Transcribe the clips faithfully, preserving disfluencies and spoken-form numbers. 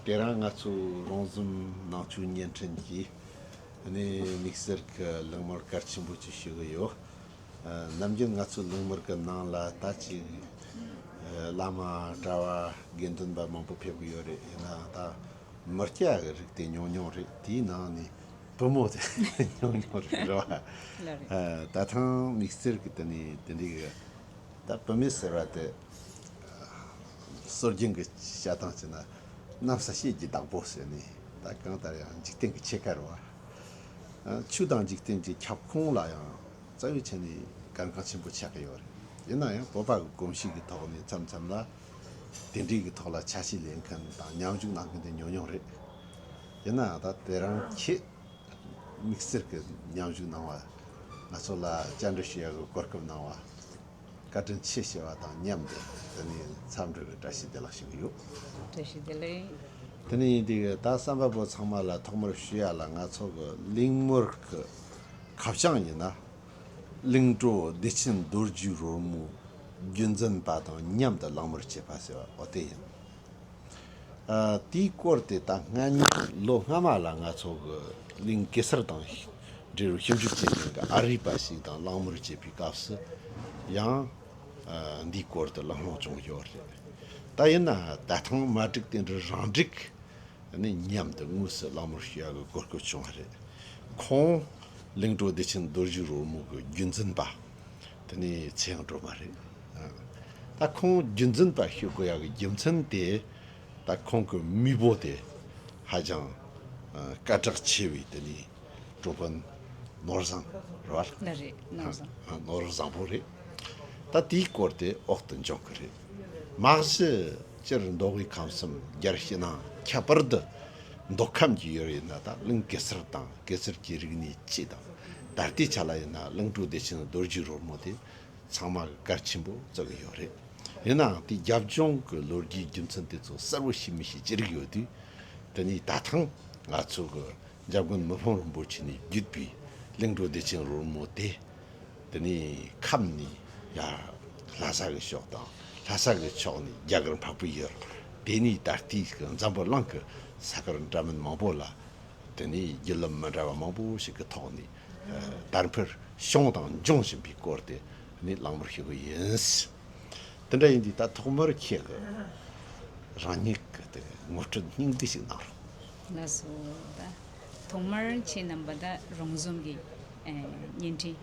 དེ་རིང་ང་ཚོ་རོང་ཟོམ་ནང་ཆོས་བརྙན་འཕྲིན་གྱིས་ནི་དམིགས་བསལ་གྱི་གླེང་མོལ་གལ་ཆེན་པོ་ཅིག་ཞུ་གི་ཡོད། ཨ། ནམ་རྒྱུན་ང་ཚོའི་གླེང་མོལ་གྱི་ནང་ལ་ད་ཅིག་ཨ། བླ་མ་གྲྭ་བ་དགེ་འདུན་པ་མང་པོ་ཕེབས་ཀྱི་ཡོད་རེད། ཡིན་ནའང་ད་མི་སྐྱ་གི་རིགས་དེ་ཉུང་ཉུང་རེད། དེའི་ནང་ནས་བུ་མོ་དེ་ཉུང་ཉུང་རེད། རེད་བ། ལགས་རེད། ཨ། ད་ཐེངས་དམིགས་བསལ་གྱི་དེ་ནས་དེ་འདྲའི་གི་ད་བུད་མེད་ཟེར་བ་དེ་སྲོལ་རྒྱུན་གྱི་བཤད་སྟངས་བྱས་ན་གནམ་ས་ཤེལ་གྱི་བདག་པོ་ཟེར་ནས། ད་གང་ལྟར་ཡང་འཇིག་རྟེན་གྱི་ཕྱེད་ཀ་རེད་བ། ཆོས་དང་འཇིག་རྟེན་གྱི་ཁྱབ་ཁོངས་ལ་ཡང་རྩ་བའི་ཆ་ནས་གལ་འགངས་ཆེན་པོ་ཆགས་ཀྱི་ཡོད་རེད། ཡིན་ན་ཡང་བོད་པ་གི་གོམས་གཤིས་ཀྱི་ཐོག་ནས་མཚམས་མཚམས་ལ་དེ་འདྲའི་གི་ཐོག་ལ་ཆ་ཤས་ལེན་མཁན་དང་མཉམ་ཞུགས་གནང་མཁན་དེ་ཉུང་ཉུང་རེད། ཡིན་ནའང་ད་དེ་རིང་ཁྱེད་དམིགས་བསལ་གྱི་མཉམ་ཞུགས་གནང་བ། ང་ཚོ་ལ་བཅར་འདྲི་ཞུ་ཡག་གི་གོ་སྐབས་གནང་བ། བཀའ་དྲིན་ཆེ་ཞུ་བ་དང་མཉམ་དུ། དེ་ནས་འཚམས་འདྲི་གི་བཀྲ་ཤིས་བདེ་ལེགས་ཞུ་གི་ཡོད། བཀྲ་ཤིས་བདེ་ལེགས། དེ་ནས་ཡིན་དུས་ད་བསམ་པ་པོ་ཚང་མ་ལ་ཐོག་མར་ཞུ་ཡ་ལ། ང་ཚོ་གི་གླེང་མོལ་གི་ཁ་བྱང་ཡིན་ན། གླིང་བྲོ་བདེ་ཆེན་རྡོ་རྗེའི་རོལ་མོ་རྒྱུན་འཛིན་པ་དང་མཉམ་དུ་གླེང་མོལ་བྱེད་པ་ཟེར་བ་འོ་དེ་ཡིན། ཨ། དེའི་སྐོར་དེ་ད་སྔ་ཉིན་ལོ་སྔ་མ་ལ་ང་ཚོ་གི་གླིང་གེ་སར་དང་འབྲེལ་བའི་ཞིབ་འཇུག་བྱེད་མཁན་གྱི་ཨ་རིའི་པ་ཞིག་དང་གླེང་མོལ་བྱེད་པའི་སྐབས་སུ་ཡང་། ཨ། འདིའི་སྐོར་དུ་གླེང་སློང་བྱུང་ཡོད་རེད། ད་ཡིན་ན་ད་ཐེངས་མ་བསྒྲིགས་དེ་འདྲ་རང་བསྒྲིགས་ནས་མཉམ་དུ་དངོས་སུ་གླེང་མོལ་ཞུ་ཡག་གི་གོ་སྐབས་བྱུང་བ་རེད། ཁོང་གླིང་བྲོ་བདེ་ཆེན་རྡོ་རྗེའི་རོལ་མོ་གི་རྒྱུན་འཛིན་པ་དེ་ནས་ཚེ་དབང་སྒྲོལ་མ་རེད། ཨ། ད་ཁོང་རྒྱུན་འཛིན་པ་ཞུ་དགོས་ཡག་གི་རྒྱུ་མཚན་དེ། ད་ཁོང་གི་མེས་པོ་དེ་ཧ་ཅང་ཨ། སྐད་གྲགས་ཆེ་བའི་དེ་ནས་གྲོགས་པོ་ནོར་བཟང་རེད་བ། ལགས་རེད། ནོར་བཟང་། ཨ། ནོར་བཟང་པོ་རེད། ད་དེའི་སྐོར་དེ་འོག་ཏུ་འབྱུང་གི་རེད། མ་གཞི་སྤྱིར་མདོ་དབུས་ཁམས་གསུམ་རྒྱལ་ཕྱི་ནང་ཁྱད་པར་དུ་མདོ་ཁམས་ཀྱི་ཡུལ་ཡིན་ན། ད་གླིང་གེ་སར་དང་གེ་སར་གྱི་རིག་གནས་སྤྱི་དང་། ད་ལྟའི་ཆ་ལ་ཡིན་ན་གླིང་བྲོ་བདེ་ཆེན་རྡོ་རྗེའི་རོལ་མོ་དེ་ཚང་མ་གལ་ཆེན་པོ་བརྩི་གི་ཡོད་རེད། ཡིན་ནའང་དེའི་རྒྱབ་ལྗོངས་ཀྱི་ལོ་རྒྱུས་རྒྱུ་མཚན་དེ་ཚོ་གསལ་བོ་ཤེས་མི་ཤེས་ཅི་རིགས་ཡོད་དུས། དེ་ནས་ད་ཐེངས་ང་ཚོ་གི་འཇམ་མགོན་མི་ཕམ་རིན་པོ་ཆེ་ནས་བརྒྱུད་པའི་གླིང་བྲོ་བདེ་ཆེན་རོལ་མོ་དེ། དེ་ནས་ཁམས་ནས་ཡར་ལྷ་ས་གི་ཕྱོགས་དང་། ལྷ་ས་གི་ཕྱོགས་ནས་རྒྱ་གར་འཕགས་པའི་ཡུལ། དེ་ནས་ད་ལྟའི་གི་འཛམ་བུ་གླིང་གི་ས་ཁུལ་འདྲ་མིན་མང་པོ་ལ། དེ་ནས་བརྒྱུད་ལམ་མི་འདྲ་བ་མང་པོ་ཞིག་གི་ཐོག་ནས་ཨ། དར་འཕེལ་བྱུང་དང་འབྱུང་བཞིན་པའི་སྐོར་དེ་ནས་གླེང་མོལ་ཞུ་གི་ཡིན། དེ་འདྲ་ཡིན་དུས་ད་ཐོག་མར་ཁྱེད་ཀྱི་རང་ཉིད་ཀྱི་དེ་ངོ་སྤྲོད་སྙིང་བསྡུས་ཤིག་གནང་རོགས། ལགས་སོ། ད་ཐོག་མར་ཁྱེད་རྣམ་པ་ད་རོང་ཟོམ་གྱི་ཨ། བརྙན་འཕྲིན་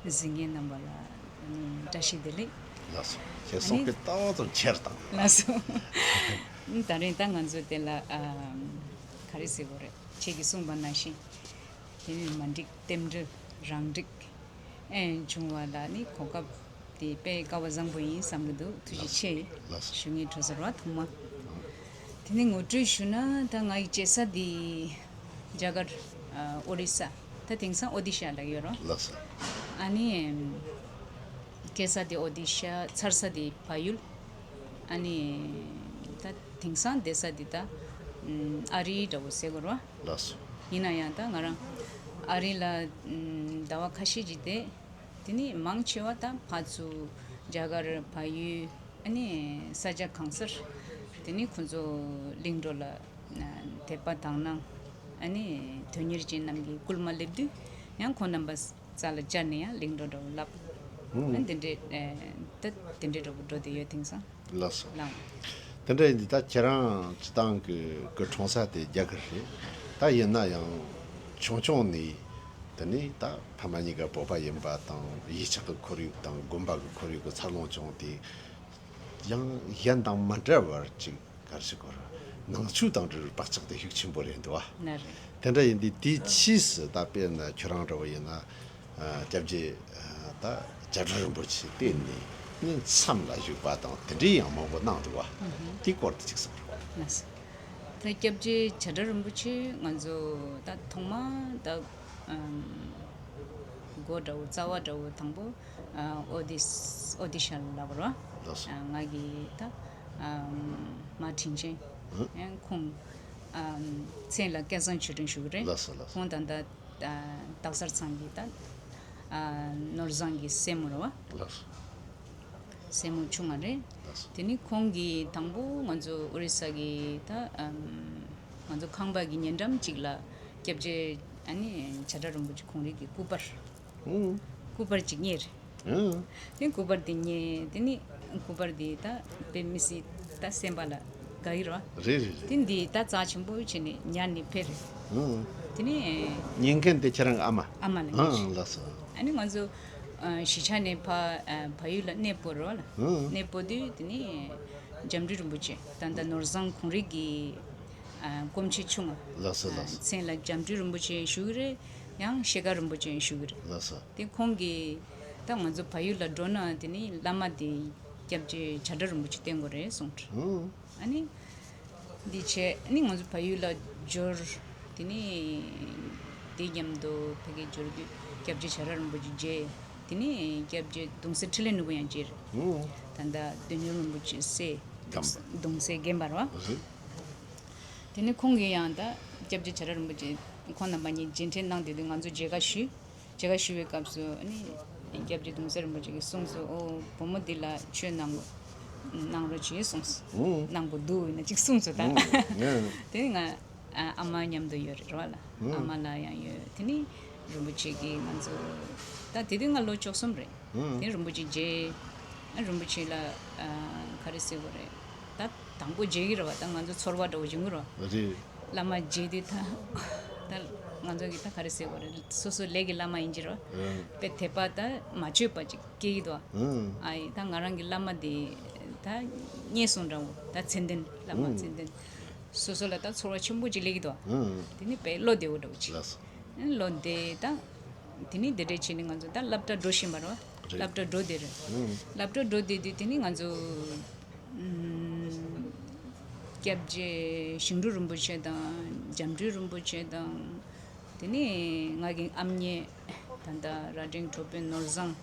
གཟིགས་མཁན་རྣམ་པ་ལ་ཨ་ནི་བཀྲ་ཤིས་བདེ་ལེགས། ལགས་སོ། ཁྱེད་ཨ་ནི་གསུང་སྐད་ཏོག་ཙམ་ཆེར་བཏང་། ལགས་སོ། ད་རིང་ད་ང་ཚོ་དེ་ལ་ཨ། ག་རེ་ཟེར་དགོས་རེད། ཁྱེད་ཀྱིས་གསུངས་པ་ནང་བཞིན། དེ་ནི་མ་འགྲིག་རྟེན་འབྲེལ་རང་འགྲིག་ཨེ་བྱུང་བ་ལ་ནི་གོ་སྐབས་དེ་དཔེ་སྐལ་བ་བཟང་པོ་ཡིན་བསམ་གྱི་འདུག། ཐུགས་རྗེ་ཆེ་ལགས་སོ། ཞུ་སྙིང་འདོད་ས་རེད་བ། ཐོག་མ་དེ་ནི་ངོ་སྤྲོད་ཞུ་ན། ད་ང་ཡི་སྐྱེས་ས་དེ་རྒྱ་གར་ཨ། ཨོ་རི་ས། ད་དེང་སང་ཨོ་ཌི་ཤ་ལབ་ཡོད་རེད་བ། ལགས་སོ། ཨ་ནི་སྐྱེས་ས་དེ་ཨོ་ཌི་ཤ། འཚར་ས་དེ་བལ་ཡུལ། ཨ་ནི་ད་དེང་སང་བསྡད་ས་འདི་ད་ཨ་རི་འདྲ་བོ་ཟེར་དགོས་རེད་བ། ལགས་སོ། ཡིན་ན་ཡང་ད་ང་རང་ཨ་རི་ལ་ཟླ་བ་ཁ་ཤས་ཅིག་བསྡད། དེ་ནི་མང་ཆེ་བ་ད་ཕར་ཚུར་རྒྱ་གར་བལ་ཡུལ། ཨ་ནི་ས་ཆ་གང་སར་དེ་ནི་ཁོང་ཚོ་གླིང་བྲོ་ལ་དད་པ་དག་སྣང་། ཨ་ནི་དོན་གཉེར་ཅན་རྣམས་ཀྱིས་སྐུལ་མ་སླེབས་དུས་ཡང་ཁོང་རྣམ་པ་རྩ་ལ་བཅར་ནས་ཡང་གླིང་བྲོ་འདྲ་བོ་ལབ། ཨ་ནི་དེ་འདྲའི་ཨ། ད་དེ་འདྲའི་འདྲ་བོ་འགྲོ་བསྡད་ཡོད། དེང་སང་། ལགས་སོ། ལགས། དེ་འདྲ་ཡིན་དུས་ད་ཁྱེད་རང་སྤྱིར་བཏང་གི་སྐུ་འཁྲུངས་ས་དེ་རྒྱ་གར་རེད། ད་ཡིན་ན་ཡང་ཆུང་ཆུང་ནས་དེ་ནས་ད་ཕ་མ་གཉིས་ཀ་བོད་པ་ཡིན་པ་དང་། གཞིས་ཆགས་ཀྱི་ཁོར་ཡུག་དང་དགོན་པ་གི་ཁོར་ཡུག་གི་འཚར་ལོངས་བྱུང་སྟེ། ཡང་གཞན་དང་མ་འདྲ་བར་ཅིག་ག་རེ་ཟེར་དགོས་རེད། ནང་ཆོས་དང་འབྲེལ་བའི་བག་ཆགས་དེ་ཤུགས་ཆེན་པོ་རེད་འདུག་བ། ན་རེད། དེ་འདྲ་ཡིན་དུས་དེའི་ཕྱིས་སུ་ད་དཔེར་ན་ཁྱོད་རང་འདྲ་བོ་ཡིན་ན། ཨ། སྐྱབས་རྗེ་ཨ། ད་བྱ་བྲལ་རིན་པོ་ཆེ་བསྟེན་ནས་ནི་མཚམས་ལ་བཞུགས་པ་དང་དེ་འདྲའི་ཡང་མང་པོ་གནང་འདུག་བ། ཨུ་ཧུ། དེའི་སྐོར་དུ་ཅིག་གསུང་རོགས། ལགས་སོ། ད་སྐྱབས་རྗེ་བྱ་བྲལ་རིན་པོ་ཆེ་ང་ཚོ་ད་ཐོག་མ་ད་ཨམ། སྒོ་འདྲ་བོ་རྩ་བ་འདྲ་བོ་དང་པོ་ཨ། ཨོ་ཌི་ཨོ་ཌི་ཤ་ལབ་རོ། ལགས་སོ། ཨ། ང་གི་ད་ཨམ། མ་དྲིན་ཆེན། ཨ། ཡང་ཁོང་ཨམ། མཚན་ལ་སྐལ་བཟང་ཆོས་སྒྲོན་ཞུ་གི་རེད། ལགས་སོ། ལགས་སོ། ཁོང་ད་ལྟ་ཨ། སྟག་གཟར་ཚང་གི་ད་ཨ། ནོར་བཟང་གི་སྲས་མོ་རེད་བ། ལགས་སོ། སྲས་མོ་ཆུང་བ་རེད། ལགས་སོ། དེ་ནི་ཁོང་གིས་དང་པོ་ང་ཚོ་ཨོ་རི་ས་གི་ད་ཨམ་ང་ཚོ་ཁང་པ་གི་ཉེ་འགྲམ་གཅིག་ལ་སྐྱབས་རྗེ་ཨ་ནི་བྱ་བྲལ་རིན་པོ་ཆེ་ཁོང་རང་གི་སྐུ་པར། ཧུང་། སྐུ་པར་གཅིག་རྙེད་རེད། ཧུང་། དེ་སྐུ་པར་དེ་རྙེད། དེ་ནི་སྐུ་པར་དེ་ད་དཔེ་མི་སྲིད་ད་སེམས་པ་ལ་དགའ་གི་རེད་བ། རེད་རེད་རེད། དེ་འདི་ད་རྩ་ཆེན་པོ་བྱས་ནས་ཉར་ནས་ཕེབས་རེད། ཧུང་། དེ་ནི་ཉན་མཁན་དེ་ཁྱེད་རང་གི་ཨ་མ། ཨ་མ་ལ་ཉན། ཧུང་། ལགས་སོ། ཨ་ནི་ང་ཚོ་ཨ་གཞིས་ཆགས་ནས་ཕ་ཨ་ཕ་ཡུལ་ལ་གནས་སྤོ་རོགས་ལ། ཧུང་། གནས་སྤོ་དུས་དེ་ནི་འཇམ་སྤྲུལ་རིན་པོ་ཆེ་ད་ལྟ་ནོར་བཟང་ཁོང་རིག་གི་ཨ་སྐུ་མཆེད་ཆུང་བ། ལགས་སོ་ལགས་སོ། མཚན་ལ་འཇམ་སྤྲུལ་རིན་པོ་ཆེ་ཞུ་གི་རེད། ཡང་ཤེལ་དཀར་རིན་པོ་ཆེ་ཞུ་གི་རེད། ལགས་སོ། དེ་ཁོང་གིས་ད་ང་ཚོ་ཕ་ཡུལ་ལ་འགྲོ་ན་དེ་ནི་བླ་མ་དེ་སྐྱབས་རྗེ་བྱ་བྲལ་རིན་པོ་ཆེ་བསྟེན་དགོས་རེད་གསུངས། ཧུང་། ཨ་ནི། འདི་བྱས་ནི་ང་ཚོ་ཕ་ཡུལ་ལ་འབྱོར། དེ་ནི་དེ་མཉམ་དུ་ཕ་གིར་འབྱོར་དུས་སྐྱབས་རྗེ་བྱ་བྲལ་རིན་པོ་ཆེ་མཇལ། དེ་ནི་སྐྱབས་རྗེ་གདུང་སྲས་འཕྲིན་ལས་ནོར་བུ་ཡང་མཇལ། ཨོ། ད་ལྟ་དོན་གཉེར་རིན་པོ་ཆེ་སྲས། རྒན་པ། གདུང་སྲས་རྒན་པ་རེད་བ། ཨོ། དེ་ནི་ཁོང་གིས་ཡང་ད་སྐྱབས་རྗེ་བྱ་བྲལ་རིན་པོ་ཆེ་ཁོང་རྣམ་པ་གཉིས་མཇལ་འཕྲད་གནང་དུས་དུས་ང་ཚོ་མཇལ་ཁ་ཞུས། མཇལ་ཁ་ཞུ་བའི་སྐབས་སུ་ཨ་ནི་སྐྱབས་རྗེ་གདུང་སྲས་རིན་པོ་ཆེ་གིས་གསུངས་སོང་། ཨོ་བུ་མོ་འདི་ལ་ཆོས་གནང་དགོས། གནང་རོགས་བྱེད་གསུངས་སོང་། ཨོ། གནང་དགོས་འདུག་ཡིན་ན་ཅིག་གསུངས་སོང་ད། ཨོ། ཨོ། དེ་ནི་ང་ཨ་ཨ་མ་མཉམ་དུ་ཡོད་རེད་རོ་ལ། ཨོ། ཨ་མ་ལ་ཡང་ཡོད། དེ་ནི་རིན་པོ་ཆེ་གིས་ང་ཚོ་ད་དེ་དུས་ང་ལོ་བཅུ་གསུམ་རེད། ཨོ། དེ་རིན་པོ་ཆེ་མཇལ། ཨ་རིན་པོ་ཆེ་ལ་ཨ་ག་རེ་ཟེར་དགོས་རེད། ད་དང་པོ་མཇལ་གྱི་རེད་བ། ད་ང་ཚོ་ཚོར་བ་འདྲ་བོ་ཡོང་གི་རེད་བ། རེད། བླ་མ་མཇལ་དུས་ད་ད་ང་ཚོ་གི་ད་ག་རེ་ཟེར་དགོས་རེད། སོ་སོ་ལས་ཀྱི་བླ་མ་ཡིན་གྱི་རེད་བ། ཨང་། དཔེ་དད་པ་ད་མ་བཅོས་པ་ཅིག་སྐྱེ་གི་འདུག་བ། ཨང་། ཨ་ཡི་ད་ང་རང་གི་བླ་མ་དེ་ད་རྙེད་སོང་འདྲ་བོ། ད་མཚན་ལྡན་བླ་མ་ཨང་། མཚན་ལྡན་སོ་སོ་ལ་ད་ཚོར་བ་ཆེན་པོ་ཅིག་སླེབས་ཀྱི་འདུག་བ། ཨང་། དེ་ནི་དཔེ་བློ་བདེ་བོ་འདྲ་བོ་ཅིག་ལགས་སོ། ཨ་བློ་བདེ་ད། དེ་ནི་དེ་འདྲས་བྱས་ནས་ང་ཚོ་ད་སློབ་གྲྭ་འགྲོ་བཞིན་པ་རེད་བ། རེད། སློབ་གྲྭ་འགྲོ་བསྡད་རེད། ཨང་། སློབ་གྲྭ་འགྲོ་བསྡད་དུས་དེ་ནི་ང་ཚོ་ཨུམ་སྐྱབས་རྗེ་ཞིང་སྤྲུལ་རིན་པོ་ཆེ་དང་འཇམ་སྤྲུལ་རིན་པོ་ཆེ་དང་། དེ་ནི་ང་གི་ཨམ་ཉེ་ད་ལྟ་རྭ་སྒྲེང་གྲོགས་པོ་ནོར་བཟང་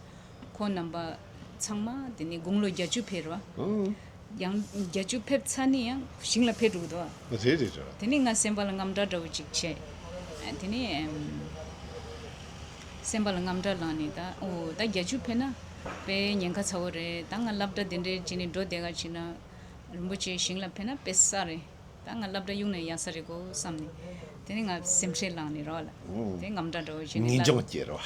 ཁོང་རྣམ་པ་ཚང་མ་དེ་ནི་དགུང་ལོ་བརྒྱད་ཅུ་ཕེབས་རེད་བ། ཨང་། ཡང་བརྒྱད་ཅུ་ཕེབས་ཚར་ནས་ཡང་ཞིང་ལ་ཕེབས་འགྲོ་གི་འདུག་བ། རེད་རེད་རེད། དེ་ནས་ང་སེམས་པ་ལ་དངངས་སྐྲག་འདྲ་བོ་ཅིག་བྱས། དེ་ནས་ཨམ་སེམས་པ་ལ་དངངས་སྐྲག་ལངས་ནས་ད་ཨོ་ད་བརྒྱད་ཅུ་ཕེབས་ན་དཔེ་ཉེན་ཁ་ཚ་བོ་རེད། ད་ང་སློབ་གྲྭ་དེ་འདྲའི་བྱས་ནས་འགྲོ་བསྡད་ག་ཕྱིན་ན་རིན་པོ་ཆེ་ཞིང་ལ་ཕེབས་ན་དཔེ་ས་རེད། ད་ང་སློབ་གྲྭ་གཡུགས་ན་ཡག་ས་རེད་གོ་བསམ་ནས། དེ་ནས་ང་སེམས་ཁྲལ་ལངས་ནས་རོགས་ལ། ཨོ། དེ་དངངས་སྐྲག་འདྲ་བོ་བྱས་ནས་ངེས་ལབ་འབྱུང་སྐྱེ་རོགས།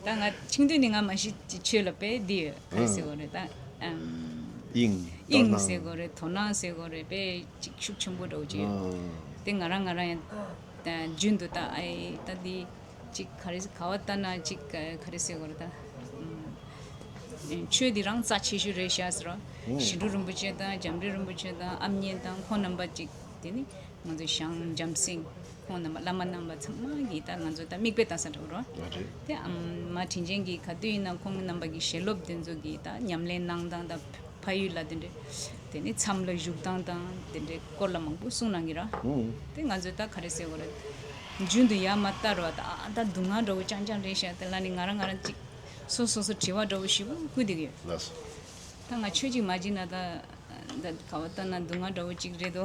ད་ང་ཆུང་དུས་ནས་ང་མ་གཞི་ཆོས་ལ་དཔེ་འདི་ཡོད། ག་རེ་ཟེར་དགོས་རེད་ད། ཨམ། དབྱིངས། དབྱིངས་དོ་སྣང་ཟེར་དགོས་རེད། དོ་སྣང་ཟེར་དགོས་རེད། དཔེ་ཅིག་ཤུགས་ཆེན་པོ་འདྲ་བོ་ཅིག་ཡོད། ཨ། དེ་ང་རང་ང་རང་ཡང་ད་རྒྱུན་དུ་ད་ཨེ་ད་འདི་ཅིག་ག་རེ་ག་བ་ལྟ་ན་ཅིག་ག་རེ་ཟེར་དགོས་རེད་ད། ཨམ། ཆོས་འདི་རང་རྩ་ཆེ་ཤོས་རེད་ཤག་ཟེར་རོ། ཨོ། ཞི་ཁྲོ་རིན་པོ་ཆེ་དང་འཇམ་དཔལ་རིན་པོ་ཆེ་དང་ཨམ་ཉེ་དང་ཁོང་རྣམ་པ་ཅིག་དེ་ནི་ང་ཚོ་ཞང་འཇམ་སེང་ཁོང་རྣམ་པ་བླ་མ་རྣམ་པ་ཚང་མ་གིས་ད་ང་ཚོ་ད་མིག་དཔེ་ལྟ་ས་འདྲ་བོ་རོ། ཨ་རེད། དེ་ཨམ་མ་དྲིན་ཅན་གྱིས་ག་དུས་ཡིན་ན་ཁོང་རྣམ་པ་གི་ཞལ་སློབ་དེ་ཚོ་གིས་ད་ཉམས་ལེན་གནང་སྟངས་དང་ཕ་ཡུལ་ལ་དེ་འདྲས་དེ་ནི་མཚམས་ལ་བཞུགས་སྟངས་དང་དེ་འདྲས་སྐོར་ལ་མང་པོ་གསུངས་གནང་གི་ར། ཨོ། དེ་ང་ཚོས་ད་ག་རེ་ཟེར་དགོས་རེད། རྒྱུན་དུ་ཡར་མར་ལྟ་རོགས་ད་ཨ་ད་སྡུག་བསྔལ་འདྲ་བོ་རྐྱང་རྐྱང་རེད་ཤག་དེ་ལ་ནི་ང་རང་ང་རང་ཅིག་སོ་སོ་སོ་དྲི་བ་འདྲ་བོ་ཞེ་པོ་བསྐུར་བསྡད་ཀྱི་ཡོད། ལགས་སོ། ད་ང་ཆོས་ཅིག་མ་བྱས་ན་ད་ད་ག་བ་ལྟ་ན་སྡུག་བསྔལ་འདྲ་བོ་ཅིག་རེད་དོ་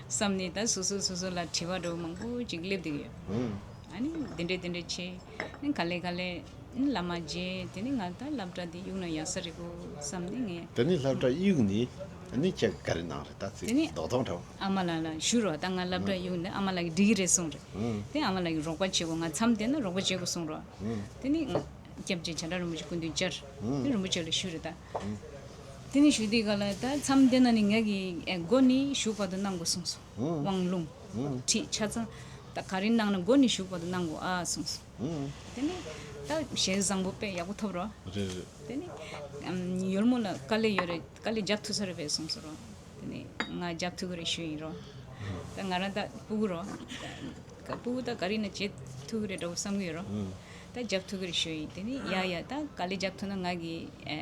བསམ་ནས་ད་སོ་སོ་སོ་སོ་ལ་དྲི་བ་འདྲ་བོ་མང་པོ་ཅིག་སླེབས་བསྡད་ཀྱི་ཡོད། ཨང་། ཨ་ནི་འདི་འདྲས་འདི་འདྲས་བྱས་ནི་ག་ལེ་ག་ལེ་ནི་བླ་མ་མཇལ། དེ་ནི་ང་ད་སློབ་གྲྭ་འདི་གཡུག་ན་ཡག་ས་རེད་གོ་བསམ་ནས་ངས། དེ་ནི་སློབ་གྲྭ་གཡུག་ནས་ཨ་ནི་ཁྱེད་ག་རེ་གནང་རེད་ད་ཚིག་དེ་ནི་རྡོག་རྡོག་འདྲ་བོ། ཨ་མ་ལགས་ལ་ཞུ་རོགས། ད་ང་སློབ་གྲྭ་གཡུག་ནས་ཨ་མ་ལགས་ཀྱིས་འགྲིག་གི་རེད་གསུངས་རེད། ཨང་། དེ་ཨ་མ་ལགས་ཀྱིས་རོགས་པ་བྱེད་དགོས། ང་མཚམས་བསྡད་ན་རོགས་པ་བྱེད་དགོས་གསུངས་རོགས། ཨང་། དེ་ནི་སྐྱབས་རྗེ་བྱ་བྲལ་རིན་པོ་ཆེ་སྐུ་མདུན་བཅར། ཨང་། དེ་རིན་པོ་ཆེ་ལ་ཞུས་རེད་ད། ཨང་། དེ་ནི་ཞུས་དུས་ག་ལ་ད་མཚམས་བསྡད་ན་ནི་ང་གིས་ཨེ་སྒོ་ནས་ཞུགས་བར་དུ་གནང་དགོས་གསུངས་སོང་། ཨང་། དབང་ལུང་། ཨང་། ཁྲིད་ཆ་ཚང་། ད་ག་རེ་གནང་ན་སྒོ་ནས་ཞུགས་བར་དུ་གནང་དགོས་ཨ་གསུངས་སོང་། ཨང་། དེ་ནི་ད་ཞལ་བཟང་པོ་དཔེ་ཡག་པོ་ཐོབ་རོགས། རེད་རེད། དེ་ནི་ཨམ་ཡོལ་མོ་ལ་དཀའ་ལས་ཡོད་རེད། དཀའ་ལས་རྒྱབ་ཐུབ་ས་རེད་པས་གསུངས་སོང་རོགས། དེ་ནི་ང་རྒྱབ་ཐུབ་ཀྱི་རེད་ཞུ་ཡིན་རོགས། ད་ང་རང་ད་སྤུ་གུ་རོགས། ད་སྤུ་གུ་ད་ག་རེ་ཡིན་ན་བྱེད་ཐུབ་ཀྱི་རེད་འདྲ་བོ་བསམ་གྱི་ཡོད་རོགས། ཨང་། ད་རྒྱབ་ཐུབ་ཀྱི་རེད་ཞུ་ཡིན། དེ་ནི་ཡ་ཡ་ད་དཀའ་ལས་རྒྱབ་ཐུབ་ན་ང་གི་ཨེ་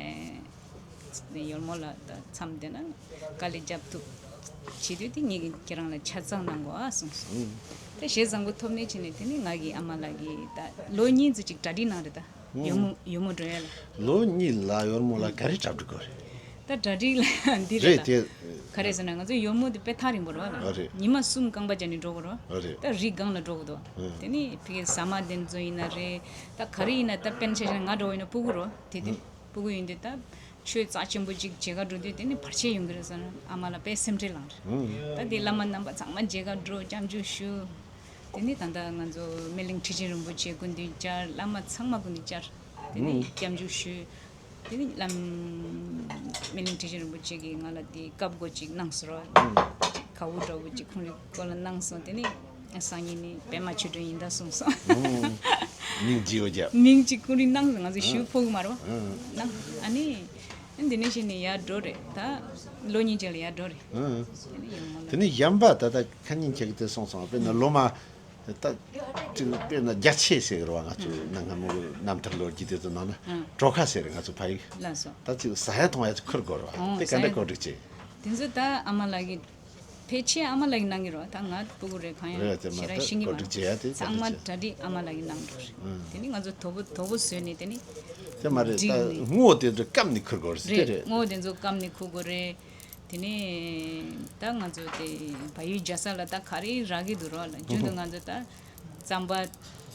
ཡོལ་མོ་ལ་ད་མཚམས་བསྡད་ན་དཀའ་ལས་རྒྱབ་ཐུབ། བྱེད་དུས་དེ་ངེད་ཀྱིས་ཁྱེད་རང་ལ་ཆ་ཚང་གནང་དགོས་ཨ་གསུངས་སོང་། ཨང་། ད་ཞལ་བཟང་པོ་ཐོབ་ནས་བྱས་ནས་དེ་ནི་ང་གི་ཨ་མ་ལགས་ཀྱིས་ད་ལོ་གཉིས་ཙམ་ཅིག་གྲ་སྒྲིག་གནང་རེད་ད། ཨང་། ཡོལ་མོ་ཡོལ་མོ་འགྲོ་ཡ་ལ། ལོ་གཉིས་ལ་ཡོལ་མོ་ལ་ག་རེ་གྲ་སྒྲིག་དགོས་རེད། ད་གྲ་སྒྲིག་ལ་འདི་རེད་རེད་ད། དེ། ག་རེ་ཟེར་ན་ང་ཚོ་ཡོལ་མོ་དེ་དཔེ་ཐག་རིང་པོ་རེད་བ་ལ། ཨ་རེད། ཉི་མ་གསུམ་རྐང་པ་བརྒྱབ་ནས་འགྲོ་དགོས་རེད་བ། ཨ་རེད། ད་རི་སྒང་ལ་འགྲོ་དགོས་འདུག་ཨང་། དེ་ནི་ཕ་གི་ཟ་མ་དེ་ཚོ་ཡིན་ན་རེད། ད་ག་རེ་ཡིན་ན་ད་དཔེར་ན་ཆ་བཞག་ན་ང་འདྲ་བོ་ཡིན་ན་སྤུ་གུ་རེད་བ་དེ་དུས། ཨང་། སྤུ་གུ་ཡིན་དུས་ད་ཆོས་རྩ་ཆེན་པོ་ཅིག་མཇལ་ཁ་འགྲོ་དུས་དེ་ནི་བར་ཆད་ཡོང་གི་རེད་བསམ་ཨ་མ་ལ་དཔེ་སེམས་ཁྲལ་ལངས་རེད། ད་དེ་བླ་མ་རྣམ་པ་ཚང་མ་མཇལ་ཁ་འགྲོ་སྐྱབས་འཇུག་ཞུ། དེ་ནི་ད་ལྟ་ང་ཚོ་སྨིན་གླིང་ཁྲི་ཆེན་རིན་པོ་ཆེ་སྐུ་མདུན་བཅར། བླ་མ་ཚང་མ་སྐུ་མདུན་བཅར། དེ་ནི་སྐྱབས་འཇུག་ཞུས། དེ་ནི་བླ་མ་སྨིན་གླིང་ཁྲི་ཆེན་རིན་པོ་ཆེ་གིས་ང་ལ་དེ་བཀའ་བསྒོ་ཅིག་གནང་ཟེར་རོ། ཅིག་གའུ་འདྲ་བོ་ཅིག་ཁོང་རའི་སྐོར་ལ་གནང་སོང་། དེ་ནི་སང་ཉིན་ནི་པད་མ་ཆོས་སྒྲོན་ཡིན་ད་གསུངས་སོང་། མིང་བརྗེ་བ་བརྒྱབ། མིང་ཅིག་ཁོང་རའི་གནང་སོང་། ང་ཚོ་ཞུ་ཕོད་གི་མ་རེད་པ། གནང་ཨ་ནི། འདི་ནས་བྱས་ནས་ཡར་འགྲོ་རེད་ད། ལོ་གཉིས་ཅིག་ལ་ཡར་འགྲོ་རེད། དེ་ནི་ཡང་མོ་ལ། དེ་ནི་གཞན་པ་ད་ལྟ་ཁ་ཉིན་ཁྱེད་ཀྱིས་དེ་གསུངས་སོང་། དཔེར་ན་ལོ་མ། ད་ཅིག་དཔེར་ན་རྒྱ་ཆས་ཟེར་གི་རེད་བ། ང་ཚོ་ནང་སྔ་མོ་རྣམ་ཐར་ལོ་རྒྱུས་དེ་ཚོ་ནང་ན་ཨང་གྲོ་ཁ་ཟེར་རེད། ང་ཚོ་ཕ་ཡུལ་ལགས་སོ། ད་ཅིག་ཟ་ཡ་འཐུང་ཡ་ཅིག་ཁུར་དགོས་རེད་བ། ཨང་དེ་ག་འདྲ་ཟ་ཡ་གོ་སྒྲིག་བྱེད། དེ་ཚོ་ད་ཨ་མ་ལགས་ཀྱིས། ཕལ་ཆེར་ཨ་མ་ལགས་ཀྱིས་གནང་གི་རེད་བ། ད་ང་སྤུ་གུ་རེད། གང་ཡང་རེད་དེ་མ་ཞེ་དྲག་ད་ཤེས་ཀྱི་གོ་མ་སྒྲིག་རེད། བྱེད་ཡ་དེ་ག་ཚང་མ་འདྲ་བྱེད། གྲ་སྒྲིག་ཨ་མ་ལགས་ཀྱིས་གནང་འགྲོ་རེད། ཨང་དེ་ནི་ང་ཚོ་དོ་པོ་དོ་པོ་བཟོས་ནས་དེ་ནི་དེ་མ་རེད། ད་སྒྲིག་ནས་སྔོ་དེ་ཚོ་སྐམ་ནས་ཁུར་དགོས་རེད། དེ་རེད། རེད། སྔོ་དེ་ཚོ་སྐམ་ནས་ཁུར་དགོས་རེད། དེ་ནས་ད་ང་ཚོ་དེ་བལ་ཡུལ་རྒྱལ་ས་ལ་ད་ག་རེ་རག་གི་འདུག་རོགས་ལ་རྒྱུན་དུ་ང་ཚོ་ད་རྩམ་པ།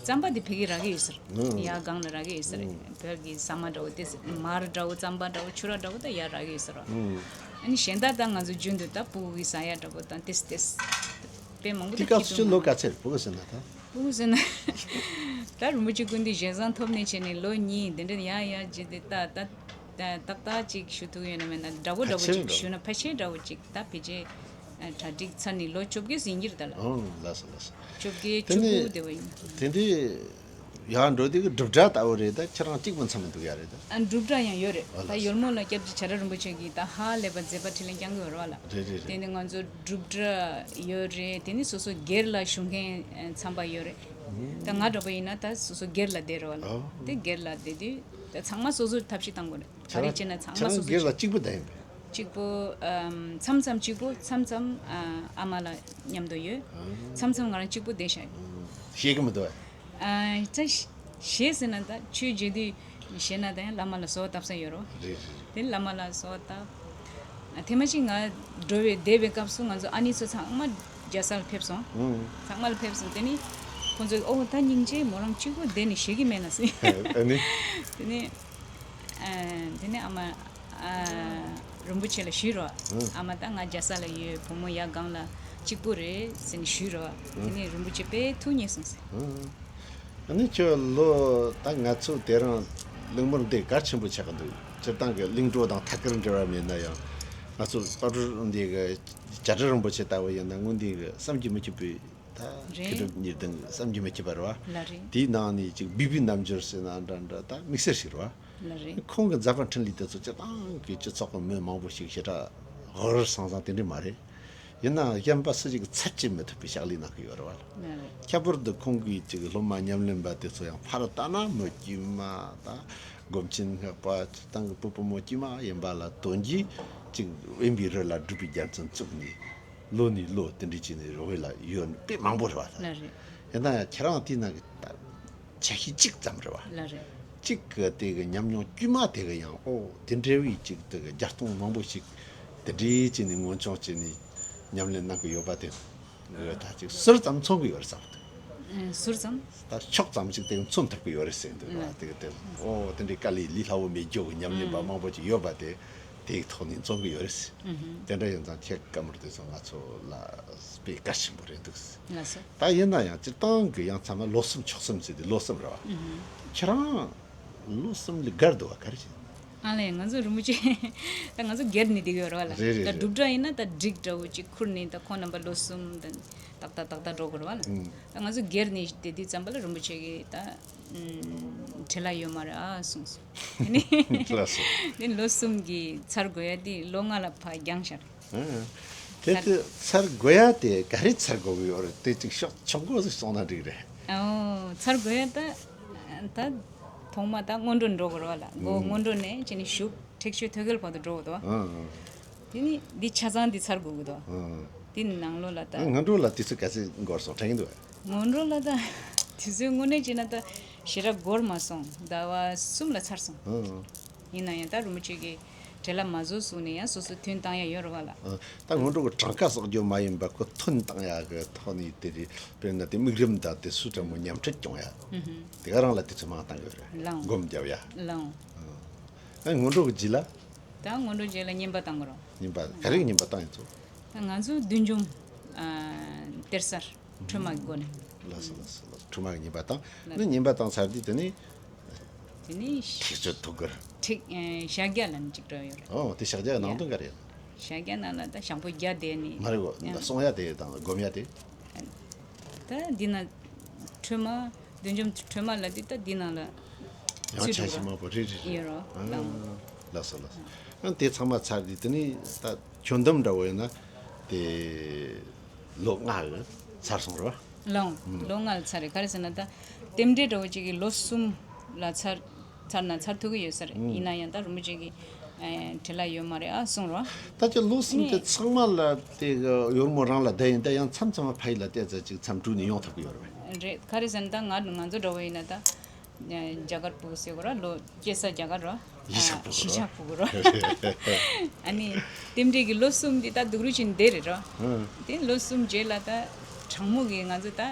རྩམ་པ་དེ་བོད་ཀྱི་རག་གི་ཡོད་ཟེར། ཨང་། ཡར་སྒང་ལ་རག་གི་ཡོད་ཟེར། ཨང་། བོད་ཀྱི་ཟ་མ་འདྲ་བོ་དེ་མར་འདྲ་བོ་རྩམ་པ་འདྲ་བོ་ཕྱུར་ར་འདྲ་བོ་ད་ཡར་རག་གི་ཡོད་ཟེར་རོ། ཨང་། ཨ་ནི་གཞན་དག་ད་ང་ཚོ་རྒྱུན་དུ་ད་སྤུ་གུ་གིས་ཟ་ཡ་འདྲ་བོ་དང་དེ་དེ་དཔེ་མང་པོ་དེ་ད་སྐབས་སུ་ཁྱེད་ལོ་ག་ཚོད་རེད། སྤུ་གུ་ཟེར་ན་ད། སྤུ་གུ་ཟེར་ན་ད་རིན་པོ་ཆེ་སྐུ་མདུན་ཞལ་བཟང་ཐོབ་ནས་བྱས་ནས་ལོ་གཉིས་དེ་འདྲ་ཡར་ཡར་བརྗེས་ཏེ་ད་ད། ཏག་ཏག་ཅིག་ཞུ་ཐུབ་ཡོད་ན་མེད་ན་འདྲ་བོ་འདྲ་བོ་ཕལ་ཆེར་ཅིག་འདྲ་བོ་ཞུ་ན་ཕལ་ཆེར་འདྲ་བོ་ཅིག་ད་ཕལ་ཆེར་གྲ་སྒྲིག་ཚར་ནས་ལོ་བཅོ་བརྒྱད་ཟིན་གྱི་རེད་ད་ལ། ཨང་། ལགས་སོ་ལགས་སོ། བཅོ་བརྒྱད་དེ་བཅུ་ནས་དགུ་དེ་བ་ཡིན། དེ་འདྲའི་ཡར་འགྲོ་དུས་ཀྱི་སྒྲུབ་གྲྭ་ལྟ་བུ་རེད། ད་ཁྱེད་རང་གཅིག་པུ་མཚམས་མི་འདུག་ཡ་རེད་ད། ཨ་སྒྲུབ་གྲྭ་ཡང་ཡོད་རེད། ཨ་ད་ལགས་སོ། ཡོལ་མོ་ལ་སྐྱབས་རྗེ་བྱ་བྲལ་རིན་པོ་ཆེ་གིས་ད་ཧ་ལས་པ་མཛད་པ་འཕྲིན་ལས་བསྐྱངས་ཀྱི་ཡོད་རེད་བ་ལ། རེད་རེད་རེད། དེ་ནས་ང་ཚོ་སྒྲུབ་གྲྭ་ཡོད་རེད། དེ་ནས་སོ་སོ་སྒེར་ལ་ཞུགས་མཁན་ཚན་པ་ཡོད་རེད། ད་ང་འདྲ་པོ་ཡིན་ན་ད་སོ་སོ་སྒེར་ལ་བསྡད་རེད་བ་ལ། ཨོ། དེ་སྒེར་ལ་བསྡད་དུས་ད་ཚང་མ་སོ་སོའི་ཐབས་ཤེས་བཏང་དགོས་རེད། ག་རེ་བྱས་ན་ཚང་མ་སོ་སོ་ཁྱེད་རང་སྒེར་ལ་གཅིག་པུ་བསྡད་ཡིན་པས། གཅིག་པོ་ཨམ། མཚམས་མཚམས་གཅིག་པོ་མཚམས་མཚམས་ཨ་ཨ་མ་ལགས་མཉམ་དུ་ཡོད། ཨང་། མཚམས་མཚམས་ང་རང་གཅིག་པོ་བསྡད་ཤག་ཨང་། ཞེད་ཀྱི་མི་འདུག་ཨ། ཨ་ད་ཞེད་ཟེར་ན་ད་ཆོས་བརྗོད་དུས་ཞེད་ན་ད་ཡང་བླ་མ་ལ་གསོལ་བ་བཏབ་ས་ཡོད་རོ། རེད་རེད། དེ་བླ་མ་ལ་གསོལ་བ་བཏབ། ཨ་ཐེངས་མ་གཅིག་ང་འགྲོ་བའི་བསྡད་པའི་སྐབས་སུ་ང་ཚོ་ཨ་ནེ་ཚོ་ཚང་མ་རྒྱལ་ས་ལ་ཕེབས་སོང་། ཨང་། ཚང་མ་ལ་ཕེབས་སོང་། དེ་ནི་ཁོང་ཚོས་ཨོ་ད་སྙིང་རྗེ་མོ་རང་གཅིག་པོ་བསྡད་ནས་ཞེད་ཀྱི་མེད་ན་ཟེར། ཨ་ནི། དེ་ནི། ཨ་དེ་ནས་ཨ་མ་ཨ་རིན་པོ་ཆེ་ལ་ཞུས་རོགས། ཨ་མ་ད་ང་རྒྱལ་ས་ལ་ཡོད། བུ་མོ་ཡར་སྒང་ལ་གཅིག་པུ་རེད་ཟེར་ནས་ཞུས་རོགས། དེ་ནས་རིན་པོ་ཆེ་དཔེ་ཐུགས་མཉེས་སོང་ཟེར། ཨ་ནི་ཁྱོད་ལོ་ད་ང་ཚོ་དེ་རིང་གླིང་མོར་འདི་གལ་ཆེན་པོ་ཆགས་ཀྱི་འདུག་སྤྱིར་བཏང་གི་གླིང་བྲོ་དང་ཐད་ཀར་འབྲེལ་བ་མེད་ན་ཡང་ང་ཚོ་དཔལ་འབྱོར་འདི་གི་བྱ་བྲལ་རིན་པོ་ཆེ་ལྟ་བུ་ཡིན་ན་དངོས་འདི་གི་བསམ་གྱིས་མི་ཁྱབ་པའི། ད་རེད། མཁས་གྲུབ་གཉིས་ལྡན་བསམ་གྱིས་མི་ཁྱབ་པ་རེད་བ། ལགས་རེད། དེའི་ནང་ནས་ཅིག་སྦས་པའི་རྣལ་འབྱོར་ཟེར་ན་འདྲ་འདྲ་ད་དམིགས་བསལ་ཞིག་རེད་བ། ལགས་རེད། ཁོང་གི་མཛད་པ་འཕྲིན་ལས་དེ་ཚོ་སྤྱིར་བཏང་གི་སྤྱི་ཚོགས་ཀྱི་མི་མང་པོ་ཞིག་ཞེ་དྲག་ཧུར་ཧུར་སང་སང་དེ་འདྲ་མ་རེད། ཡིན་ནའང་གཞན་པ་སུ་ཞིག་གིས་ཚད་བཅད་མི་ཐུབ་པའི་ཕྱག་ལས་གནང་གི་ཡོད་རེད་བ། ལགས་རེད། ཁྱད་པར་དུ་ཁོང་གི་ཅིག་སློབ་མ་ཉམས་ལེན་པ་དེ་ཚོ་ཡང་ཕར་ལྟ་ན་མི་དཀྱུས་མ་ད་སྒོམ་ཆེན་སྔགས་པ་སྤྱིར་བཏང་གི་བུ་བུ་མོ་དཀྱུས་མ་ཡིན་པ་ལ་དོན་གྱིས་ཅིག་དབེན་པའི་རི་ལ་སྒྲུབ་པའི་རྒྱལ་མཚན་བཙུགས་ནས། ལོ་ནས་ལོ་དེ་འདྲ་བྱས་ནས་རོལ་བ་ལ་ཡོད་དཔེ་མང་པོ་རེད་བ། ལགས་རེད། ཡིན་ན་ཡང་ཁྱེད་རང་དེའི་ནང་གི་ད་ཆ་ཤས་གཅིག་ཙམ་རེད་བ། ལགས་རེད། གཅིག་གི་དེ་གི་ཉམས་མྱོང་དཀྱུས་མ་དེ་གི་ཡང་ཨོ་དེ་འདྲ་བའི་གཅིག་དེ་གི་རྒྱ་སྟོང་མང་པོ་ཞིག་དེ་འདྲ་བྱས་ནས་མངོན་ཆུང་བྱས་ནས་ཉམས་ལེན་གནང་གི་ཡོད་པ་དེ་ད་ཅིག་ཟུར་ཙམ་མཚོན་གི་ཡོད་རེད་བསམ་གི་འདུག་ཨ་ཟུར་ཙམ། ད་ཕྱོགས་ཙམ་ཞིག་དེ་མཚོན་ཐུབ་ཀྱི་ཡོད་རེད་ཟེར་འདུག་ལ། ལགས། དེ་གི་དེ་ཨོ་དེ་འདྲའི་དཀའ་ལས་ལས་སླ་བོ་མེད་རྒྱུ་གི་ཉམས་ལེན་པ་ཨང་། མང་པོ་ཅིག་ཡོད་པ་དེ་དེའི་ཐོག་ནས་མཚོན་གི་ཡོད་རེད། ཨུ་ཧུམ། དེ་འདྲ་ཡིན་ཙང་ཁྱེད་བཀའ་མོལ་དེ་ཚོ་ང་ཚོ་ལ་དཔེ་གལ་ཆེན་པོ་རེད་འདུག་ལགས་སོ། ད་ཡིན་ན་ཡང་སྤྱིར་བཏང་གི་ཡང་ཚང་མ་ལོ་གསུམ་ཕྱོགས་གསུམ་ཟེར་དེ་ལོ་གསུམ་རེད་བ། ཨུ་ཧུམ། ཁྱེད་རང་ལོ་གསུམ་ལས་བརྒལ་འདུག་བ་ག་རེ་བྱེད། ཨ་ལས་ང་ཚོ་རིན་པོ་ཆེ་ད་ང་ཚོ་སྒེར་ནས་བསྡད་ཀྱི་ཡོད་རེད་བ་ལ། རེད་རེད་ད་རེད། སྒྲུབ་གྲྭ་ཡིན་ན་ད་སྒྲིག་འདྲ་བོ་ཅིག་ཁུར་ནས་ད་ཁོང་རྣམ་པ་ལོ་གསུམ་ད་ཏག་ཏག་ཏག་ཏག་འགྲོ་དགོས་རེད་བ་ལ། ཨུམ། ད་ང་ཚོ་སྒེར་ནས་བསྡད་དུས་ཙམ་པ་ལ་རིན་པོ་ཆེ་གིས་ད་ཨུམ། བྲེལ་བ་ཡོད་མ་རེད་ཨ་གསུངས་སོང་། དེ་ནས་ལགས་སོ། དེ་ལོ་གསུམ་གྱི་ཚར་དགོས་ཡ་དེ་ལོ་ལྔ་ལ་ཕར་འགྱངས་ཤག་ཨ། དེ་ད་ཚར་དགོས་ཡ་དེ་ག་རེ་ཚར་དགོས་ཀྱི་ཡོད་རེད། དེ་ཅིག་ཤོག་ཆོག་མགོ་ཟིག་སོང་ན་འགྲིག་རེད། ཨོ། ཚར་དགོས་ཡ་ད་ད་ཐོག་མ་ད་སྔོན་འགྲོ་འགྲོ་དགོས་རེད་བ་ལ། མགོ་ཨུམ། སྔོན་འགྲོ་ནས་ཅི་ནས་ཞུགས་ཁྲེགས་ཆོད་ཐོད་རྒལ་བར་དུ་འགྲོ་དགོས་འདུག་ཨ་ཨ། དེ་ནི་འདི་ཆ་ཚང་འདི་ཚར་དགོས་ཀྱི་འདུག་ཨ་ཨ། དེ་ནི་ནང་ལོགས་ལ་ད། སྔོན་འགྲོ་ལ་དུས་ཚོད་ག་ཚོད་འགོར་སོང་དྲན་གྱི་འདུག་སྔོན་འགྲོ་ལ་ད་དུས་ཚོད་དངོས་གནས་བྱས་ན་ད་ཞེ་དྲག་འགོར་མ་སོང་། ཟླ་བ་གསུམ་ལ་ཚར་སོང་། ཨ་ཨ། ཡིན་ན་ཡང་ད་རིན་པོ་ཆེ་གིས་བྲེལ་བ་མ་བཟོ་གསུངས་ནས་ཡང་སོ་སོ་ཐུན་བཏང་ཡ་ཡོད་རེད་བ་ལ། ཨ། ད་སྔོན་འགྲོ་གི་གྲངས་ཀ་གསོག་རྒྱུ་མ་ཡིན་པ་ཁོ་ཐུན་བཏང་ཡ་གི་ཐོག་ནས་དེ་རེད། དཔེར་ན་དེ་དམིགས་རིམ་དང་དེ་སུ་ཕྲ་མོ་མཉམ་འཁྲིད་སྐྱོང་ཡ། ཨུ་ཧུ། དེ་ག་རང་ལ་དུས་ཚོད་མང་བཏང་ཡོད་རེད། ལའང་། སྒོམ་རྒྱབ་ཡ། ལའང་། ཨ། ཨ། སྔོན་འགྲོ་གི་རྗེས་ལ། ད་སྔོན་འགྲོ་རྗེས་ལ་རྔན་པ་བཏང་གི་རོ། རྔན་པ་ག་རེ་གི་རྔན་པ་བཏང་ཡིན་ཚོ། ད་ང་ཚོ་བདུད་འཇོམས་ཨ་གཏེར་གསར་ཁྲོས་མ་གི་སྒོ་ནས། ལགས་སོ་ལགས་སོ་ལགས། ཁྲོས་མ་གི་རྔན་པ་བཏང་། ནི་རྔན་པ་བཏང་ཚར་དུས་དེ་ནི། དེ་ནི་ཁྲེགས་ཆོད་ཐུག་གི་རེད། ཁྲེགས་ཨེ་ཞག་བརྒྱ་ལ་ནི་གཅིག་འགྲོ་ཡོད་རེད། ཨོ། དེ་ཞག་བརྒྱ་ནང་དོན་ག་རེ་ཡོད། ཞག་བརྒྱ་ནང་ལ་ད་ཞག་པོ་བརྒྱ་བསྡད་ནི། མ་རེད་གོ། ཡང་སོང་ཡ་དེ་དང་སྒོམ་ཡ་དེ། ད་འདི་ན་ཁྲོས་མ། བདུད་འཇོམས་ཁྲོས་མ་ལ་འདི་ད་འདི་ནང་ལ་ཡང་ཚུད་ཆ་འགྲོ་ཞིག་མང་པོ་རེད་རེད་རེད། ཡོད་རོ་ཨ། ལགས། ལགས་སོ་ལགས་སོ། ཨ། དེ་ཚང་མ་ཚར་དུས་དེ་ནི་ད་ཁྱོན་བསྡོམས་འདྲ་བོ་ཡིན་ན་དེ་ལོ་ལྔ་གི་ཚར་སོང་རེད་བ། ལོ་ལོ་ལྔ་ལ་ཚར་རེད། ག་རེ་ཟེར་ན་ད་རྟེན་འབྲེལ་འདྲ་བོ་ཅིག་གི་ལོ་གསུམ་ལ་ཚར་ཚར་ན་ཚར་ཐུབ་ཀྱི་ཡོད་ས་རེད། ཡིན་ན་ཡང་ད་རིན་པོ་ཆེ་གི་ཨེ་བྲེལ་བ་ཡོད་མ་རེད་ཨ་གསུངས་རོ། ད་ཁྱོད་ལོ་གསུམ་དེ་ཚང་མ་ལ་དེ་གི་ཡོལ་མོ་རང་ལ་བསྡད་ཡིན། ད་ཡང་མཚམས་མཚམས་མ་ཕ་ཡུལ་ལ་བལྟས་ཙང་ཅིག་མཚམས་དྲུག་ནས་ཡོང་ཐུབ་ཀྱི་ཡོད་རེད་པས། རེད། ག་རེ་ཟེར་ན་ད་ང་ང་ཚོ་འདྲ་བོ་ཡིན་ན་ད་རྒྱ་གར་ཕྲུ་གུ་ཟེར་དགོས་ར། ལོ་སྐྱེས་ས་རྒྱ་གར་ར། གཞིས་ཆགས་ཕྲུ་གུ་ར། གཞིས་ཆགས་ཕྲུ་གུ་ར། ཨ་ནི་རྟེན་འབྲེལ་གྱི་ལོ་གསུམ་འདི་ད་སྡུག་རུས་ཅིག་འདི་རེད་ར། ཨ། དེ་ལོ་གསུམ་རྗེས་ལ་ད་དྲང་མོ་གི་ང་ཚོ་ད་ཨ་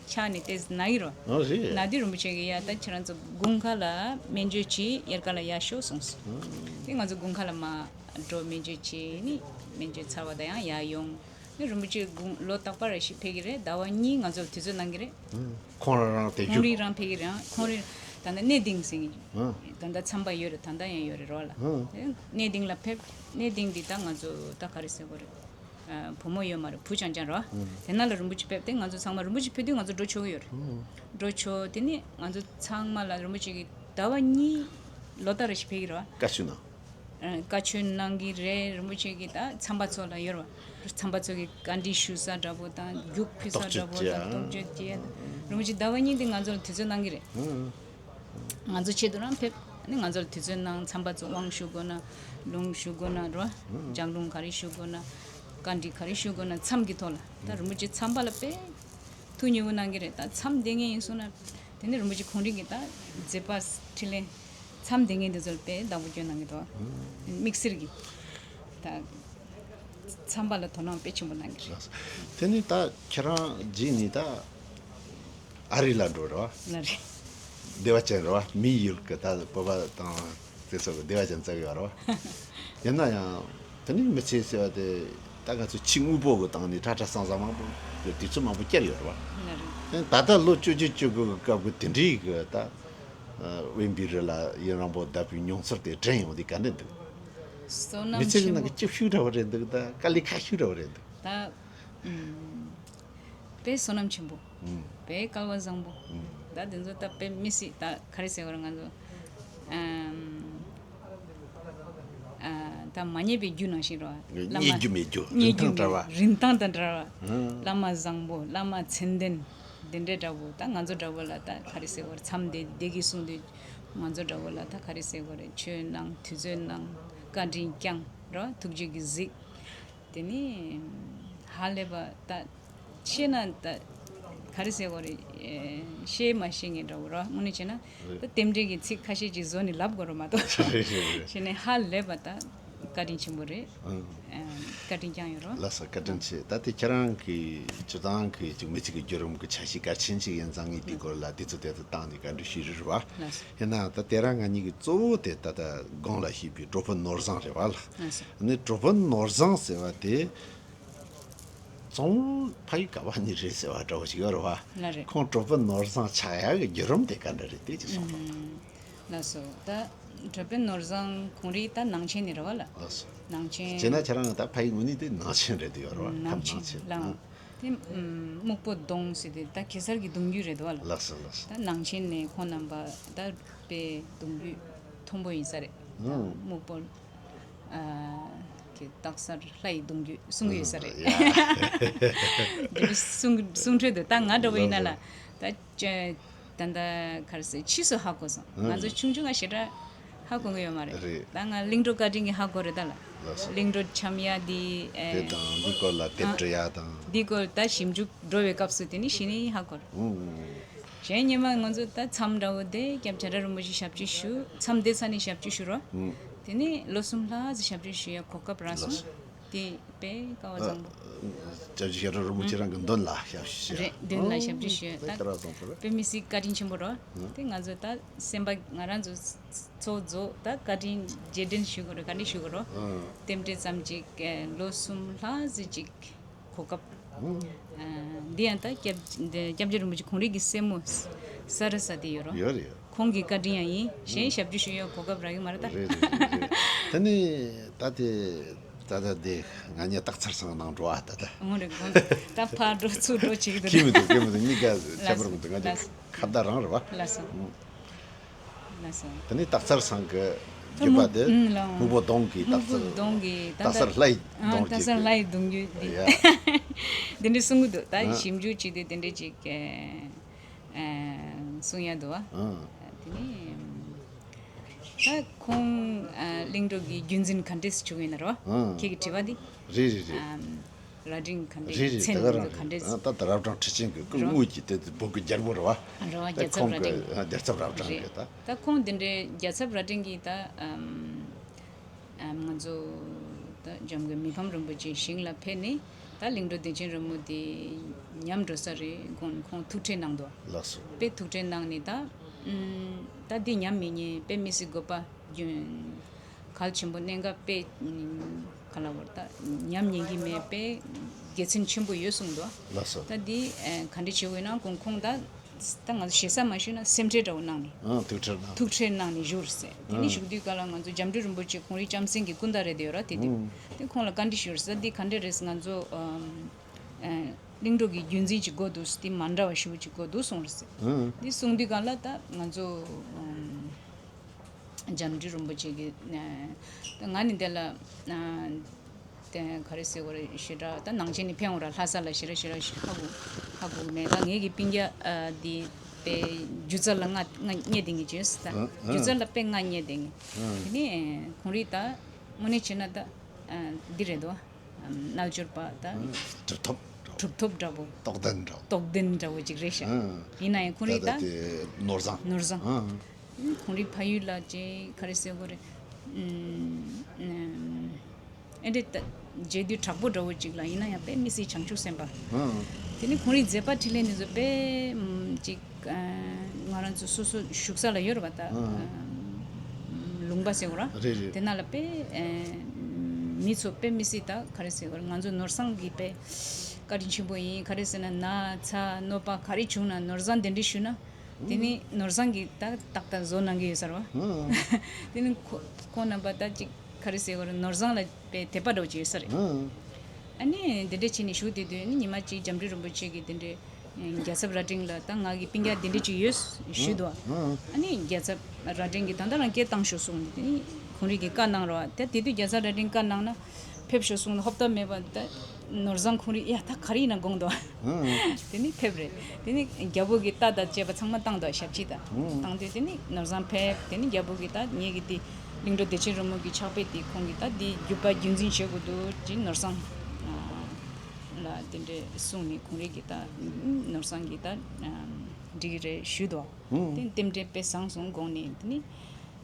ཕྱག་ནས་དེ་ན་གི་ར། ཨ་རེད། ན་དུས་རིན་པོ་ཆེ་གིས་ཡ་ད་ཁྱེད་རང་ཚོ་དགུན་ཁ་ལ་སྨན་བཅོས་བྱེད། དབྱར་ཁ་ལ་ཡར་ཤོག་གསུངས་སོང་། ཨ། དེ་ང་ཚོ་དགུན་ཁ་ལ་མར་འགྲོ། སྨན་བཅོས་བྱས་ནི་སྨན་བཅོས་ཚར་བ་དང་ཡང་ཡར་ཡོང་། ནི་རིན་པོ་ཆེ་དགུང་ལོ་རྟག་པར་རེ་ཞིག་ཕེབས་ཀྱི་རེད། ཟླ་བ་གཉིས་ང་ཚོར་དུས་ཚོད་གནང་གི་རེད། ཁོང་རང་རང་དེ་ཁོང་རྒྱུ། རིགས་རང་ཕེབས་ཀྱི་རེད། ཁོང་རིགས་ད་ལྟ་གནས་ལྡིང་ཟེར་གྱི། ཨ། ད་ལྟ་མཚམས་པ་ཡོད་རེད། ད་ལྟ་ཡང་ཡོད་རེད་རོ་ལ། ཨ། གནས་ལྡིང་ལ་ཕེབས། གནས་ལྡིང་འདི་ད་ང་ཚོ་ད་ག་རེ་ཟེར་དགོས་རེད། ཨ། བུ་མོ་ཡོད་མ་རེད། བུ་རྐྱང་རྐྱང་རོ། ཨ། དེ་ན་ལ་རིན་པོ་ཆེ་ཕེབས་ཏེ་ང་ཚོ་ཚང་མ་རིན་པོ་ཆེ་ཕེབས་དུས་ང་ཚོ་འགྲོ་ཆོག་གི་ཡོད་རེད། ཨ། འགྲོ་ཆོག་དེ་ནི་ང་ཚོ་ཚང་མ་ལ་རིན་པོ་ཆེ་གིས་ཟླ་བ་གཉིས་ལོ་ལྟར་རེ་ཞིག་ཕེབས་ཀྱི་རེད་བ། བཀའ་ཆོས་གནང་། བཀའ་ཆོས་གནང་གི་རེད། རིན་པོ་ཆེ་གིས་ད་མཚམས་པ་ཚོ་ལ་ཡོད་རེད་བ། མཚམས་པ་ཚོ་གི་བཀའ་འདྲི་ཞུ་ས་འདྲ་པོ་དང་རྒྱུགས་ཕུལ་ས་འདྲ་པོ་དང་རྟོག་དཔྱོད་བྱེད་ཡ་དང་། རིན་པོ་ཆེ་ཟླ་བ་གཉིས་དེ་ང་ཚོ་ལ་དུས་ཚོད་གནང་གི་རེད། ང་ཚོ་ཆེད་དུ་རང་ཕེབས། ཨ་ནི་ང་ཚོ་ལ་དུས་ཚོད་གནང་། མཚམས་པ་ཚོ་དབང་ཞུ་དགོས་ན། ལུང་ཞུ་དགོས་ན་རོ། ལྗགས་ལུང་ག་རེ་ཞུ་དགོས་ན། བཀའ་འདྲི་ག་རེ་ཞུ་དགོས་ན་མཚམས་ཀྱི་ཐོག་ལ། ད་རིན་པོ་ཆེ་མཚམས་པ་ལ་དཔེ་ཐུགས་མཉེས་པོ་གནང་གི་རེད། ད་མཚམས་བསྡད་མཁན་ཡིན་སོང་ན། དེ་ནི་རིན་པོ་ཆེ་ཁོང་རང་གི་ད་མཛད་པ་འཕྲིན་ལས་མཚམས་བསྡད་མཁན་དེ་ཚོ་ལ་དཔེ་བདག་པོ་སྐྱོན་གནང་གི་འདུག་དམིགས་བསལ་གྱི་ད་མཚམས་པ་ལ་དོ་སྣང་དཔེ་ཆེན་པོ་གནང་གི་རེད། དེ་ནི་ད་ཁྱེད་རང་རྗེས་ནས་ད་ཨ་རི་ལ་འགྲོ་རེད་བ། ལ་རེད། བདེ་བ་ཅན་རེད་བ། མི་ཡུལ་གི་ད་བོད་པ་དང་དེ་ཚོ་གི་བདེ་བ་ཅན་བཙལ་གི་ཡོད་རེད་བ། ཡིན་ན་ཡང་དེ་ནི་མི་ཚེ་ཟེར་བ་དེ་ད་ང་ཚོ་ཕྱི་དངོས་པོ་གི་སྟེང་ནས་ཁྲ་ཁྲ་ཟང་ཟང་མང་པོ་གི་དུས་ཚོད་མང་པོ་བསྐྱལ་ཡོད་རེད་བ། ལ་རེད། ད་ལྟ་ལོ་བཅུ་བཅུ་བཅུ་དགུ་གི་སྐབས་གི་དེ་འདྲའི་གི་ད་དབེན་པའི་རི་ལ་ཡུན་རིང་པོ་བསྡད་པའི་མྱོང་ཚོར་དེ་དྲན་ཡོང་དུས་ག་འདྲ་འདུག་བསོད་ནམས་མི་ཚེ་གི་ཆེན་ནང་པོ། གི་སྐྱིད་ཤོས་འདྲ་བོ་རེད་འདུག་ད་དཀའ་ལས་ཁག་ཤོས་འདྲ་བོ་རེད་འདུག་ད་ཨུམ། དཔེ་བསོད་ནམས་ཆེན་པོ། ཨུམ། དཔེ་སྐལ་བ་བཟང་པོ། ཨུམ། ད་དེ་ཚོ་ད་དཔེ་མི་སྲིད། ད་ག་རེ་ཟེར་བ་རེད། ང་ཚོ་ཨམ། ཨ། ད་མ་རྙེད་པའི་རྒྱུ་ནང་བཞིན་རེད་བ། བླ་མ་རྙེད་རྒྱུ་མེད་རྒྱུ། རྙེད་རྒྱུ་རིན་ཐང་བྲལ་བ། མེད། རིན་ཐང་དང་བྲལ་བ། ཨུམ། བླ་མ་བཟང་པོ། བླ་མ་མཚན་ལྡན། དེ་འདྲའི་འདྲ་བོ། ད་ང་ཚོ་འདྲ་བོ་ལ་ད་ག་རེ་ཟེར་བ་རེད། མཚམས་བསྡད་བསྡད་ཀྱི་གསུང་དུས་ང་ཚོ་འདྲ་བོ་ལ་ད་ག་རེ་ཟེར་བ་རེད། ཆོས་གནང་། དུས་ཚོད་གནང་། བཀའ་དྲིན་བསྐྱངས་རོ། ཐུགས་རྗེ་གིས་གཟིགས། དེ་ནི་ཧ་ལས་པ། ད་ཤེས་ན་ད་ག་རེ་ཟེར་དགོས་རེད། ཨེ། ཤེས་མ་ཤེས་ངེས་འདྲ་བོ་རོ། དངོས་གནས་བྱས་ན་ད་རྟེན་འབྲེལ་གྱི་ཚིག་ཁ་ཤས་ཅིག་བཟོ་ནས་ལབ་དགོས་རེད་མ་གཏོགས། རེད་རེད་རེད། བྱས་ནས་ཧ་ལས་པ་ད་བཀའ་དྲིན་ཆེན་པོ་རེད། ཨང་། ཨེ། བཀའ་དྲིན་བསྐྱངས་ཡོད་རོ། ལགས་སོ། བཀའ་དྲིན་ཆེ། ད་དེ་ཁྱེད་རང་གི་སྤྱིར་བཏང་གི་ཅིག་མི་ཚེ་གི་བརྒྱུད་རིམ་གྱི་ཆ་ཤས་གལ་ཆེན་ཅིག་ཡིན་ཙང་། ངས་དེའི་སྐོར་ལ་དུས་ཚོད་དེ་ཚོ་བཏང་ནས་བཀའ་འདྲི་ཞུས་རེད་བ། ལགས་སོ། ཡིན་ནའང་ད་དེ་རིང་ང་གཉིས་ཀྱིས་གཙོ་བོ་དེ་ད་ལྟ་གོང་ལ་ཞུས་པའི་གྲོགས་པོ་ནོར་བཟང་རེད་བ་ལ། ལགས་སོ། ནི་གྲོགས་པོ་ནོར་བཟང་ཟེར་བ་དེ་ཚང་མ་ཕ་ཡུལ་ག་བ་ནས་རེད་ཟེར་བ་འདྲ་བོ་ཞིག་ཡོད་རེད་བ། ལགས་རེད། ཁོང་གྲོགས་པོ་ནོར་བཟང་ཆགས་ཡག་གི་བརྒྱུད་རིམ་དེ་ག་འདྲ་རེད། དེ་ཅིག་གསུངས་དང་། ལགས་སོ། ད་གྲོགས་པོ་ནོར་བཟང་ཁོང་རང་ད་ནང་ཆེན་ནས་རེད་བ་ལ། ལགས་སོ། ནང་ཆེན། བྱས་ན་ཁྱེད་རང་ད་ཕ་ཡུལ་དངོས་གནས་དེ་ནང་ཆེན་རེད་དེ་ཡོད་རེད་བ། ནང་ཆེན། ཁམས་ནང་ཆེན། ལགས། ཨང་། དེ་སྨུག་པོ་གདོང་ཟེར་དེ་ད་གེ་སར་གྱི་གདུང་རྒྱུད་རེད་དོ་བ་ལ། ལགས་སོ་ལགས་སོ། ད་ནང་ཆེན་ནས་ཁོང་རྣམ་པ་ད་དཔེ་གདུང་རྒྱུད་མཐོན་པོ་ཡིན་ས་རེད། ཨང་། སྨུག་པོ་ཨ་གི་སྟག་གཟར་ལྷ་ཡི་གདུང་རྒྱུད་གསུང་གི་ཡོད་ས་རེད། ཡ། འདི་གསུང་གསུང་འཕྲོས་དེ་ད་ང་འདྲ་བོ་ཡིན་ན་ལ། ལགས་སོ། ད་ཅ་ད་ད་ག་རེ་ཟེར། ཕྱིས་སུ་ཧ་གོ་སོང་། ང་ཚོ་ཨང་། ཆུང་ཆུང་ང་ཞེ་དྲག་ཧ་གོ་གི་ཡོད་མ་རེད། རེད། ད་ང་གླིང་བྲོ་བཀའ་དྲིན་གྱིས་ཧ་གོ་རེད་ད་ལ། ལགས་སོ། གླིང་བྲོ་འཆམ་ཡ་འདི། ཨེ། དེ་དང་འདི་སྐོར་ལ་དེབ་ཨ་འབྲི་ཡ་དང་། འདི་སྐོར་ད་ཞིབ་འཇུག་འགྲོ་བའི་སྐབས་སུ་དེ་ནི་གཞི་ནས་ཧ་གོ་རེད། ཨུ། གཞན་ཉི་མ་ང་ཚོ་ད་མཚམས་འདྲ་བོ་དེ་སྐྱབས་རྗེ་རིན་པོ་ཆེ་ཞབས་ཕྱི་ཞུ། མཚམས་བསྡད་ས་ནས་ཞབས་ཕྱི་ཞུ་རོགས། ཨུ། དེ་ནི་ལོ་གསུམ་ལྷག་ཙམ་ཞབས་ཕྱི་ཞུ་ཡ་གོ་སྐབས་རག་སོང་། ལགས་སོ། དེ་དཔེ་དཀའ་བ་བཟང་པོ། སྐྱབས་རྗེ་ཞབས་དྲུང་རིན་པོ་ཆེ་རང་གི་མདུན་ལ་ཞབས་ཞུ་ཞུ། རེད། མདུན་ལ་ཞབས་ཕྱི་ཞུ། ད་དཔེ་དཀའ་བ་བཟང་པོ་རེད། དཔེ་མི་སྲིད་བཀའ་དྲིན་ཆེན་པོ་རེད། དེ་ང་ཚོ་ད་སེམས་པ་ང་རང་ཚོ་ཚོགས་རྫོགས་ད་བཀའ་དྲིན་རྗེས་དྲན་ཞུ་དགོས་རེད། ག་འདྲ་ཞུ་དགོས་རེད། རྟེན་འབྲེལ་ཙམ་ཅིག་ལོ་གསུམ་ལྷག་ཙམ་ཅིག་གོ་སྐབས། འདི་ཡང་ད་སྐྱབས་སྐྱབས་རྗེ་རིན་པོ་ཆེ་ཁོང་རང་གི་སྲས་མོ་ས་ར་ས་དེ་ཡོད་རོ། ཡོད་རེད། ཁོང་གི་བཀའ་དྲིན་ཡང་ཡིན། གཞན་ཞབས་ཕྱི་ཞུ་ཡག་གོ་སྐབས་རག་གི་མ་རེད་ད། རེད་རེད་རེད་རེད། ད་ནི་ད་དེ་ད་ད་དེ་ང་གཉིས་སྟག་ཚང་ནང་འགྲོ་ཨ་ད་ད། འོང་རེད། གོང་ད་ཕར་འགྲོ་ཚུར་འགྲོ་བྱེད་ཀྱི་འདུག་ཁྱི་མི་འདུག་ཁྱི་མི་འདུག་གཉིས་ཀ་ཁྱད་པར་མི་འདུག་ང་ཚོ་ལགས་སོ། ཁ་བརྡ་རང་རེད་བ། ལགས་སོ། ལགས་སོ། དེ་ནས་སྟག་ཚང་གི་ད་རྒྱུད་པ་དེ་སྨུག་ཨུམ་ལ་སྨུག་པོ་གདོང་གི་སྟག་ཚང་། སྟག་ཚང་ལྷའི་གདོང་ཨ་སྟག་ཚང་ལྷའི་གདོང་རྒྱུད་དེ། ཡ། དེ་འདྲའི་གསུང་གི་འདུག་ད་ཨ་ཞིབ་འཇུག་བྱས་ཏེ་དེ་འདྲའི་ཅིག་ཨེ་ཨེ་གསུང་ཡ་འདུག་ཨ། ཨ། དེ་ནས་ད་ཁོང་ཨ་གླིང་འགྲོ་གི་རྒྱུན་འཛིན་ག་འདྲས་བྱུང་ཡོད་ན་རོ། ཨ། ཁྱེད་ཀྱི་དྲི་བ་འདི། རེད་རེད་རེད། ཨམ། རྭ་སྒྲེང་ག་འདྲའི་རེད་རེད། མཚན་དེ་ག་རང་ག་འདྲའི་རེད། ཨ་ད་ད་རབ་འབྲིང་ཁྲི་ཆེན་གྱི་སྐུ་རོ། དངོས་ཀྱི་དེ་དེ་བོད་ཀྱི་རྒྱལ་པོ་རེད་བ། རེད་བ། ད་རྒྱལ་ཚབ་ཁོང་རྭ་གི་སྒྲེང་། ཨ་རྒྱལ་ཚབ་རབ་འབྲིང་རེད། གི་ད། ད་ཁོང་དེ་འདྲའི་རྒྱལ་ཚབ་རྭ་སྒྲེང་གིས་ད་ཨམ་ཨམ་ང་ཚོ་ད་འཇམ་མགོན་མི་ཕམ་རིན་པོ་ཆེ་ཞིང་ལ་ཕེབས་ནས་ད་གླིང་འགྲོ་བདེ་ཆེན་རིན་པོ་དེ་ཉམས་འགྲོ་ས་རེད་དགོངས་ནས་ཁོང་ཐུགས་ཁྲལ་གནང་འདུག་ལགས་སོ། དཔེ་ཐུགས་ཁྲལ་གནང་ནས་ད་ཨམ་ད་འདི་ཉམས་མི་ཉན། དཔེ་མི་སྲིད་དགོས་པ་རྒྱུན། གལ་ཆེན་པོ་གནད་འགག་དཔེ་ག་ལ་བར་ད་ཉམས་ཉན་གྱི་མེད། དཔེ་དགེ་མཚན་ཆེན་པོ་ཡོད་གསུངས་འདུག་ལགས་སོ། ད་འདི་ཨ་ག་འདྲ་བྱེད་དགོས་ན་ཁོང་ཁོང་ད་ད་ང་ཚོ་ཞེ་ས་མ་ཞུས་ན་སེམས་ཁྲལ་འདྲ་བོ་གནང་ནས། ཨ་ཐུགས་ཁྲལ་གནང་། ཐུགས་ཁྲལ་གནང་ནས་བཞུགས་ཟེར། དེ་ནས་ཨ་བཞུགས་དུས་ག་ལ་ང་ཚོ་འཇམ་མགྲོན་རིན་པོ་ཆེ་ཁོང་རང་ལྕམ་སྲིང་གི་སྐུ་ཟླ་རེད་དེ་ཡོད་ར། དེ་དུས་ཨ་དེ་ཁོང་ལ་བཀའ་འདྲི་ཞུས་ཟེར། འདི་ག་འདྲ་རེད། ང་ཚོ་ཨ་ཨ་གླིང་འགྲོ་གི་རྒྱུན་འཛིན་གྱི་སྒོ་འདུག་དེ་མ་འདྲ་བ་ཞེ་པོ་ཅིག་དགོས་འདུག་གསུངས་རེད་ཟེར། ཨ་འདི་གསུངས་དུས་ག་ལ་ད་ང་ཚོ་ཨ། འཇམ་མགྲོན་རིན་པོ་ཆེ་གིས་ཨ་ང་ནི་འདི་ལ་ཨ་དེ་ག་རེ་ཟེར་དགོས་རེད། ཞེ་དྲག་ད་ནང་ཆེན་ནས་ཕེབས་འོང་ར། ལྷ་ས་ལ་ཞེ་དྲག་ཞེ་དྲག་ཧ་གོ་ཧ་གོ་མེད། ད་ངེད་ཀྱི་སྤུན་ཀྱག་ཨ་འདི་དཔེ་སྒྱུ་རྩལ་ལ་ང་ང་བསྙད་དེ་ངེད་ཅེས་ད་ཨ་ཨ་སྒྱུ་རྩལ་ལ་དཔེ་ང་བསྙད་དེ་ངེད། ཨ་དེ་ནས་ཁོང་རིགས་ད་དངོས་གནས་བྱས་ན་ད་ཨ་འདི་རེད་དོ། རྣལ་འབྱོར་པ་ད་གྲུབ་ཐོབ་འདྲ་བོ། གྲུབ་ཐོབ་འདྲ་བོ། རྟོགས་ལྡན་འདྲ་བོ། རྟོགས་ལྡན་འདྲ་བོ་ཅིག་རེད་ཤག་ཨ་ཡིན་ན་ཡང་ཁོང་རིགས་ད་ད་ད་དེ་ནོར་བཟང་། ནོར་བཟང་། ཨ་ཁོང་རིགས་ཕ་ཡུལ་ལ་ཅིག་ག་རེ་ཟེར་དགོས་རེད། ཨ་འདྲ་ད་མཇལ་དུས་དྲག་པོ་འདྲ་བོ་ཅིག་ལ་ཡིན་ན་ཡང་དཔེ་མི་སྲིད་བྱང་ཆུབ་སེམས་དཔའ། ཨ་དེ་ནི་ཁོང་རིགས་མཛད་པ་འཕྲིན་ལས་འདི་ཚོ་དཔེ་ཅིག་ཨ་ང་རང་ཚོ་སོ་སོ་བཞུགས་ས་ལ་ཡོད་རེད་པ། ད་ཨ་ལུང་པ་ཟེར་དགོས་ར། རེད་རེད། དེ་ན་ལ་དཔེ་ཨ་མི་ཚོ་དཔེ་མི་སྲིད་ད་ག་རེ་ཟེར་དགོས་རེད། ང་ཚོ་ནོར་བཟང་གི་དཔེ་བཀའ་དྲིན་ཆེན་པོ་ཡིན། ག་རེ་ཟེར་ན་ན་ཚ་གནོད་པ་ག་རེ་བྱུང་ན་ནོར་བཟང་གདན་འདྲེན་ཞུས་ན་དེ་ནི་ནོར་བཟང་གིས་ད་ཏག་ཏག་བཟོ་གནང་གི་ཡོད་ས་རེད་པ། ཨ་དེ་ནི་ཁོ་ཁོང་རྣམ་པ་ད་ཅིག་ག་རེ་ཟེར་དགོས་རེད། ནོར་བཟང་ལ་དཔེ་དད་པ་འདྲ་བོ་ཅིག་ཡོད་ས་རེད། ཨ་ཨ་ནི་འདི་འདྲ་བྱས་ནས་བཞུགས་བསྡད་དུས་ཨ་ནི་ཉི་མ་གཅིག་འཇམ་མགྲོན་རིན་པོ་ཆེ་གིས་འདི་འདྲའི་རྒྱལ་ཚབ་རྭ་སྒྲེང་ལ་ད་ང་གི་སྤུན་ཀྱག་འདི་འདྲ་ཅིག་ཡོད་ཞུས་འདུག་ཨ་ཨ་ནི་རྒྱལ་ཚབ་རྭ་སྒྲེང་གིས་ད་ལྟ་རང་སྐད་བཏང་ཤོག་གསུངས་ནས་དེ་ནི་ཁོང་རིགས་ཀྱིས་བཀའ་གནང་རོགས། ད་དེ་དུས་རྒྱལ་ཚབ་རྭ་སྒྲེང་བཀའ་གནང་ན་ཕེབས་ཤོག་གསུངས་ནས་ཧོབ་སྟབས་མེད་པ་ད་ནོར་བཟང་ཁོང་རིགས་ཡ་ད་ག་རེ་ཡིན་ན་དགོངས་འདུག་ཨ་དེ་ནི་ཕེབས་རེད། དེ་ནི་རྒྱལ་པོ་གི་རྟ་དང་བཅས་པ་ཚང་མ་བཏང་འདུག་ཞབས་ཕྱི་དང་བཏང་དུས་དེ་ནི་ནོར་བཟང་ཕེབས། དེ་ནི་རྒྱལ་པོ་གི་ད་ངེད་ཀྱི་དེ་གླིང་འགྲོ་བདེ་ཆེན་རོལ་མོ་གི་ཕྱག་དཔེ་དེ་ཁོང་གིས་ད་འདི་བརྒྱུད་པ་རྒྱུན་འཛིན་བྱེད་དགོས་འདུག་ཅེས་ནོར་བཟང་ལ་དེ་འདྲས་གསུངས་ནས་ཁོང་རིགས་ཀྱིས་ད་ནོར་བཟང་གིས་ད་འགྲིག་གི་རེད་ཞུས་འདུག་དེ་རྟེན་འབྲེལ་དཔེ་བཟང་སོང་དགོངས་ནས། དེ་ནི་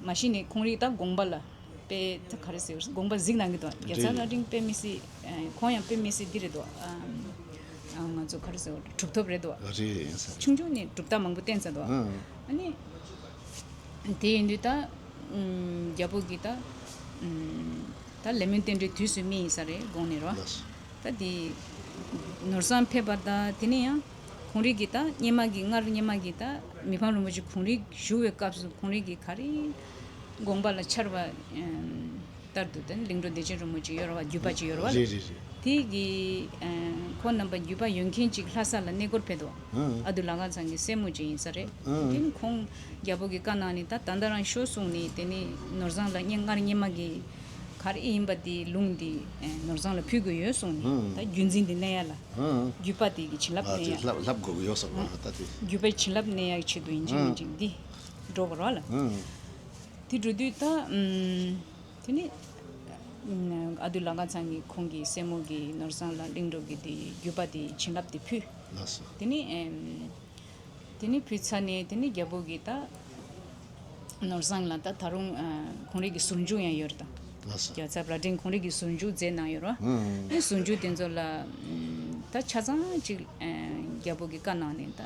མ་གཞི་ནས་ཁོང་རིགས་ད་དགོངས་པ་ལ་དཔེ་ད་ག་རེ་ཟེར་དགོངས་པ་གཟིགས་གནང་གི་འདུག་རྒྱལ་ཚབ་རེད། རྭ་སྒྲེང་དཔེ་མི་སྲིད་ཨ་ཁོང་ཡང་དཔེ་མི་སྲིད་འདི་རེད་འདུག་ཨ་ང་ཚོ་ག་རེ་ཟེར་གྲུབ་ཐོབ་རེད་འདུག་རེད་ཡིན་ས་རེད། ཆུང་ཆུང་ནས་གྲུབ་རྟགས་མང་པོ་བསྟན་ཚར་འདུག་ཨ་ཨ་ནི་དེ་ཡིན་དུས་ད་ཨམ་རྒྱལ་པོ་གིས་ད་ཨམ་ད་ལས་སྨོན་རྟེན་འབྲེལ་དུས་སུ་སྨིན་ཡིན་ས་རེད་དགོངས་ནས་རོ། ལགས་སོ། ད་དེ་ནོར་བཟང་ཕེབས་པ་ད་དེ་ནས་ཡང་ཁོང་རིགས་ཀྱིས་ད་སྔོན་མ་གི་སྔར་སྔོན་མ་གི་ད་མི་ཕམ་རིན་པོ་ཆེ་ཁོང་རིགས་བཞུགས་པའི་སྐབས་སུ་ཁོང་རིགས་ཀྱིས་ག་རེ་དགོངས་པ་ལ་འཆར་བ་ཨམ་ལྟར་དུ་ད་གླིང་འགྲོ་བདེ་ཆེན་རོལ་མོ་ཅིག་ཡོད་རེད་བ། བརྒྱུད་པ་ཅིག་ཡོད་རེད་བ། རེད་རེད་རེད། དེ་གི་ཨ་ཁོང་རྣམ་པ་བརྒྱུད་པ་ཡོད་མཁན་ཅིག་ལྷ་ས་ལ་གནས་སྐོར་ཕེབས་འདུག་ཨ་ཨ་དུ་ལ་ཁང་ཚང་གི་སྲས་མོ་ཅིག་ཡིན་ས་རེད། ཨ་ཨ་དེ་ནི་ཁོང་རྒྱལ་པོ་གི་བཀའ་གནང་ནས་ད་ད་ལྟ་རང་ཤོག་གསུངས་ནས་དེ་ནི་ནོར་བཟང་ལ་སྔོན་སྔར་སྔོན་མ་གི་ག་རེ་ཡིན་པ་དེ་ལུང་དེ་ནོར་བཟང་ལ་ཕུལ་དགོས་ཡོད་གསུངས་ནས་ཨ་ད་རྒྱུན་འཛིན་དེ་གནས་ཡ་ལ་ཨ་ཨ་བརྒྱུད་པ་དེ་གི་བྱིན་རླབས་ཨ་གནས་དེ་ཡ་ལྷབ་ལྷབ་དགོས་ཀྱི་ཡོད་ས་མ་ད་དེ་བརྒྱུད་པའི་བྱིན་རླབས་གནས་ཡ་གི་ཆེད་དུ་ཡིན་གཅིག་ཨ་མིན་གཅིག་འདི་འགྲོ་དགོས་རེད་བ་ལ། ཨ་ཨ་དེ་འགྲོ་དུས་ད་ཨམ་དེ་ནི་ཨ་དུ་ལ་ཁང་ཚང་གི་ཁོང་གི་སྲས་མོ་གི་ནོར་བཟང་ལ་གླིང་འགྲོ་གི་དེ་བརྒྱུད་པ་དེ་བྱིན་རླབས་དེ་ཕུལ། ལགས་སོ། དེ་ནི་ཨམ་དེ་ནི་ཕུལ་ཚར་ནས་དེ་ནི་རྒྱལ་པོ་གིས་ད་ནོར་བཟང་ལ་ད་ད་རུང་ཨ་ཁོང་རིགས་ཀྱི་ཟུར་འཇུག་ཡང་ཡོད་རེད་ད། ལགས་སོ། རྒྱལ་ཚབ་རྭ་སྒྲེང་ཁོང་རང་གིས་ཟུར་འཇུག་མཛད་གནང་ཡོད་རེད་བ། ཨུམ། ཨེ་ཟུར་འཇུག་དེ་ཚོ་ལ་ཨམ་ད་ཆ་ཚང་ཅིག་ཨ་རྒྱལ་པོ་གིས་བཀའ་གནང་ནས་ད་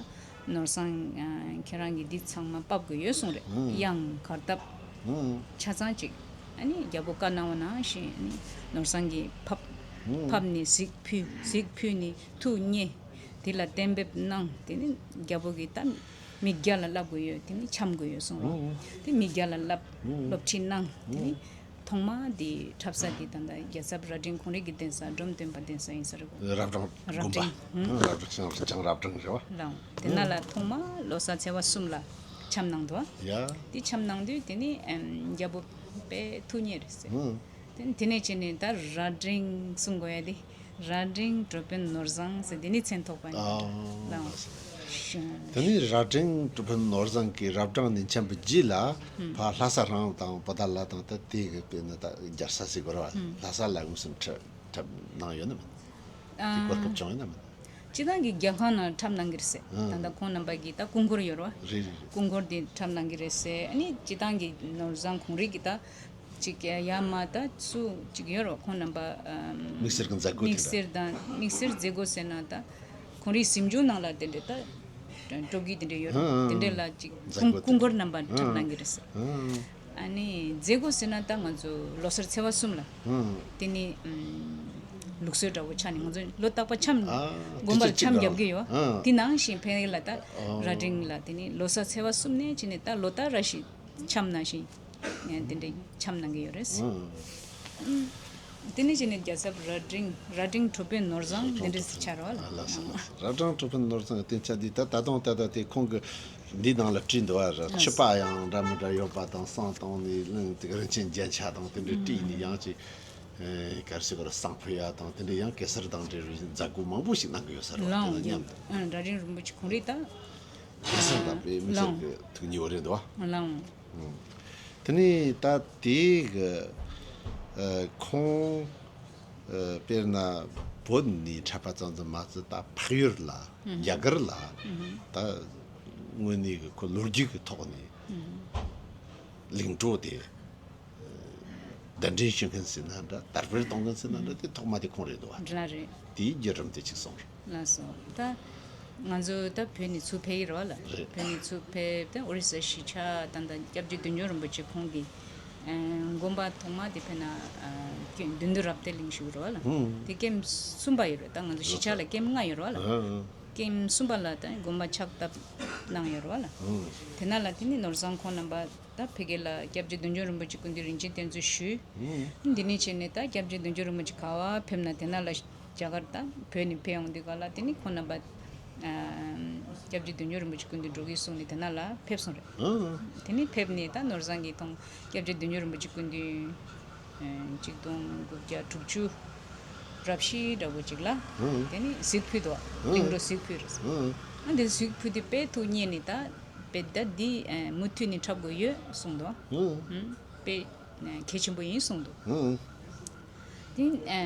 ནོར་བཟང་ཨ་ཁྱེད་རང་གིས་འདི་ཚང་མ་ཕབ་དགོས་ཡོད་གསུངས་རེད། ཨུམ། དབྱངས་གར་སྟབས་ཨུམ། ཆ་ཚང་ཅིག་ཨ་ནི་རྒྱལ་པོ་བཀའ་གནང་བ་ནང་བཞིན་ཨ་ནི་ནོར་བཟང་གིས་ཕབ། ཨུམ། ཕབ་ནས་གཟིགས་ཕུལ། གཟིགས་ཕུལ་ནས་ཐུགས་མཉེས། དེ་ལ་གཏན་འབེབས་གནང་། དེ་ནི་རྒྱལ་པོ་གིས་ད་མི་བརྒྱ་ལ་བསླབ་དགོས་ཡོད། དེ་ནི་འཆམ་དགོས་ཡོད་གསུངས་རོགས། ཨུམ། དེ་མི་བརྒྱ་ལ་བསླབ། ཨུམ། སློབ་ཁྲིད་གནང་། དེ་ནི་ཨུམ། ཐོག་མ་དེ་འཁྲབ་ས་དེ་ད་ལྟ་རྒྱལ་ཚབ་རྭ་སྒྲེང་ཁོང་རང་གི་གདན་ས་འབྲོམ་སྟོན་པ་གདན་ས་ཡིན་ས་རེད་གོ། རབ་སྦྲང་རབ་དགོན་པ། སྒྲེང་། ཨུམ། རབ་སྦྲང་ཞང་རབ་སྦྲང་རེད་བ། ལགས། དེ་ན་ལ་ཐོག་མ་ལོ་གསར་ཚེས་པ་གསུམ་ལ་འཆམ་གནང་འདུག་བ། ཡ། དེ་འཆམ་གནང་དུས་དེ་ནི་ཨམ་རྒྱལ་པོ་དཔེ་ཐུགས་མཉེས་རེད་ཟེར། ཨུམ། དེ་དེ་ནས་བྱས་ནས་ད་རྭ་སྒྲེང་གསུང་དགོས་ཡ་དེ། རྭ་སྒྲེང་གྲུ་དཔོན་ནོར་བཟང་ཟེར་དེ་ནས་མཚན་ཐོགས་པ་ནི། ཨ། ལགས། ལགས་སོ། ཤ། དེ་ནས་རྭ་སྒྲེང་གྲུ་དཔོན་ནོར་བཟང་གིས་རབ་སྦྲང་ནས་འཆམ་པའི་རྗེས་ལ། ཨུམ། ཕར་ལྷ་ས་རང་དང་པོ་ཏཱ་ལ་དང་ད་དེ་གི་དཔེར་ན་ད་རྒྱལ་ས་ཟེར་དགོས་རེད་བ། ཨུམ། ལྷ་ས་ལ་ངོས་སུ་འཁྲབ་འཁྲབ་གནང་ཡོད་ན་མེད། དེ་གོ་སྐབས་བྱུང་ཡོད་ན་མེད། སྤྱི་བཏང་གི་རྒྱལ་ཁང་ནང་འཁྲབ་གནང་གི་རེད་ཟེར། ཨུམ། ད་ལྟ་ཁོང་རྣམ་པ་གི་ད་སྐུ་འཁོར་ཡོད་རེད་བ། རེད་རེད་རེད། སྐུ་འཁོར་དེ་འཁྲབ་གནང་གི་རེད་ཟེར། ཨ་ནི་སྤྱི་བཏང་གི་ནོར་བཟང་ཁོང་རིགས་ཀྱི་ད་ཅིག་ཡ་མ་ད་སུ་ཅིག་ཡོད་རེད་བ། ཁོང་རྣམ་པ་ཨམ་དམིགས་བསལ་གྱི་མཛད་སྒོ་དེ་འདྲ། དམིགས་བསལ་དང་དམིགས་བསལ་མཛད་སྒོ་ཟེར་ན་ད་ཁོང་རིགས་གཟིམ་ཆུང་ནང་ལ་དེ་འདྲ་ད་སྤྲོ་སྐྱིད་དེ་འདྲ་ཡོད་རེད། ཨུམ། དེ་འདྲ་ལ་ཅིག་མཛད་སྒོ་སྐུ་སྐུ་འཁོར་རྣམ་པ་འཁྲབ་གནང་གི་རེད་ཟེར། ཨུམ། ཨ་ནི་མཛད་སྒོ་ཟེར་ན་ད་ང་ཚོ་ལོ་གསར་ཚེས་པ་གསུམ་ལ། ཨང་། དེ་ནི་ཨམ་ལུགས་སྲོལ་འདྲ་བོ་ཆགས་ནས་ང་ཚོ་ལོ་རྟག་པར་འཆམ། ཨ། དགོན་པར་དུས་ཚོད་གཅིག་འཆམ་རྒྱབ་ཀྱི་ཡོད། ཨང་། དེ་ནང་བཞིན་ཕ་གི་ལ་ད་ཨོ་རྭ་སྒྲེང་ལ་དེ་ནི་ལོ་གསར་ཚེས་པ་གསུམ་ནས་བྱས་ནས་ད་ལོ་ལྟར་ར་ཞིག་འཆམ་ནང་བཞིན་ཨ་དེ་འདྲའི་འཆམ་གནང་གི་ཡོད་རེད། ཨང་། དེ་ནས་བྱས་ནས་རྒྱལ་ཚབ་རྭ་སྒྲེང་རྭ་སྒྲེང་གྲུ་དཔོན་ནོར་བཟང་དེ་འདྲས་སུ་ཆགས་རེད་བ། ཨ་ལགས་སོ་ལགས་སོ། རྭ་སྒྲེང་གྲུ་དཔོན་ནོར་བཟང་གི་སྐྱེས་ཆ་འདི་ད་ད་དུང་ད་ལྟ་དེ་ཁོང་གི་འདི་ནང་ལ་བྲིས་འདུག་བ། ར་ཨ་ཆུ་པ་ཡང་འདྲ་མི་འདྲ་ཡོད་པ་དང་བསང་བཏང་ནས་གླིང་དེ་ག་རིན་ཆེན་རྒྱན་ཆ་དང་དེ་འདྲ་བྲིས་ནས་ཡང་ཅིག་ཨེ་ག་རེ་ཟེར་དགོས་རེད། བསང་ཕུད་ཡ་དང་དེ་འདྲ་ཡང་གེ་སར་དང་འབྲེལ་བའི་མཛད་སྒོ་མང་པོ་ཞིག་གནང་གི་ཡོད་ས་རེད་བ། དེ་ལའང་དང་མཉམ་དུ། ཨ་རྭ་སྒྲེང་རིན་པོ་ཆེ་ཁོང་རིགས་ད་གེ་སར་དང་དཔེ་མི་སེར་གྱི་ཐུགས་ཉེ་བོ་རེད་འདུག་བ། ལའང་། ཨང་། དེ་ནས་ད་དེ་གི་ཨ་ཁོང་ཨ་དཔེར་ན་བོད་ནས་འཁྲབ་པ་ཙམ་ཙམ་མ་ཟད་ད་འཕགས་ཡུལ་ལ་ཨུ་རྒྱ་གར་ལ་ཨུ་ད་དངོས་གནས་ཀྱི་ཁོ་ལོ་རྒྱུས་ཀྱི་ཐོག་ནས་ཨུ་གླིང་བྲོ་དེ་གདན་འདྲེན་ཞུ་མཁན་ཟེར་ན་འདྲ། དར་སྤེལ་གཏོང་མཁན་ཟེར་ན་འདྲ། དེ་ཐོག་མ་དེ་ཁོང་རེད་འདུག་བ། འདྲ་རེད། དེའི་བརྒྱུད་རིམ་དེ་གཅིག་གསུངས་རོགས། ལགས་སོ། ད་ང་ཚོ་ད་བོད་ནས་ཚུར་ཕེབས་ཡི་རེད་བ་ལ། རེད། བོད་ནས་ཚུར་ཕེབས་ཏེ་ཨོ་རི་ས་གཞིས་ཆགས་ད་ལྟ་སྐྱབས་རྗེ་བདུད་འཇོམས་རིན་པོ་ཆེ་ཁོང་གི་ཨ་དགོན་པ་ཐོག་མ་དེ་ཕེབས་ན་ཨ་ཀེམ་བདུད་འདུལ་རབ་བརྟན་གླིང་ཞུ་གི་རེད་བ་ལ། ཧུམ། དེ་ཀེམ་གསུམ་པ་ཡོད་རེད། ད་ང་ཚོ་གཞིས་ཆགས་ལ་ཀེམ་ལྔ་ཡོད་རེད་བ་ལ། ཧུམ། ཀེམ་གསུམ་པ་ལ་ད་དགོན་པ་ཕྱག་བཏབ་གནང་ཡོད་རེད་བ་ལ། ཧུམ། དེ་ན་ལ་དེ་ནི་ནོར་བཟང་ཁོང་རྣམ་པ་ད་ཕ་གི་ལ་སྐྱབས་རྗེ་བདུད་འཇོམས་རིན་པོ་ཆེ་སྐུ་མདུན་རིན་ཆེན་གཏེར་མཛོད་ཞུས། ཧུམ། འདི་ནས་བྱས་ནས་ད་སྐྱབས་རྗེ་བདུད་འཇོམས་རིན་པོ་ཆེ་ག་བ་ཕེབས་ན་དེ་ན་ལ་རྒྱ་གར་ད་བོད་ནས་ཕེབས་ཡོང་དུས་ག་ལ་དེ་ནི་ཁོང་རྣམ་པ་ཨ་སྐྱབས་རྗེ་བདུད་འཇོམས་རིན་པོ་ཆེ་སྐུ་མདུན་འགྲོ་གི་གསུངས་ནས་དེ་ན་ལ་ཕེབས་སོང་རེད། ཧུམ། དེ་ནི་ཕེབས་ནས་ད་ནོར་བཟང་གིས་མཐོང་སྐྱབས་རྗེ་བདུད་འཇོམས་རིན་པོ་ཆེ་སྐུ་མདུན་ཨ་གཅིག་སྟོང་དགུ་བརྒྱ་དྲུག་ཅུ་རབ་བཞི་འདྲ་བོ་ཅིག་ལ་ཧུམ། དེ་ནི་གཟིགས་ཕུལ་འདུག་ཧུམ། གླིང་བྲོ་གཟིགས་ཕུལ་རེད། ཧུམ། ཨ་འདི་གཟིགས་ཕུལ་དུས་དཔེ་ཐུགས་མཉེས་ནས་ད་དཔེ་ད་འདི་ཨ་མུ་མཐུད་ནས་འཁྲབ་དགོས་ཡོད་གསུངས་འདུག་ཧུམ། ཧུམ། དཔེ་ཨ་གལ་ཆེན་པོ་ཡིན་གསུངས་འདུག་ཧུམ། དེ་ཨ་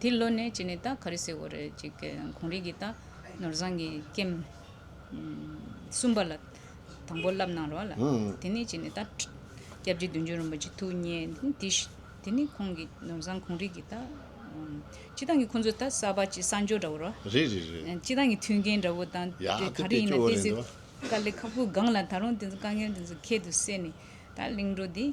དེ་ལོ་ནས་བྱས་ནས་ད་ག་རེ་ཟེར་དགོས་རེད། ཅིག་ཨ་ཁོང་རིགས་ཀྱིས་ད་ནོར་བཟང་གི་ཀེམ་ཨ་གསུམ་པ་ལ་དང་པོ་བསླབ་གནང་རོགས་ལ། ཧུམ། དེ་ནས་བྱས་ནས་ད་སྐྱབས་རྗེ་བདུད་འཇོམས་རིན་པོ་ཆེ་ཐུགས་མཉེས། དེ་དེ་ནས་ཁོང་གིས་ནོར་བཟང་ཁོང་རིགས་ཀྱིས་ད་ཨ་སྤྱིར་བཏང་གི་ཁོང་ཚོ་ད་གསར་པ་ཅིག་གསར་འབྱོར་འདྲ་བོ་རོ། རེད་རེད་རེད། ཨ་སྤྱིར་བཏང་གི་མཐུན་རྐྱེན་འདྲ་བོ་དང་ཡ་དེ་དེ་ག་རེ་ཡིན་ན་དེ་དེ་ཚོ་ཡོད་རེད་འདུག་དཀའ་ལས་ཁག་པོ་སྒང་ལ་ད་རུང་དེ་ཚོ་དཀའ་ངལ་དེ་ཚོ་ཁྱད་དུ་བསད་ནས་ད་གླིང་བྲོ་འདི་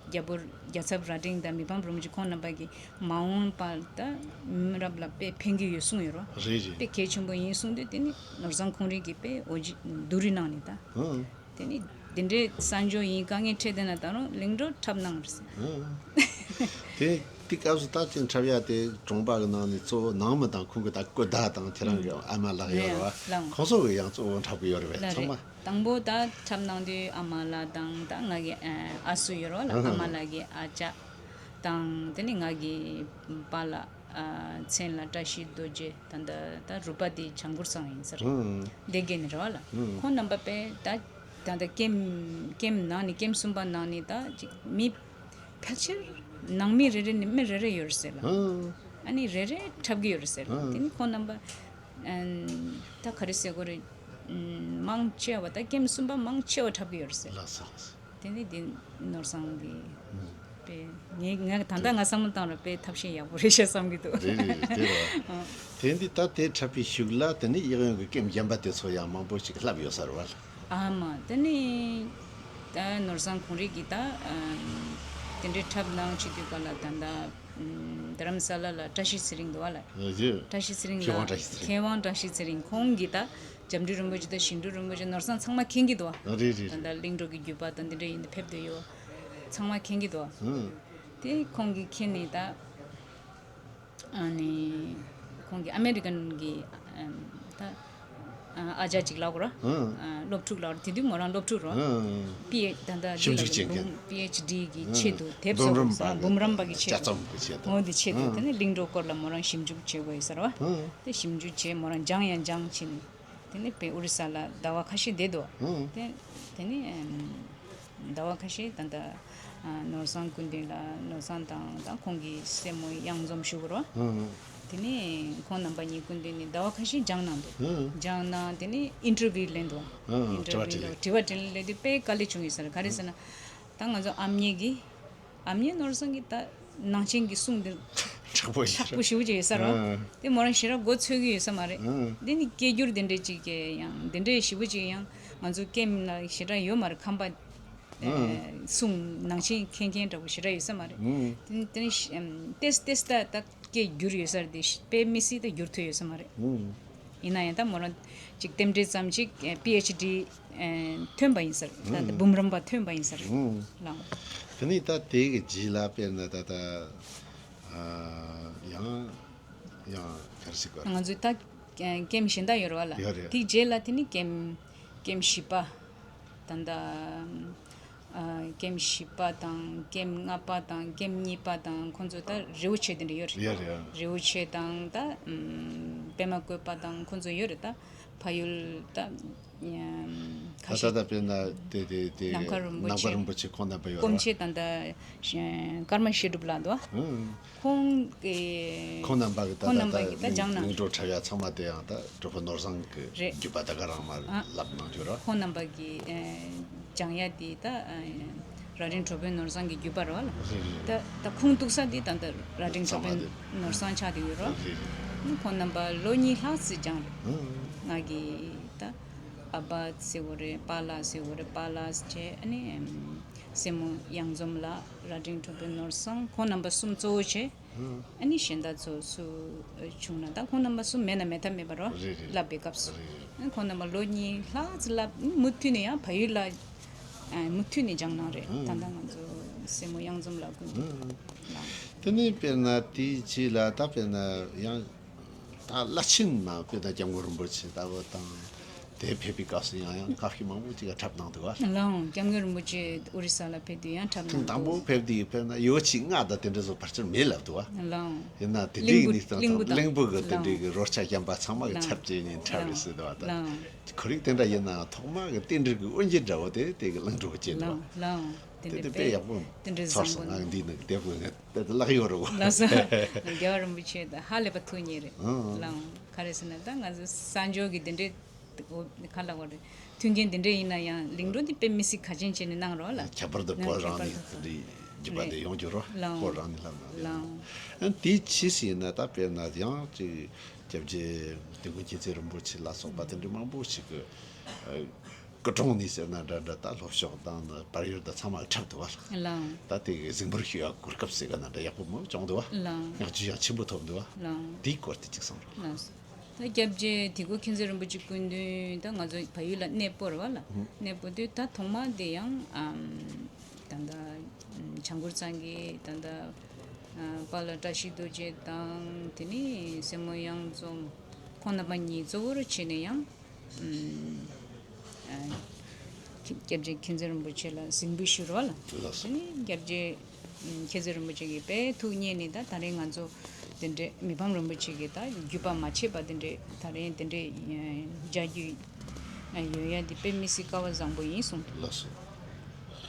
རྒྱལ་པོ་རྒྱལ་ཚབ་རྭ་སྒྲེང་དང་མི་ཕམ་རིན་པོ་ཆེ་ཁོང་རྣམ་པ་གིས་མ་འོངས་པར་ད་མི་རབས་ལ་དཔེ་ཕན་གྱི་ཡོད་གསུངས་ཡོད་རོ། རེད་རེད། དཔེ་གལ་ཆེན་པོ་ཡིན་གསུངས་དུས་དེ་ནི་ནོར་བཟང་ཁོང་རིགས་ཀྱིས་དཔེ་འོ་ཇི་བསྡུ་རུབ་གནང་ནས་ད། ཧུམ། དེ་ནི་འདི་འདྲའི་གསར་འབྱོར་ཡིན། དཀའ་ངལ་འཕྲད་བསྡད་ན་ད་རུང་གླིང་བྲོ་འཁྲབ་གནང་རེད། ཧུམ། དེ་དེ་སྐབས་སུ་ད་ཅིག་འཁྲབ་ཡ་དེ་གྲོང་པ་གི་ནང་ནས་གཙོ་བོ་ནང་མི་དང་ཁོང་གི་ད་སྐུ་ཟླ་དང་ཁྱེད་རང་གི་ཨ་མ་ལགས་ཡོད་རེད་བ། ལགས། ཁོང་ཚོ་གི་ཡང་གཙོ་བོ་འཁྲབ་གི་ཡོད་རེད་བས། ལགས་ཚང་རེད། མ། དང་པོ་ད་འཁྲབ་གནང་དུས་ཨ་མ་ལགས་དང་ད་ང་གི་ཨ་སུ་ཡོད་རེད་བ་ལ། ཧུམ། ཨ་མ་ལགས་ཀྱི་ཨ་ཅག་དང་དེ་ནི་ང་གི་པཱ་ལགས་ཨ་མཚན་ལ་བཀྲ་ཤིས་རྡོ་རྗེ། ད་ད་ད་རུ་པ་དེ་བྱང་གུར་ཚང་ཡིན་ས་རེད། ཧུམ། སྡེ་དགེ་ནས་རེད་བ་ལ། ཧུམ། ཁོང་རྣམ་པ་དཔེ་ད་ད་ད་ཀེམ་ཀེམ་ནང་ནས་ཀེམ་གསུམ་པ་ནང་ནས་ད་ཅིག་མི་ཕལ་ཆེར་ནང་མི་རེ་རེ་ནས་མི་རེ་རེ་ཡོད་རེད་ཟེར་ལ། ཧུམ། ཨ་ནི་རེ་རེ་འཁྲབ་གི་ཡོད་རེད་ཟེར་ལ། ཧུམ། དེ་ནི་ཁོང་རྣམ་པ་ཨ་ད་ག་རེ་ཟེར་དགོས་རེད། མང་ཆེ་བ་ད་ཀེམ་གསུམ་པ་མང་ཆེ་བ་འཁྲབ་གི་ཡོད་རེད་ཟེར་ལ། ལགས་སོ་ལགས་སོ། དེ་ནི་དེ་ནོར་བཟང་གི་ཧུམ། པས་ངས་ང་ད་ལྟ་ང་བསམ་བློ་བཏང་ར་དཔེ་ཐབས་ཤེས་ཡག་པོ་རེད་ཤག་བསམ་གྱི་འདུག་རེད་རེད་རེད། དེ་རེད། ཨ། དེ་འདི་ད་དེ་འཁྲབ་པའི་གཞུག་ལ་དེ་ནི་གཡས་གཡོན་གྱི་ཀེམ་གཞན་པ་དེ་ཚོ་ཡང་མང་པོ་ཞིག་བསླབས་ཡོད་ས་རེད་བ། ཨ་མ་དེ་ནི་ད་ནོར་བཟང་ཁོང་རིགས་ཀྱིས་ད་ཨམ་དེ་འདྲའི་འཁྲབ་གནང་བྱེད་དུས་ག་ལ་ད་ད་ཨམ་རྡ་རམ་ས་ལ་ལ་བཀྲ་ཤིས་ཚེ་རིང་འདུག་བ་ལ། ཨ་ཡེ། བཀྲ་ཤིས་ཚེ་རིང་ལ། མཁས་དབང་བཀྲ་ཤིས་ཚེ་རིང་། མཁས་དབང་བཀྲ་ཤིས་ཚེ་རིང་ཁོང་གིས་ད་འཇམ་འབྲི་རིན་པོ་ཆེ་དང་ཞིམ་འབྲི་རིན་པོ་ཆེ་ནོར་བཟང་ཚང་མ་མཁྱེན་གྱི་འདུག་བ། རེད་རེད་ད་རེད། ད་གླིང་འགྲོ་གི་བརྒྱུད་པ་དང་འདི་འདྲ་ཡིན་ཕེབས་བསྡད་ཡོད། ཚང་མ་མཁྱེན་གྱི་འདུག་བ། ཨང་། དེ་ཁོང་གིས་མཁྱེན་ནས་ད། ཨ་ནི་ཁོང་གིས་ཨ་མེ་རི་ཀན་གྱི་ཨམ་ད་ཨ་ཨ་ཅག་ཅིག་ལབ་དགོས་ར། ཨང་། ཨ་སློབ་ཕྲུག་ལབ་དགོས་ར། དེ་དུས་མོ་རང་སློབ་ཕྲུག་ར། ཨང་། པི་ཨེ་ད་ད་ཞིབ་འཇུག་བྱེད་མཁན། པི་ཨེཆ་ཌི་གི་ཆེད་དུ་དེབ་བཟོ་དགོས་ས་འབུམ་རམས་པ་གི་ཆེད་དུ། ལྕགས་ཚོམ་གི་ཆེད་དུ། འོ་འདི་ཆེད་དུ། ཨང་། དེ་ནས་གླིང་འགྲོ་སྐོར་ལ་མོ་རང་ཞིབ་འཇུག་བྱེད་དགོས་ཡོད་ས་ར་བ། ཨང་། དེ་ཞིབ་འཇུག་བྱས་མོ་རང་སྦྱང་ཡང་སྦྱང་བྱས་ནས། དེ་ནས་དཔེ་ཨོ་རི་ས་ལ་ཟླ་བ་ཁ་ཤས་བསྡད་འདུག་ཨང་། དེ་དེ་ནས་ཨམ་ཟླ་བ་ཁ་ཤས་ད་ལྟ་ཨ་ནོར་བཟང་སྐུ་མདུན་ལ་ནོར་བཟང་དང་ད་ཁོང་གི་སྲས་མོ་གཡང་འཛོམས་ཞུ་དགོས་རེད་བ། ཨང་། དེ་ནས་ཁོང་རྣམ་པ་གཉིས་སྐུ་མདུན་ནས་ཟླ་བ་ཁ་ཤས་སྦྱངས་གནང་འདུག་ཨང་། སྦྱངས་གནང་དེ་ནས་ཨིན་ཊར་བིའུ་ལེན་འདུག་ཨང་། ཨིན་ཊར་བིའུ་དྲི་བ་དྲིས་ལན། དྲི་བ་དྲིས་ལན་ལས་དུས་དཔེ་དཀའ་ལས་བྱུང་ཡོད་ས་རེད། ག་རེ་ཟེར་ན་ད་ང་ཚོ་ཨ་མྱེས་ཀྱིས། ཨ་མྱེས་ནོར་བཟང་གིས་ད་ནང་ཆེན་གྱི་གསུང་འདི་དྲག་པོ་ཞིག་དྲག་པོ་ཞེ་པོ་ཅིག་ཡོད་ས་རེད་བ། ཨ། དེ་མོ་རང་ཞེ་དྲག་མགོ་ཚོད་ཀྱི་ཡོད་ས་མ་རེད། ཨ། འདི་ནི་སྐད་སྒྱུར་དེ་འདྲས་ཅིག་གི་ཡང་དེ་འདྲས་ཞེ་པོ་ཅིག་ཡང་ང་ཚོ་ཀེམ་ལ་ཞེ་དྲག་ཡོད་མ་རེད། ཁམས་པ་ཨ་གསུང་ནང་ཆེན་མཁྱེན་མཁན་འདྲ་པོ་ཞེ་དྲག་ཡོད་ས་མ་རེད། ཨ། དེ་ནི་དེ་ནི་ཏེས་ཏེས་ད་ད་སྐད་སྒྱུར་ཡོད་ས་རེད་དེ་དཔེ་མི་སྲིད་ད་སྒྱུར་ཐུབ་ཡོད་ས་མ་རེད། ཨ། ཡིན་ན་ཡང་ད་མོ་རང་ཅིག་རྟེན་འབྲེལ་ཙམ་ཅིག་པི་ཨེཆ་ཌི་ཐོན་པ་ཡིན་ས་རེད། ད་ལྟ་འབུམ་རམས་པ་ཐོན་པ་ཡིན་ས་རེད། ལགས། དེ་ནས་ད་དེ་གི་རྗེས་ལ་དཔེར་ན་ད་ལྟ་ཨ་ཡང་ཡང་ག་རེ་ཟེར་དགོས། ང་ཚོའི་ད་ཀེམ་གཞན་དག་ཡོད་རེད་བ་ལ། ཡོད་རེད། དེའི་རྗེས་ལ་དེ་ནི་ཀེམ་ཀེམ་བཞི་པ། ད་ལྟ་ཨ་ཀེམ་བཞི་པ་དང་ཀེམ་ལྔ་པ་དང་ཀེམ་གཉིས་པ་དང་ཁོང་ཚོ་ད་རི་བོ་ཆེ་དེ་འདྲ་ཡོད་རེད། ཡོད་རེད། རི་བོ་ཆེ་དང་ད་ཨམ་པད་མ་བཀོད་པ་དང་ཁོང་ཚོ་ཡོད་རེད་ད། ཕ་ཡུལ་ད་ཨམ་ད་ཁ་ཤས་ད་ད་དཔེར་ན་དེ་དེ་དེ་ནམ་མཁའ་རིན་པོ་ནམ་མཁའ་ཆེ། རིན་པོ་ཆེ་ཁོང་རྣམ་པ་ཡོད་རེད་བ། སྐུ་མཆེད་ད་ད་ཀརྨ་བཤད་སྒྲུབ་ལགས་འདུག་བ། ཨང་། ཁོང་གི་ཁོང་རྣམ་པ་གི་ད་ཁོང་ད་རྣམ་པ་ད་གིས་ད་སྦྱངས་གནང་། གླིང་བྲོ་འཁྲབ་ཡ་ཚང་མ་དེ་ཡང་ད་གྲོགས་པོ་ནོར་བཟང་གི་རེད། བརྒྱུད་པ་ད་ག་རང་མ་ཨ་བསླབ་གནང་རྒྱུ་ར། ཁོང་རྣམ་པ་གིས་ཨ་སྦྱང་ཡ་དེ་ད་ཨ་རྭ་སྒྲེང་གྲོགས་པོ་ནོར་བཟང་གི་བརྒྱུད་པ་རེད་བ་ལ། རེད་རེད། ད་ད་ཁོང་གཏུགས་ས་དེ་ད་ད་རྭ་སྒྲེང་གྲོགས་པོ་ཚང་མ་དེ་ནོར་བཟང་ཆགས་བསྡད་ཡོད་ར། རེད་རེད། ཁོང་རྣམ་པ་ལོ་གཉིས་ལྷག་ཙམ་སྦྱངས་རེད། ཨང་། ང་གིས་ད་ཨ་ཕ་ཟེར་དགོས་རེད། པཱ་ལགས་ཟེར་དགོས་རེད། པཱ་ལགས་བྱས་ཨ་ནི་སྲས་མོ་གཡང་འཛོམས་ལགས། རྭ་སྒྲེང་གྲོགས་པོ་ནོར་བཟང་། ཁོང་རྣམ་པ་གསུམ་གཙོ་བོ་བྱས། ཨ་ནི་གཞན་དག་ཚོ་སུ་བྱུང་ན་ད་ཁོང་རྣམ་པ་གསུམ་མེད་ན་མེད་ཐབས་མེད་པ་རེད་བ། རེད་རེད། བསླབ་པའི་སྐབས་སུ། རེད་རེད། ཨ་ཁོང་རྣམ་པ་ལོ་གཉིས་ལྷག་ཙམ་བསླབ། མུ་མཐུད་ནས་ཡང་བལ་ཡུལ་ལ་ཨ་མུ་མཐུད་ནས་སྦྱངས་གནང་རེད། ཨང་། ད་ལྟ་ང་ཚོ་སྲས་མོ་གཡང་འཛོམས་ལགས་སྐུ་མདུན་ལ། དེ་ནས་དཔེར་ན་དེའི་རྗེས་ལ་ད་དཔེར་ན་ཡང་ད་བླ་ཆེན་མ་དཔེར་ན་སྐྱབས་མགོན་རིན་པོ་ཆེ་ལྟ་བུ་དང་། དེ་ཕེབས་པའི་སྐབས་སུ་ཡང་ཡང་ཁ་ཤས་མང་པོ་ཅིག་ག་འཁྲབ་གནང་འདུག་བ། ལགས་འོང་། སྐྱབས་མགོན་རིན་པོ་ཆེ་ཨོ་རི་ས་ལ་ཕེབས་དུས་ཡང་འཁྲབ་གནང་དང་པོ་འདུག་ཕེབས་དུས་ཕེབས་ན་ཡོ་ཆི་ལྔ་དང་དེ་འདྲ་ཚོ་ཕལ་ཆེར་མེད་ལབ་འདུག་བ། ལགས་འོང་། ཡིན་ན་དེ་འདྲའི་གླིང་བུ་གནས་སྟངས་གླིང་བུ་དང་གླིང་བུ་གི་དེ་ལགས་འདྲའི་གི་རོལ་ཆ་རྒྱམ་པ་ཚང་མ་གི་ལགས་ཚབ་བྱས་ནས་འཁྲབ་རེད་ཟེར་འདུག་བ། ད་ལགས་འོང་། ཁོར་ཡུག་དེ་འདྲ་ཡིན་ན་ཐོག་མ་གི་རྟེན་འབྲེལ་གི་དབུ་འབྱེད་འདྲ་བོ་དེ་དེ་གི་གླིང་བྲོ་བྱས་འདུག་བ། ལགས་འོང་། ལགས་འོང་། དེ་དེ་འདྲ་དེ་དཔེ་དཔེ་ཡག་པོ་དེ་འདྲ་ཚོར་བཟང་སོང་པོ་ང་འདི་ནི་དེ་དཔེ་ང་དེ་ལག་ཡོད་རེད་བ། ལགས་སོ། རྒྱལ་བ་རིན་པོ་ཆེ་དང་ཧ་ལས་པ་ཐུགས་མཉེས་རེད། ཨང་། ལགས་འོང་། ག་རེ་ཟེར་ན་ད་ང་ཚོ་གསར་འབྱོར་གི་དེ་འདྲའི་འོ་ག་ལ་བ་རེད། མཐུན་རྐྱེན་དེ་འདྲ་ཡིན་ན་ཡང་གླིང་བྲོ་འདི་དཔེ་མི་སྲིད་གལ་ཆེན་བྱས་ནས་གནང་རོགས་ལ། ཁྱད་པར་དུ་ལགས་བོད་རང་ཁྱད་པར་ནས་དུ་དེ་འདྲའི་རྒྱུད་པ་རེད། དེ་ཡོང་རྒྱུ་རོ། ལགས་འོང་། བོད་རང་ནས་ལབ་ན། ལགས་འོང་། ཨ་དེའི་ཕྱིས་སུ་ཡིན་ན་ད་དཔེར་ན་ཡང་ཅིག་སྐྱབས་རྗེ་དིལ་མགོ་མཁྱེན་བརྩེ་རིན་པོ་ཆེ་ལ་སོགས་པ་དེ་འདྲ་མང་པོ་ཞིག་གི་ཨ་སྐུ་དྲུང་ནས་ཟེར་ན་འདྲ་འདྲ་ད་ལྷོ་ཕྱོགས་དང་བལ་ཡུལ་དང་ཚང་མ་འཁྲབ་འདུག་བ། ལགས་འོང་། ད་དེ་གི་གཟིགས་འབུལ་ཞུ་ཡག་གོ་སྐབས་ཟེར་ག་ན་འདྲ་ཡག་པོ་མང་བྱུང་འདུག་བ། ལགས་འོང་། བསྔགས་བརྗོད་ཡང་ཆེན་པོ་ཐོབ་འདུག་བ། ལགས་འོང་། དེའི་སྐོར་དེ་གཅིག་གསུངས་རོགས། ལགས་སོ། ད་སྐྱབས་རྗེ་དིལ་མགོ་མཁྱེན་བརྩེ་རིན་པོ་ཆེ་སྐུ་མདུན་ད་ང་ཚོ་བལ་ཡུལ་ལ་གནས་སྤོ་རེད་བ་ལ། ཨུ། གནས་སྤོ་དུས་ད་ཐོག་མ་དེ་ཡང་ཨམ་ད་ལྟ་ཨམ་བྱང་ཁུར་ཚང་གི་ད་ལྟ་ཨ་པཱ་ལགས་བཀྲ་ཤིས་རྡོ་རྗེ་དང་དེ་ནས་སྲས་མོ་གཡང་འཛོམས་ཁོང་རྣམ་པ་གཉིས་གཙོ་བོར་བྱས་ནས་ཡང་ཨམ་ཨ་སྐྱབས་རྗེ་མཁྱེན་བརྩེ་རིན་པོ་ཆེ་ལ་གཟིགས་འབུལ་ཞུས་རེད་བ་ལ། ལགས་སོ། དེ་ནས་སྐྱབས་རྗེ་མཁྱེན་བརྩེ་རིན་པོ་ཆེ་གིས་དཔེ་ཐུགས་མཉེས་ནས་ད་ད་རེས་ང་ཚོ་དེ་འདྲའི་མི་ཕམ་རིན་པོ་ཆེ་གིས་ད་བརྒྱུད་པ་མ་ཆད་པ་དེ་འདྲའི་ད་རེས་དེ་འདྲའི་མཇལ་རྒྱུ་ཡོང་ཡ་དེ་དཔེ་མི་སྲིད་སྐལ་བ་བཟང་པོ་ཡིན་གསུངས། ལགས་སོ།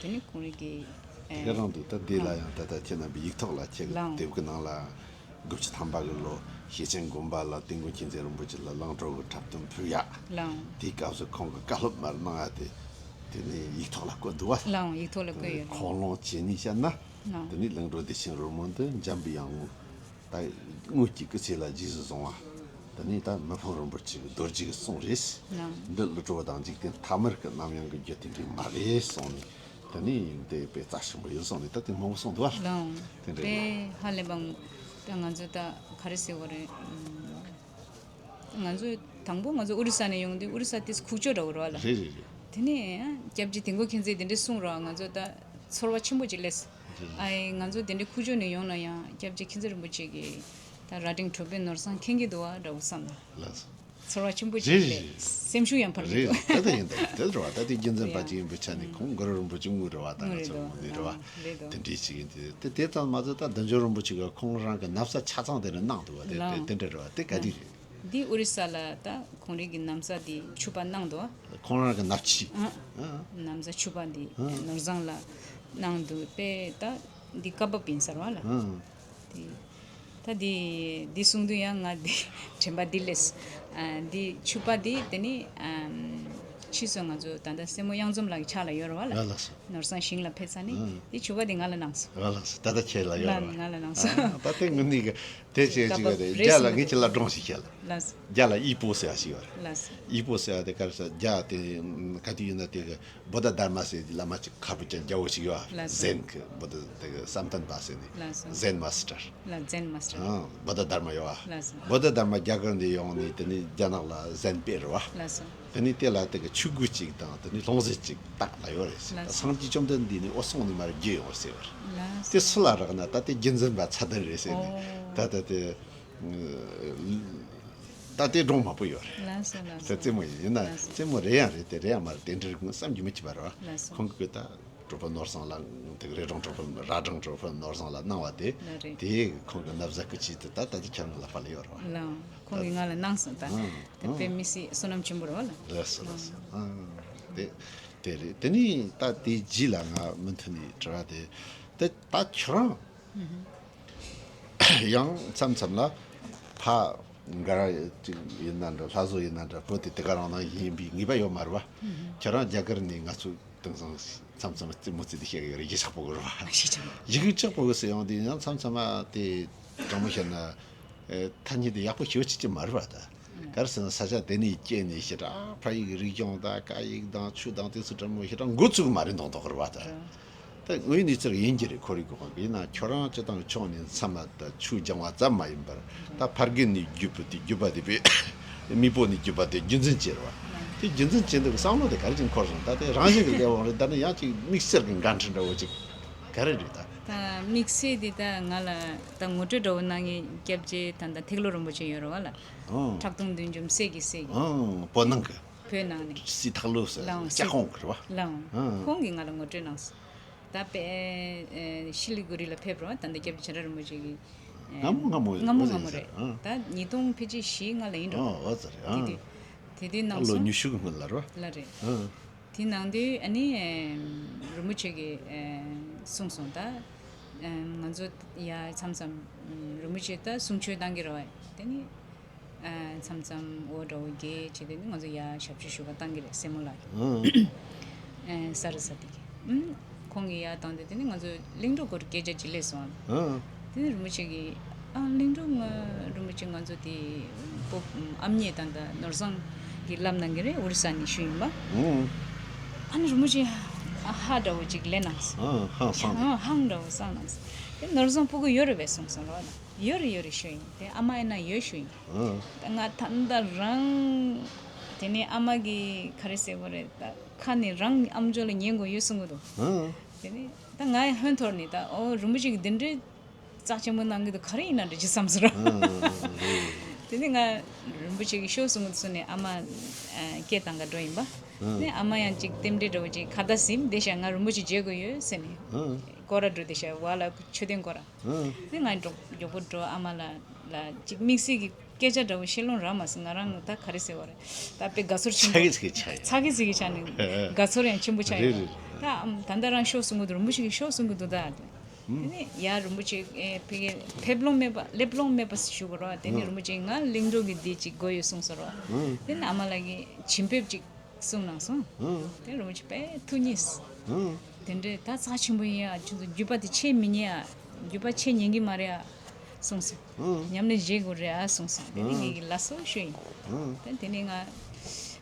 དེ་ནི་ཁོང་རང་གིས་དེ་ག་རང་འདུག་ད་འདི་ལ་ཡང་ད་ལྟ་ཁྱེད་རྣམ་པའི་ཡིག་ཐོག་ལ་ཁྱེད་ལགས་འོང་། དེབ་ཀྱི་ནང་ལ་དགུ་བཅུ་ཐམ་པ་གི་ལོ་ཞེ་ཆེན་དགོན་པ་ལ་དིལ་མགོ་མཁྱེན་བརྩེ་རིན་པོ་ཆེ་ལ་གླིང་བྲོ་གི་འཁྲབ་སྟོན་ཕུལ་ཡ། ལགས་འོང་། དེའི་སྐབས་སུ་ཁོང་གི་བཀའ་སློབ་མར་གནང་ཡ་དེ་དེ་ནི་ཡིག་ཐོག་ལ་བཀོད་འདུག་བ། ལགས་འོང་། ཡིག་ཐོག་ལ་བཀོད་ཡོད་རེད། ཁོང་ལུང་བྱས་ནས་བཤད་ན། དེ་ནས་གླིང་བྲོ་བདེ་ཆེན་རོལ་མོ་འདི་འཇམ་པའི་དབྱངས་ངོ་། ད་དངོས་ཀྱི་སྐུ་ཚེ་ལ་རྗེས་སུ་བཟུང་བ། དེ་ནས་ད་མི་ཕམ་རིན་པོ་ཆེ་གི་རྡོ་རྗེ་གི་གསུང་རེད། འདི་ཀླུ་བྲོ་བ་དང་འཇིག་རྟེན་ཐ་མལ་གྱི་རྣམ་གཡེང་གི་རྒྱུ་དེ་འདྲ་མ་རེད་གསུངས་ནས། དེ་ནས་འདི་དཔེ་རྩ་ཆེན་པོ་ཡིན་གསུངས་ནས། ད་དེ་མང་པོ་གསུངས་འདུག་བ། ལགས། དེ་འདྲ་རེད། དཔེ་ཧ་ལས་པ། ད་ང་ཚོ་ད་ག་རེ་ཟེར་བ་རེད། ང་ཚོ་དང་པོ་ང་ཚོ་ཨོ་རི་ས་ནས་ཡོང་དུས། ཨོ་རི་ས་དེ་ཁུག་ཀྱོག་འདྲ་བོ་རེད་བ་ལ། རེད་རེད་རེད། དེ་ནས་སྐྱབས་རྗེ་དིལ་མགོ་མཁྱེན་བརྩེས་དེ་འདྲས་གསུངས་རོགས། ང་ཚོ་ད་ཚོར་བ་ཆེན་པོ་ཅིག་སླེབས། རེད། ཨའི་ང་ཚོ་དེ་འདྲས་ཁུག་ཀྱོག་ནས་ཡོང་ན་ཡང་སྐྱབས་རྗེ་མཁྱེན་བརྩེ་རིན་པོ་ཆེ་གིས་ད་རྭ་སྒྲེང་གྲོ་པའི་ནོར་བཟང་མཁྱེན་གྱི་འདུག་བ་འདྲ་བོ་བསམ་ལ། ལགས་སོ། ཚོར་བ་ཆེན་པོ་ཅིག་རེད་སླེབས། རེད། སེམས་ཤུགས་ཡང་འཕར་གྱི་རེད་འདུག། རེད། ད་ད་ཡིན། ད་དེ་རེད་བ། ད་དེ་རྒྱུན་འཛིན་པ་ཅིག་ཡིན་པའི་ཆ་ནས། ཁོང་གུ་རུ་རིན་པོ་ཆེ་དངོས་རེད་བ། ད་ང་ཚོ་ངོ་ནས་རེད་བ། རེད་འདུག། དེ་འདྲས་ཅིག་ཡིན་དུས། དེ་དེ་ཙམ་མ་ཟད་ད་བདུད་འཇོམས་རིན་པོ་ཆེ་གིས་ཁོང་རང་གི་ན་བཟའ་ཆ་ཚང་དེ་ནས་གནང་འདུག་བ། དེ་དེ་ལགས། དེ་འདྲ་རེད་བ། དེ་ག་དུས་རེད། འདི་ཨོ་རི་ས་ལ་ད་ཁོང་རང་གི་ན་བཟའ་དེ་ཕྱུ་པ་གནང་འདུག་བ། ཁོང་རང་གི་ནབ་ཕྱི། ཨ། ཨ། ན་བཟའ་ཕྱུ་པ་འདི་ཨ། ནོར་བཟང་ལ་གནང་འདུག་པས། ད་འདི་བཀའ་བབས་ཡིན་ཟེར་བ་ལ། ཨ། དེ་ད་འདི་འདི་གསུང་དུས་ཡང་ང་འདི་དྲན་པ་འདི་སླེབས། ཨ། འདི་ཕྱུ་པ་འདི་དེ་ནི། ཨམ། ཕྱིས་སུ་ང་ཚོ་ད་ལྟ་སྲས་མོ་གཡང་འཛོམས་ལགས་ཀྱི་ཕྱག་ལ་ཡོད་རེད་བ་ལ། ལགས་སོ། ནོར་བཟང་ཞིང་ལ་ཕེབས་ཚར་ནས། ཨ། འདི་ཕྱུ་པ་འདི་ང་ལ་གནང་སོང་། ཨ། ལགས་སོ། ད་ལྟ་ཁྱེད་ལ་ཡོད་རེད་བ། ང་ལ་གནང་སོང་། ཨ། ད་དེ་དངོས་གནས་གི་དེ་བྱས་ཅིག་རེད། རྒྱ་ལ་ངས་ཁྱེད་ལ་སྒྲུང་ཞིག་བཤད་ལ། ལགས་སོ། རྒྱ་ལ་ཨི་པོ་ཟེར་བ་ཞིག་ཡོད་རེད། ལགས་སོ། ཨི་པོ་ཟེར་བ་དེ་ག་རེ་ཟེར། རྒྱ་དེ་ག་དུས་ཡིན་ན་དེ་གི་བོ་དྷ་དྷརྨ་ཟེར་བླ་མ་ཅིག་ཁ་བུ་ཅན་རྒྱལ་པོ་ཞིག་ཡོད་ཨ། ལགས་སོ། ཟན་གི་བོ་དྷ་དེ་གི་བསམ་གཏན་པ་ཟེར་ནས། ལགས་སོ། ཟན་མ་སི་ཊར། ལགས། ཟན་མ་སི་ཊར། ཨ། བོ་དྷ་དྷརྨ་ཡོད་ཨ། ལགས་སོ། བོ་དྷ་དྷརྨ་རྒྱ་གར་ནས་ཡོང་ནས་དེ་ནས་རྒྱ་ནག་ལ་ཟན་སྤེལ་རེད་བ། ལགས་སོ། དེ་ནས་དེ་ལ་དེ་གི་ཆོས་གོས་ཅིག་དང་དེ་ནས་ལྷུང་བཟེད་ཅིག་བཏགས་ལ་ཡོད་རེད་ཟེར། ལགས་སོ། ད་སངས་རྒྱས་བཅོམ་ལྡན་འདས་ནས་འོད་སྲུང་ནས་མར་བརྒྱུད་ཡོང་བ་ཟེར་བ་རེད། ལགས་སོ། དེ་སུ་ལ་རག་ན་ད་དེ་རྒྱུན་འཛིན་པ་ཚད་ལྡན་རེད་ཟེར་ནས། ཨོ། ད་ད་དེ། ད་ལྟའི་སྒྲུང་མང་པོ་ཡོད་རེད། ལགས་སོ། ལགས་སོ། དེ་རྩེད་མོ་ཡིན་ན། ལགས་སོ། རྩེད་མོ་རེད་ཡང་རེད། དེ་རེད་ཡང་མ་རེད། དེ་འདྲ་རེད་བསམ་རྒྱུ་མི་བྱེད་པ་རེད་བ། ལགས་སོ། ཁོང་གིས་ད་གྲོགས་པོ་ནོར་བཟང་ལ། དེ་རི་གྲོང་གྲོགས་པོ། རྭ་སྒྲེང་གྲོགས་པོ་ནོར་བཟང་ལ་གནང་བ་དེ། ལགས་རེད། དེ་ཁོང་གི་ན་བཟའ་སྐུ་ཅི་དེ་ད་ལྟ་དེ་ཁྱེད་རང་ལག་པ་ལ་ཡོད་རེད་བ། ལགས། ཁོང་གིས་ང་ལ་གནང་སོང་། ད་ཨང་དེ་ཨང་དཔེ་མི་སྲིད་བསོད་ནམས་ཆེན་པོ་རེད་བ་ལ། ལགས་སོ། ལགས་སོ། ཨང་། དེ་དེ་རེད། དེ་ནས་ད་དེ་རྗེས་ལ་ང་མུ་མཐུད་ནས་དྲི་བ་དེ། དེ་ད་ཁྱེད་རང་། ཨུ་ཧུ། ཡང་མཚམས་མཚམས་ལ་ཕ་འགའ་ར་ཅིག་ཡིན་ན་འདྲ། ལྷ་བཟོ་ཡིན་ན་འདྲ། བོད་དེ་དེ་ག་རང་ནང་ཡིན་པའི་ངེས་པ་ཡོད་མ་རེད་བ། ཨུ་ཧུ། ཁྱེད་རང་རྒྱ་གར་ནས་ང་ཚོ་དེང་སང་མཚམས་མཚམས་རྩེད་མོ་རྩེ་དུས་བཤད་གི་ཡོད་རེད། གཞིས་ཆགས་ཕྲུ་གུ་རེད་བ། གཞིས་ཆགས། གཞིས་ཆགས་ཕྲུ་གུ་ཟེར་ཡོང་དུས་ཡང་མཚམས་མཚམས་མ་དེ་དྲང་མོ་བཤད་ན། ཨེ། ཐ་སྙད་དེ་ཡག་པོ་ཞེ་པོ་ཅིག་ཅིག་མ་རེད་བ། ད་ག་རེ་ཟེར་ན། ས་ཆ་དེ་ནས་སྐྱེས་ནས་ཞེ་དྲག་ཕ་ཡུལ་གྱི་རིག་གཞུང་དང་སྐད་ཡིག་དང་ཆོས་དང་དེ་ཚོ་དྲང་མོ་ཞེ་དྲག་འགོ་ཚུགས་མ་རེད་མདོག་མདོག་རེད་བ། ད་ད་དངོས་ཡོད་གནས་ཚུལ་ཡིན་གྱི་རེད། ཁོ་རེ་གོ་གི་ཡིན་ན། ཁྱོད་རང་སྤྱི་བཏང་ཕྱོགས་ནས་མཚམས་མ་ད་ཆོས་སྦྱང་བ་ཙམ་མ་ཡིན་པར། ད་ཕ་རྒན་ནས་བརྒྱུད་པ་དེ། བརྒྱུད་པ་དེ་བས་མེས་པོ་ནས་བརྒྱུད་པ་དེ་རྒྱུན་འཛིན་བྱས་རེད་བ། དེ་རྒྱུན་འཛིན་བྱས་འདུག་བསམ་བློ་དེ་ག་རེ་ཅིག་འཁོར་སོང་། ད་དེ་རང་བཞིན་གྱི་སླེབས་འོང་རེད། ད་ནི་ཡང་ཅིག་དམིགས་བསལ་གྱི་འགན་འཁྲི་འདྲ་བོ་ཅིག་ག་རེ་རེད་ད། ད་དམིགས་བསལ་དེ་ད་ང་ལ་ད་ངོ་སྤྲོད་འདྲ་བོ་གནང་མཁན་སྐྱབས་རྗེ་ད་ལྟ་ཐེག་ལོ་རིན་པོ་ཆེ་ཡོད་རེད་བ་ལ། ཨང་། ཁྲག་འཐུང་བདུད་འཇོམས་སྲས་ཀྱི་སྲས་ཀྱི། ཨང་། བོད་ནང་གི། བོད་ནང་ནས། སྲས་ཐེག་ལོ་ཟེར། ལའང་། སྐྱག་ཁོང་གི་རེད་བ། ལའང་། ཨང་། ཁོང་གིས་ང་ལ་ངོ་སྤྲོད་གནང་སོང་། ད་དཔེ་ཨེ་ཤི་ལི་གུ་རི་ལ་ཕེབས་རེད་བ། ད་ལྟ་སྐྱབས་རྗེ་བྱེ་བྲག་རིན་པོ་ཆེ་གི། ཨེ། སྔ་མོ་སྔ་མོ། སྔ་མོ་སྔ་མོ་རེད། ཨང་། ད་ཉིས་སྟོང་ཕལ་ཆེར་བཞི་ལྔ་ལ་ཡིན་འགྲོ། ཨང་། འོ་ཙི་རེད། དེ་ཨང་། དུས། དེ་དུས་ད་གནང་ལོ་སོང་། ཉི་ཤུ་གི་སྔོན་ལ་རེད་བ། ལ་རེད། ཨང་། དེ་ནང་དུས་ཨ་ནི་རིན་པོ་ཆེ་གིས་གསུངས་སོང་། ད་ང་ཚོ་ཡ་མཚམས་མཚམས་རིན་པོ་ཆེ་ད་གསུང་ཆོས་བཏང་གི་རེད་བ། དེ་ནི་མཚམས་མཚམས་འོ་འདྲ་བོ་རྒྱས་བྱས། དེ་ནི་ང་ཚོ་ཡ་ཞབས་ཕྱི་ཞུ་ག་བཏང་གི་རེད། སྲས་མོ་ལགས་ཀྱིས། ཨང་། ས་རུ་ས་དེ་གི། ཁོང་གིས་ཡར་བཏང་དུས་དེ་ནི་ང་ཚོ་གླིང་བྲོ་སྐོར་སྐད་ཆ་ཅིག་སླེབས་སོང་། ཨང་། དེ་ནི་རིན་པོ་ཆེ་གིས། ཨ། གླིང་བྲོ་ང་རིན་པོ་ཆེ་ང་ཚོ་དེ་སྤོ་ཨ་མྱེས་དང་ད་ནོར་བཟང་གིས་བསླབ་གནང་གི་རེད། ཨོ་རི་ས་ནས་ཞུས་ཡིན་པ། ཨང་། ཨ་ནི་རིན་པོ་ཆེ་ཧ་འདྲ་བོ་ཅིག་ལེན་གནང་སོང་། ཨང་། ཧང་སངས་ཏེ། ཨང་། ཧང་འདྲ་བོ་སངས་གནང་སོང་། དེ་ནོར་བཟང་སྤུ་གུ་ཡོད་རེད་པས་གསུངས་སོང་རོགས་ལ། ཡོད་རེད་ཡོད་རེད་ཞུས་ཡིན། དེ་ཨ་མ་ཡིན་ན་ཡོད་ཞུས་ཡིན། ཨང་། ད་ང་ད་ལྟ་རང་དེ་ནས་ཨ་མ་གིས་ག་རེ་ཟེར་བ་རེད། ད་ཁ་ནས་རང་ཨམ་ཅོག་ལ་ཉན་དགོས་ཡོད་གསུང་གི་འདུག། ཨང་། དེ་ནས་ད་ང་ཡང་ཧོན་ཐོར་ནས། ད་ཨོ་རིན་པོ་ཆེ་གིས་འདི་འདྲའི་རྩ་ཆེན་པོ་གནང་གི་འདུག། ག་རེ་ཡིན་ན་འདྲི་རྒྱུ་བསམ་ཟེར། ཨང་། དེ་ནས་ང་རིན་པོ་ཆེ་གིས་ཤོག་གསུང་གི་འདུག་གསུངས་ནས་ཨ་མ་སྐད་བཏང་ག་འགྲོ་ཡིན་པ། ཨང་། ནས་ཨ་མ་ཡང་ཅིག་རྟེན་འབྲེལ་འདྲ་བོ་ཅིག། ཁ་བརྡ་ཟིན་བསྡད་ཤག། ང་རིན་པོ་ཆེ་མཇལ་དགོས་ཡོད་ཟེར་ནས། ཨང་། སྐོར་ར་འགྲོ་བསྡད་ཤག། བ་ལ་མཆོད་རྟེན་སྐོར་ར། ཨང་། དེ་ང་མགྱོགས་མགྱོགས་པོ་འགྲོ། ཨ་མ་ལ་ལ་ཅིག་དམིགས་བསལ་གྱི་སྐད་ཆ་འདྲ་བོ་བཤད་ལོང་རག་མ་སོང་། ང་རང་ད་ག་རེ་ཟེར་བ་རེད། ད་དཔེ་དགའ་ཚོར་ཆེན་པོ། ཚ་གི་ཚ་གི་ཆགས་ཡོད། ཚ་གི་ཚ་གི་ཆགས་ནས། དགའ་ཚོར་ཡང་ཆེན་པོ་ཆགས་ཡོད། རེད་རེད། ད་ཨམ་ད་ལྟ་རང་ཤོག་གསུང་གི་འདུག། རིན་པོ་ཆེ་གིས་ཤོག་གསུང་གི་འདུག་ད། དེ་ནས་ཡ་རིན་པོ་ཆེ་ཨེ་ཕ་གི་ཕེབས་ལོང་མེད་པ་སླེབས་ལོང་མེད་པ་ཞུ་དགོས་རེད་བ། དེ་ནས་རིན་པོ་ཆེ་ང་གླིང་བྲོ་གི་འདི་ཅིག་དགོས་ཡོད་གསུངས་སོང་རོགས། དེ་ནས་ཨ་མ་ལགས་ཀྱིས་བྱིན་ཕེབས་ཅིག། གསུངས་གནང་སོང་། ཨང་། དེ་རིན་པོ་ཆེ་དཔེ་ཐུགས་མཉེས། ཨང་། དེ་འདྲའི་ད་རྩ་ཆེན་པོ་ཡིན་ཡ། ཁྱོད་ཚོ་རྒྱུད་པ་དེ་ཆད་མི་ཉན་ཡ། རྒྱུད་པ་ཆད་ཉན་གི་མ་རེད་ཡ། གསུངས་སོང་། ཨང་། ཉམས་ལེན་བྱེད་དགོས་རེད་ཨ་གསུངས་སོང་། དེ་ནི་ངེད་ཀྱི་ལ་སོ་ཤོད་ཡིན། ཨང་། དེ་དེ་ནི་ང་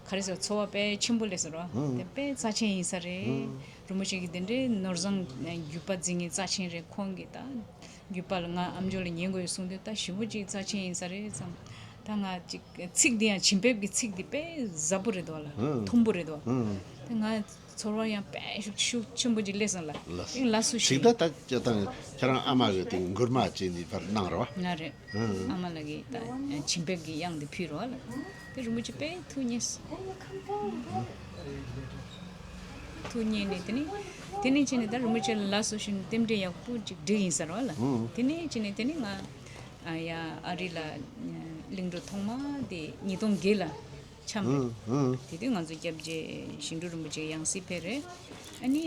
ག་རེ་ཟེར། ཚོར་བ་དཔེ་ཆེན་པོ་སླེབས་སོང་ར། ཨང་། དེ་དཔེ་རྩ་ཆེན་ཡིན་ས་རེད། ཨང་། རིན་པོ་ཆེ་གི་དེ་འདྲའི་ནོར་བཟང་རྒྱུད་པ་འཛིན་མཁན་རྩ་ཆེན་རེད། ཁོང་གིས་ད་རྒྱུད་པ་ལ་ང་ཨམ་ཅོག་ལ་ཉན་དགོས་གསུངས་དུས་ད་ཞེ་པོ་ཅིག་རྩ་ཆེན་ཡིན་ས་རེད་བསམ། ད་ང་ཅིག་ཚིག་འདི་ཡང་བྱིན་འབེབས་ཀྱི་ཚིག་འདི་དཔེ་ཟབ་པོ་རེད་དོ་ལ། ཨང་། མཐོན་པོ་རེད་དོ། ཨང་། ད་ང་ཚོར་བ་ཡང་དཔེ་ཤུགས་ཤུགས་ཆེན་པོ་ཅིག་སླེབས་སོང་ལ། ལགས་སོ། དེ་ལ་སུ་ཞིག་ཞིག་ད་ད་ཅི་ད་ཁྱེད་རང་ཨ་མ་གི་དེ་མགུར་མ་ཅིག་འདི་པར་གནང་ར་བ། ང་རེད། ཨང་། ཨ་མ་ལགས་ཀྱིས་ད་བྱིན་འབེབས་ཀྱི་དབྱངས་འདི་ཕུལ་རོགས་ལ། དེ་རིན་པོ་ཆེ་དཔེ་ཐུགས་མཉེས། ཐུགས་མཉེས་ནས་དེ་ནི་དེ་ནི་བྱས་ནས་ད་རིན་པོ་ཆེ་ལ་སོ་ཞིག་རྟེན་འབྲེལ་ཡག་པོ་ཅིག་འགྲིག་ཡིན་ཟེར་བ་ལ། ཨང་། དེ་ནི་བྱས་ནས་དེ་ནི་ང་ཨ་ཡ་ཨ་རི་ལ་གླིང་འགྲོ་ཐོག་མ་དེ་ཉིས་སྟོང་བརྒྱད་ལ་འཁྱམས་རེད། ཨང་། ཨང་། དེ་དུས་ང་ཚོ་སྐྱབས་རྗེ་ཞིང་འབྲོག་རིན་པོ་ཆེ་ཡང་སྲིད་ཕེབས་རེད། ཨ་ནི་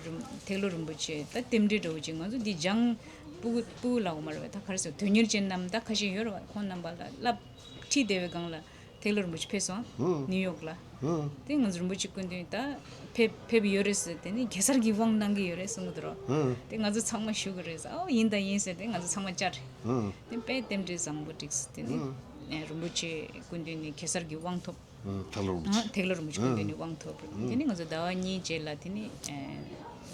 རིན་ཐེག་ལོ་རིན་པོ་ཆེ་ད་རྟེན་འབྲེལ་འདྲ་བོ་ཅིག་ང་ཚོ་འདི་སྦྱང་སྤུ་གུ་སྤུ་གུ་ལ་འོ་མ་རེད་པས། ད་ག་རེ་ཟེར། དོན་གཉེར་ཅན་རྣམས་ད་ཁ་ཤས་ཡོད་རེད་པ། ཁོང་རྣམ་པ་ལ་བསླབ་ཁྲིད་བསྡད་པའི་སྒང་ལ་ཐེག་ལོ་རིན་པོ་ཆེ་ཕེབས་སོང་། ཨང་། ནིའུ་ཡོག་ལ། ཨང་། དེ་ང་ཚོ་རིན་པོ་ཆེ་སྐུ་མདུན་ད་ཕེབས་ཕེབས་ཡོད་རེད་ཟེར། དེ་ནི་གེ་སར་གྱི་དབང་གནང་གི་ཡོད་རེད་གསུང་གི་འདུག་རོ། ཨང་། དེ་ང་ཚོ་ཚང་མ་ཞུ་གི་རེད་ཟེར། ཨོ་ཡིན་ད་ཡིན་ཟེར། དེ་ང་ཚོ་ཚང་མ་བཅར། ཨང་། དེ་དཔེ་རྟེན་འབྲེལ་བཟང་པོ་འགྲིག་ཟེར། དེ་ནི་ཨང་། ཨེ་རིན་པོ་ཆེ་སྐུ་མདུན་ནས་གེ་སར་གྱི་དབང་ཐོབ། ཨང་། ཐེག་ལོ་རིན་པོ་ཆེ། ཨང་། ཐེག་ལོ་རིན་པོ་ཆེ་སྐུ་མདུན་ནས་དབང་ཐོབ་རེད། ཨང་། དེ་ནི་ང་ཚོ་ཟླ་བ་གཉིས་རྗེས་ལ་དེ་ནི་ཨེ་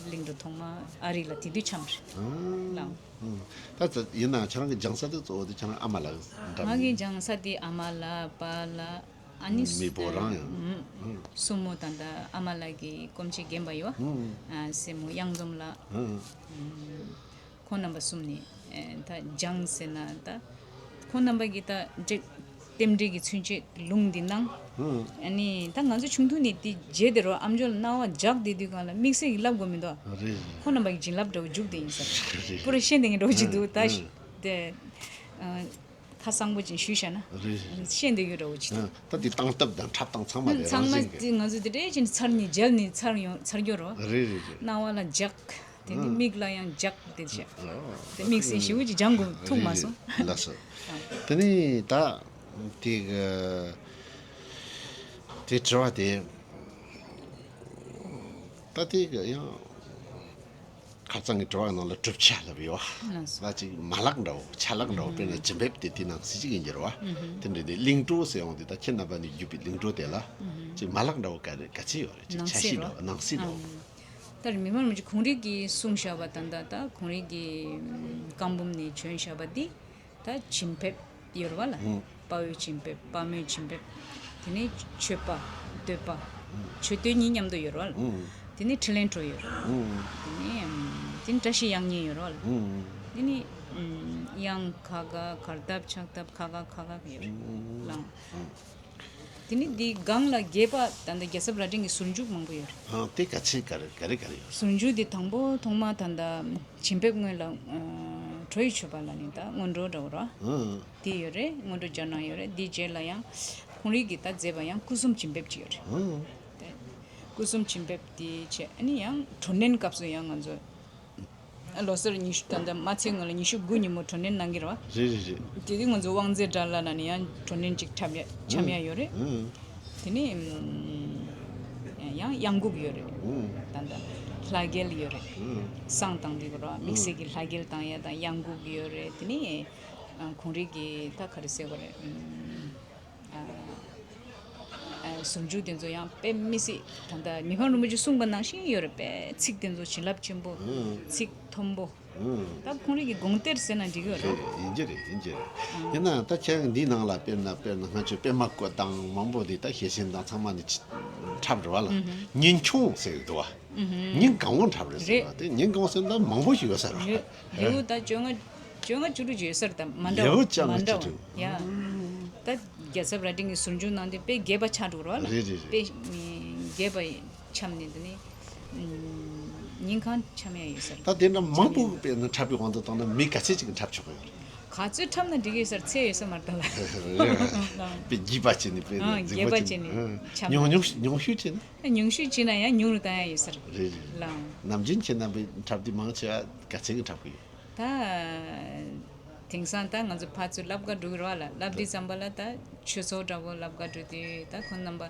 གླིང་འགྲོ་ཐོག་མ་ཨ་རི་ལ་དེ་དུས་འཁྱམས་རེད། ཨང་། ལགས། ཨང་། ད་ད་ཡིན་ན་ཁྱེད་རང་གི་སྦྱང་ས་དེ་གཙོ་བོ་དེ་ཁྱེད་རང་ཨ་མ་ལགས་འདྲ་ང་གི་མིན། སྦྱང་ས་དེ་ཨ་མ་ལགས་པཱ་ལགས་ཨ་ནི་མེས་པོ་རང་ཡང་། ཨུམ། ཨང་། སྲུ་མོ་ད་ལྟ་ཨ་མ་ལགས་ཀྱི་སྐུ་མཆེད་རྒན་པ་ཡོད། ཨང་། ཨ་སྲས་མོ་གཡང་འཛོམས་ལགས། ཨང་། ཨུམ། ཁོང་རྣམ་པ་གསུམ་ནས་ཨེ་ད་སྦྱངས་ཟེར་ན་ད་ཁོང་རྣམ་པ་གིས་ད་འགྲིག་རྟེན་འབྲེལ་གྱི་ཚུན་ཆད་ལུང་འདི་གནང་། ཨང་། ཨ་ནི་ད་ང་ཚོ་ཆུང་དུས་ནས་འདི་བརྗེད་དེ་རོ། ཨམ་ཅོག་ལ་རྣ་བ་འཇགས་བསྡད་དུས་སྒང་ལ་དམིགས་བསལ་གྱི་བསླབ་དགོས་མི་འདུག་རེད། ཁོང་རྣམ་པ་གི་བྱིན་རླབས་འདྲ་བོ་འཇུག་བསྡད་ཡིན་ས་རེད། རེད། པུ་ར་ཤེས་བསྡད་མཁན་འདྲ་བོ་ཅིག་འདུག་ད་ཨང་། དེ་ཨ་ཁ་གསང་པོ་ཅིག་ཞུས་བཞག་ན། རེད་རེད། ཤེས་བསྡད་ཡོད་འདྲ་བོ་ཅིག་འདུག་ཨང་། ད་དེ་བཏང་སྟབས་དང་འཁྲབ་སྟངས་ཚང་མ་དེ་རང་ཚང་མ་བཞིན་གྱི། དེ་ང་ཚོ་དེ་འདྲའི་ཅིག་ཚར་ནས་མཇལ་ནས་ཚར་ཡོང་ཚར་རྒྱུ་རོ། རེད་རེད་རེད། རྣ་བ་ལ་འཇགས། དེ་ནི་ཨང་། མིག་ལ་ཡང་འཇགས་དེ་བྱས། ཨང་། དེ་དམིགས་བསལ་ཞེ་པོ་ཅིག་སྦྱང་དགོས་ཐུག་མ་སོང་། རེད་རེད། ལགས་སོ། ཨང་། དེ་ནི་ད་དེ་གི་དེ་དྲི་བ་དེ་ད་དེ་གི་ཡང་ཁ་རྩང་གི་དྲི་བ་ནང་ལ་གྲུབ་ཆ་ལབ་ཡོད། ལགས་སོ། ད་ཅིག་མ་ལག་འདྲ་བོ་ཆ་ལག་འདྲ་བོ། ཨང་། དཔེར་ན་བྱིན་འབེབས་དེ་དེ་ནང་གསེས་གཅིག་ཡིན་གྱི་རེད་བ། ཨང་། དེ་འདྲ་དེ་གླིང་གྲོ་ཟེར་ཡོང་དེ་ད་ཁྱེད་རྣམ་པ་ནས་བརྒྱུད་པའི་གླིང་གྲོ་དེ་ལ་ཨང་། ཅིག་མ་ལག་འདྲ་བོ་ག་རེ་ག་ཚད་ཡོད་རེད། ཅིག་ནང་གསེས་ཆ་ཤས་འདྲ་རོ། འདྲ་བོ་ནང་གསེས་འདྲ་བོ། ཨང་། ད་རེས་མི་མང་རིན་པོ་ཆེ་གུང་རིག་གི་གསུང་བཤད་པ་ད་ལྟ་ད་གུང་རིག་གི་བཀའ་འབུམ་ནས་བྱོན་བཤད་པ་འདི་ད་བྱིན་འབེབས་ཡོད་རེད་བ་ལ། ཨང་། དཔའ་བོའི་བྱིན་འབེབས། དཔའ་མོའི་བྱིན་འབེབས། དེ་ནས་མཆོད་པ། བསྟོད་པ། ཨང་། མཆོད་བསྟོད་གཉིས་མཉམ་དུ་ཡོད་རེད་བ་ལ། ཨང་། དེ་ནས་ཕྲིན་ལས་འཕྲོ་ཡོད་རེད། ཨང་། དེ་ནས་ཨམ་དེ་ནས་བཀྲ་ཤིས་དབྱངས་སྙན་ཡོད་རེད་བ་ལ། ཨང་། དེ་ནས་ཨམ་དབྱངས་ཁ་ཁ་གར་སྟབས་ཕྱག་སྟབས་ཁ་ཁ་ཁ་ཁ་ཡོད་རེད། ཨང་། ལགས། ཨང་། དེ་ནི་འདིའི་སྒང་ལ་རྒྱས་པ་ད་ལྟ་རྒྱལ་ཚབ་རྭ་སྒྲེང་གི་ཟུར་འཇུག་མང་པོ་ཡོད་རེད། ཨང་། དེ་ག་ཚད་ག་རེ་ག་རེ་ག་རེ་ཡོད། ཟུར་འཇུག་འདི་དང་པོ་ཐོག་མ་ད་ལྟ་བྱིན་འབེབས་སྔོན་ལ་ཨ་ཁྲོ་བོའི་མཆོད་པ་ལ་ནི་ད་སྔོན་འགྲོ་འདྲ་བོ་ར། ཨང་། དེ་ཡོད་རེད། སྔོན་འགྲོ་སྦྱར་ནང་ཡོད་རེད། དེའི་རྗེས་ལ་ཡང་ཁོང་རིགས་ཀྱིས་ད་མཛད་པ་ཡང་སྐུ་གསུམ་བྱིན་འབེབས་ཅིག་ཡོད་རེད། ཨང་། དེ་སྐུ་གསུམ་བྱིན་འབེབས་དེའི་རྗེས་ཨ་ནི་ཡང་དྲོ་གནོན་སྐབས་སུ་ཡང་ང་ཚོ་ལོ་གསར་ཉི་ཤུ་ད་ལྟ་མ་ཚེས་སྔོན་ལ་ཉི་ཤུ་དགུ་ཉིན་མོ་དྲོ་གནོན་གནང་གི་རེད་བ། རེད་རེད་རེད། དེ་དུས་ང་ཚོ་དབང་རྫས་གྲྭ་ལ་ན་ནི་ཡང་དྲོ་གནོན་ཅིག་འཁྲབ་ཡ་འཁྱམ་ཡ་ཡོད་རེད། ཨང་། དེ་ནས་ཨམ་ཡང་གཡང་འགུགས་ཡོད་རེད། ཨང་། ད་ལྟ་ལྷ་རྒྱལ་ཡོད་རེད། ཨང་། བསང་བཏང་དུས་རེད་བ། དམིགས་བསལ་གྱི་ལྷ་རྒྱལ་བཏང་ཡ་དང་གཡང་འགུགས་ཡོད་རེད། དེ་ནས་ཨ་ཁོང་རིགས་ཀྱི་ད་ག་རེ་ཟེར་དགོས་རེད། ཨམ། ཨ་ཟུར་འཇུག་དེ་ཚོ་ཡང་དཔེ་མི་སྲིད་ད་ལྟ་མི་ཕམ་རིན་པོ་ཆེས་གསུངས་པ་ནང་བཞིན་ཡོད་རེད་པས། ཚིག་དེ་ཚོ་བྱིན་རླབས་ཆེན་པོ། ཨང་། ཚིག་མཐོན་པོ། ཨང་། ད་ཁོང་རིགས་ཀྱི་དགོངས་གཏེར་ཟེར་ན་འགྲིག་གི་ཡོད་རེད། རེད་རེད། ཡིན་གྱི་རེད། ཡིན་གྱི་རེད། ཨང་། ཡིན་ནའང་ད་ཁྱེད་འདིའི་ནང་ལ་དཔེར་ན་དཔེར་ན་ང་ཚོས་པད་མ་བཀོད་དང་མང་པོ་འདི་ད་ཞེ་ཆེན་དང་ཚང་མ་ནི་འཁྲབ་རེད་བ་ལ། ཨུ་ཧུ། ཉིན་ཆུང་ཟེར་གི་འདུག་བ། ཨུ་ཧུ། ཉིན་གང་བོ་འཁྲབ་རེད་ཟེར་བ། རེད། དེ་ཉིན་གང་བོ་ཟེར་ན་ད་མང་པོ་ཞིག་ཡོད་ས་རེད། ཡོད། ལེའུ་ད་བཅོ་ལྔ། བཅོ་ལྔ་བཅུ་དྲུག་ཅིག་ཡོད་ས་རེད། ད་མ་འདྲ་བ། ལེའུ་བཅོ་ལྔ་མ་འདྲ་བ། བཅུ་དྲུག་ཡ། ད་རྒྱལ་ཚབ་རྭ་སྒྲེང་གི་ཟུར་འཇུག་གནང་དུས་དཔེ་རྒྱས་པ་ཆགས་འགྲོ་ར་ལ། རེད་རེད་རེད། དཔེ་རྒྱས་པ་འཁྱམས་ནས་འདི་ནི་ཉིན་གང་འཁྱམ་ཡ་ཡོད་ས་རེད། ད་དེ་འདྲ་མང་པོ་དཔེར་ན་འཁྲབ་པའི་དབང་དུ་བཏང་ན་མི་ག་ཚད་ཅིག་གིས་འཁྲབ་ཆོག་གི་ཡོད་རེད། ག་ཚོད་འཁྲབ་ན་འགྲིག་གི་ཡོད་ས་རེད། ཚད་ཡོད་ས་མ་རེད་ད་ལ། རེད་རེད། དཔེ་རྒྱས་པ་བྱས་ནས་དཔེར་ན་ཨང་། རྒྱས་པ་བྱས་ནས་འཁྱམ་ན། ཉུང་ཉུང་ཉུང་ཤོས་བྱས་ན། ཉུང་ཤོས་བྱས་ན་ཡང་ཉུང་རུ་བཏང་ཡ་ཡོད་ས་རེད། རེད་རེད། ལའང་། ནམ་རྒྱུན་ཁྱེད་རྣམ་པས་འཁྲབ་དུས་མང་ཆེ་བ་ག་ཚད་ཀྱིས་འཁྲབ་གི་ཡོད། ད་ དེང་སང་ད་ང་ཚོ་ཕར་ཚུར་ལབ་ག་འགྲོ་གི་རེད་བ་ལ། ལབ་དུས་ཙམ་པ་ལ་ད་ཆོས་ཚོགས་འདྲ་བོ་ལབ་ག་འགྲོ་དུས་ད་ཁོང་རྣམ་པ་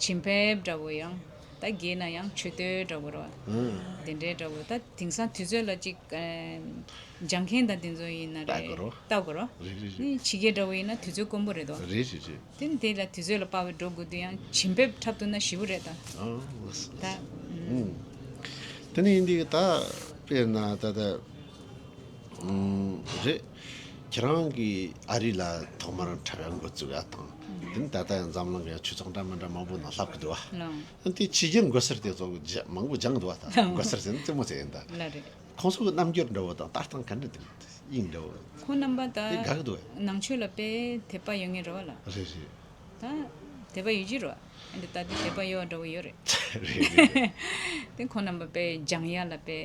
བྱིན་ཕེབས་འདྲ་བོ། ཡང་ད་རྒན་ན་ཡང་མཆོད་བསྟོད་འདྲ་བོ་རེད་བ། དེ་འདྲའི་འདྲ་བོ། ད་དེང་སང་དུས་ཚོད་ལ་ཅིག་ཨ་སྦྱང་མཁན་དང་དེ་ཚོ་ཡིན་ན་ལྟ་རེད། དགོས་རོ། ལྟ་དགོས་རོ། རེད་རེད་རེད། ནི་ཕྱི་རྒྱལ་འདྲ་བོ་ཡིན་ན་དུས་ཚོད་དཀོན་པོ་རེད་དོ། རེད་རེད་རེད། དེ་ནི་དེ་ལ་དུས་ཚོད་ལ་དཔག་པའི་འགྲོ་དགོས་དུས་ཡང་བྱིན་ཕེབས་འཁྲབ་ཐུབ་ན་ཞེ་པོ་རེད་ད། ཨ་ལགས་སོ། ད་ཨུམ། དེ་ནི་ཡིན་དུས་ད་དཔེར་ན་ད་ད་ཨུམ་རེད། ཁྱེད་རང་གིས་ཨ་རི་ལ་ཐོག་མར་འཁྲབ་ཡ་འགོ་བཙུགས་ཡ་དང་། དེ་ནི་ད་ལྟ་ཡང་འཛམ་གླིང་གི་ཆོས་ཚོགས་འདྲ་མི་འདྲ་མང་པོ་ནང་ལྷབ་གི་འདུག་བ། ལགས། དེ་ཕྱི་རྒྱལ་མགོ་སེར་དེ་ཚོ་མང་པོ་སྦྱངས་འདུག་བ། ད་མགོ་སེར་ཟེར་ན་རྩེད་མོ་རྩེ་ཡིན་ད། ལགས་རེད། ཁོང་ཚོ་གི་རྣམ་འགྱུར་འདྲ་བོ་དང་ལྟ་སྟངས་ག་འདྲ་འདུག་དབྱིངས་འདྲ་བོ། ཁོང་རྣམ་པ་ད་དེ་དགའ་གི་འདུག་བས། ནང་ཆོས་ལ་དཔེ་དད་པ་ཡོད་མཁན་རེད་བ་ལ། རེད་རེད། ད་དད་པ་ཡོད་ཀྱི་རེད་བ། ཨ་འདི་ད་དེ་དད་པ་ཡོད་བ་འདྲ་བོ་ཡོད་རེད། རེད་རེད་རེད། དེ་ཁོང་རྣམ་པ་དཔེ་སྦྱང་ཡ་ལ་དཔེ་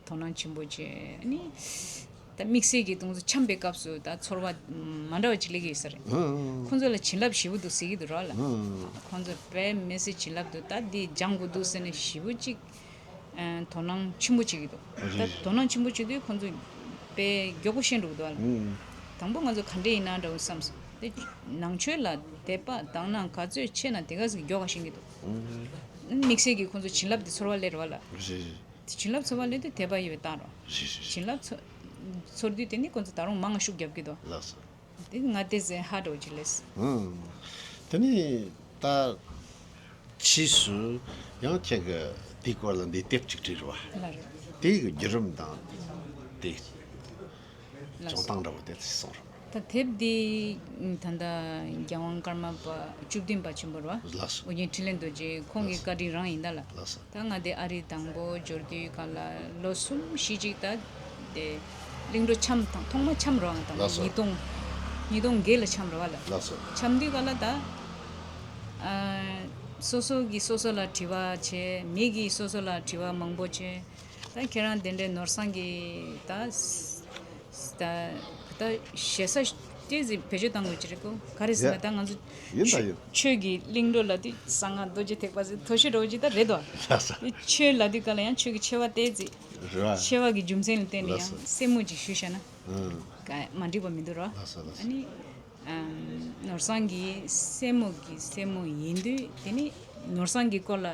དོ་སྣང་ཆེན་པོ་བྱས། ཨ་ནི་ད་དམིགས་བསལ་གྱི་དེ་ཚོ་འཆམ་པའི་སྐབས་སུ་ད་ཚོར་བ་མ་འདྲ་བ་ཅིག་སླེབས་ཀྱི་ཡོད་ས་རེད། ཨང་ཨང་། ཁོང་ཚོ་ལ་བྱིན་རླབས་ཞེ་པོ་འདུག་ཟེར་གྱི་འདུག་རེད་བ་ལ། ཨང་ཨང་། ཁོང་ཚོ་དཔེ་མི་སྲིད་བྱིན་རླབས་འདུག་ད་འདི་སྦྱང་དགོས་འདུག་ཟེར་ནས་ཞེ་པོ་ཅིག་ཨ་དོ་སྣང་ཆེན་པོ་བྱེད་ཀྱི་འདུག་རེད་ད་རེད། དོ་སྣང་ཆེན་པོ་བྱེད་དུས་ཁོང་ཚོ་དཔེ་མགྱོགས་པོ་ཤེས་འགྲོ་གི་འདུག་ཨ་ལ། ཨང་། དང་པོ་ང་ཚོ་ག་འདྲས་ཡིན་ན་འདྲ་བོ་བསམ་སོང་། དེ་ནང་ཆོས་ལ་དད་པ་དག་སྣང་ག་ཚོད་ཆེ་ན་དེ་ག་ཚོད་མགྱོགས་པ་ཤེས་ཀྱི་འདུག་ཨང་། དམིགས་བསལ་གྱིས་ཁོང་ཚོ་བྱིན་རླབས་དེ་ཚོར་བ་སླེབས་རེད་བ་ལ། རེད་རེད། དེ་བྱིན་རླབས་ཚོར་བ་སླེབས་དུས་དད་པ་ཡོད་པའི་རྟགས་རེད། རེད་རེད་རེད། བྱིན་རླབས་ཚོ་ཚོར་དུས་དེ་ནི་ཁོང་ཚོ་ད་རུང་མང་ང་ཤུགས་རྒྱབ་ཀྱི་འདུག་ལགས་སོ། དེ་ང་དེ་ཟེར་ཧ་འདྲ་བོ་ཅིག་སླེབས། ཨང་། དེ་ནི་ད་ཕྱིས་སུ་ཡང་ཁྱེད་ཀྱི་དེའི་སྐོར་ལ་འདི་དེབ་ཅིག་བྲིས་རེད་བ། ལགས་རེད། དེའི་བརྒྱུད་རིམ་དང་དེ་ལགས་སོ། སྦྱོང་སྟངས་འདྲ་བོ་དེ་ཅིག་གསུངས་རོགས། ད་དེབ་འདི་ད་ལྟ་རྒྱལ་དབང་ཀརྨ་པ་བཅུ་བདུན་པ་ཆེན་པོ་རེད་བ། ལགས་སོ། ཨོ་རྒྱན་འཕྲིན་ལས་རྡོ་རྗེ་ཁོང་གི་ལགས་སོ། བཀའ་དྲིན་རང་ཡིན་ད་ལ། ལགས་སོ། ད་ང་དེ་ཨ་རི་དང་པོ་འབྱོར་དུས་སྒང་ལ་ལོ་གསུམ་བཞི་ཅིག་ད་དེ་གླིང་བྲོ་འཆམ་དང་ཐོག་མ་འཆམ་རོགས་དང་ལགས་སོ། ཉིས་སྟོང་ཉིས་སྟོང་བརྒྱད་ལ་འཆམ་རོགས་ལ། ལགས་སོ། འཆམ་དུས་སྒང་ལ་ད་ཨ་སོ་སོ་གིས་སོ་སོ་ལ་དྲི་བ་བྱས། མི་གིས་སོ་སོ་ལ་དྲི་བ་མང་པོ་བྱས། ད་ཁྱེད་རང་དེ་འདྲའི་ནོར་བཟང་གི་ད་ད་ད་ཞེ་ས་ཏོག་ཙམ་བེད་སྤྱོད་བཏང་དགོས་ཀྱི་རེད་གོ། ག་རེ་ཟེར་ན་ཡ། ད་ང་ཚོ་ཡིན་ད་ཆོས་ཡིན། ཆོས་ཀྱི་གླིང་བྲོ་ལ་དེ་གསང་སྔགས་རྡོ་རྗེ་ཐེག་པ་ཟེར་མཐོ་ཤོས་འདྲ་བོ་ཅིག་ད་རེད་དོ། ལགས་སོ། དེ་ཆོས་ལབ་དུས་སྒང་ལ་ཡང་ཆོས་ཀྱི་ཆེ་བ་ཏོག་ཙམ། རེད་བ། ཆེ་བ་གི་རྒྱུ་མཚན་ལ་བརྟེན་ནས་ལགས་སོ། ཡང་སེན་མོ་ཅིག་ཞུས་བཞག་ན། ཨང་། ག་མ་འགྲིག་པ་མི་འདུག་རོ། ལགས་སོ་ལགས་སོ། ཨ་ནི་ཨམ་ནོར་བཟང་གི་སེན་མོ་གི་སེན་མོ་ཡིན་དུས་དེ་ནི་ནོར་བཟང་གི་སྐོར་ལ་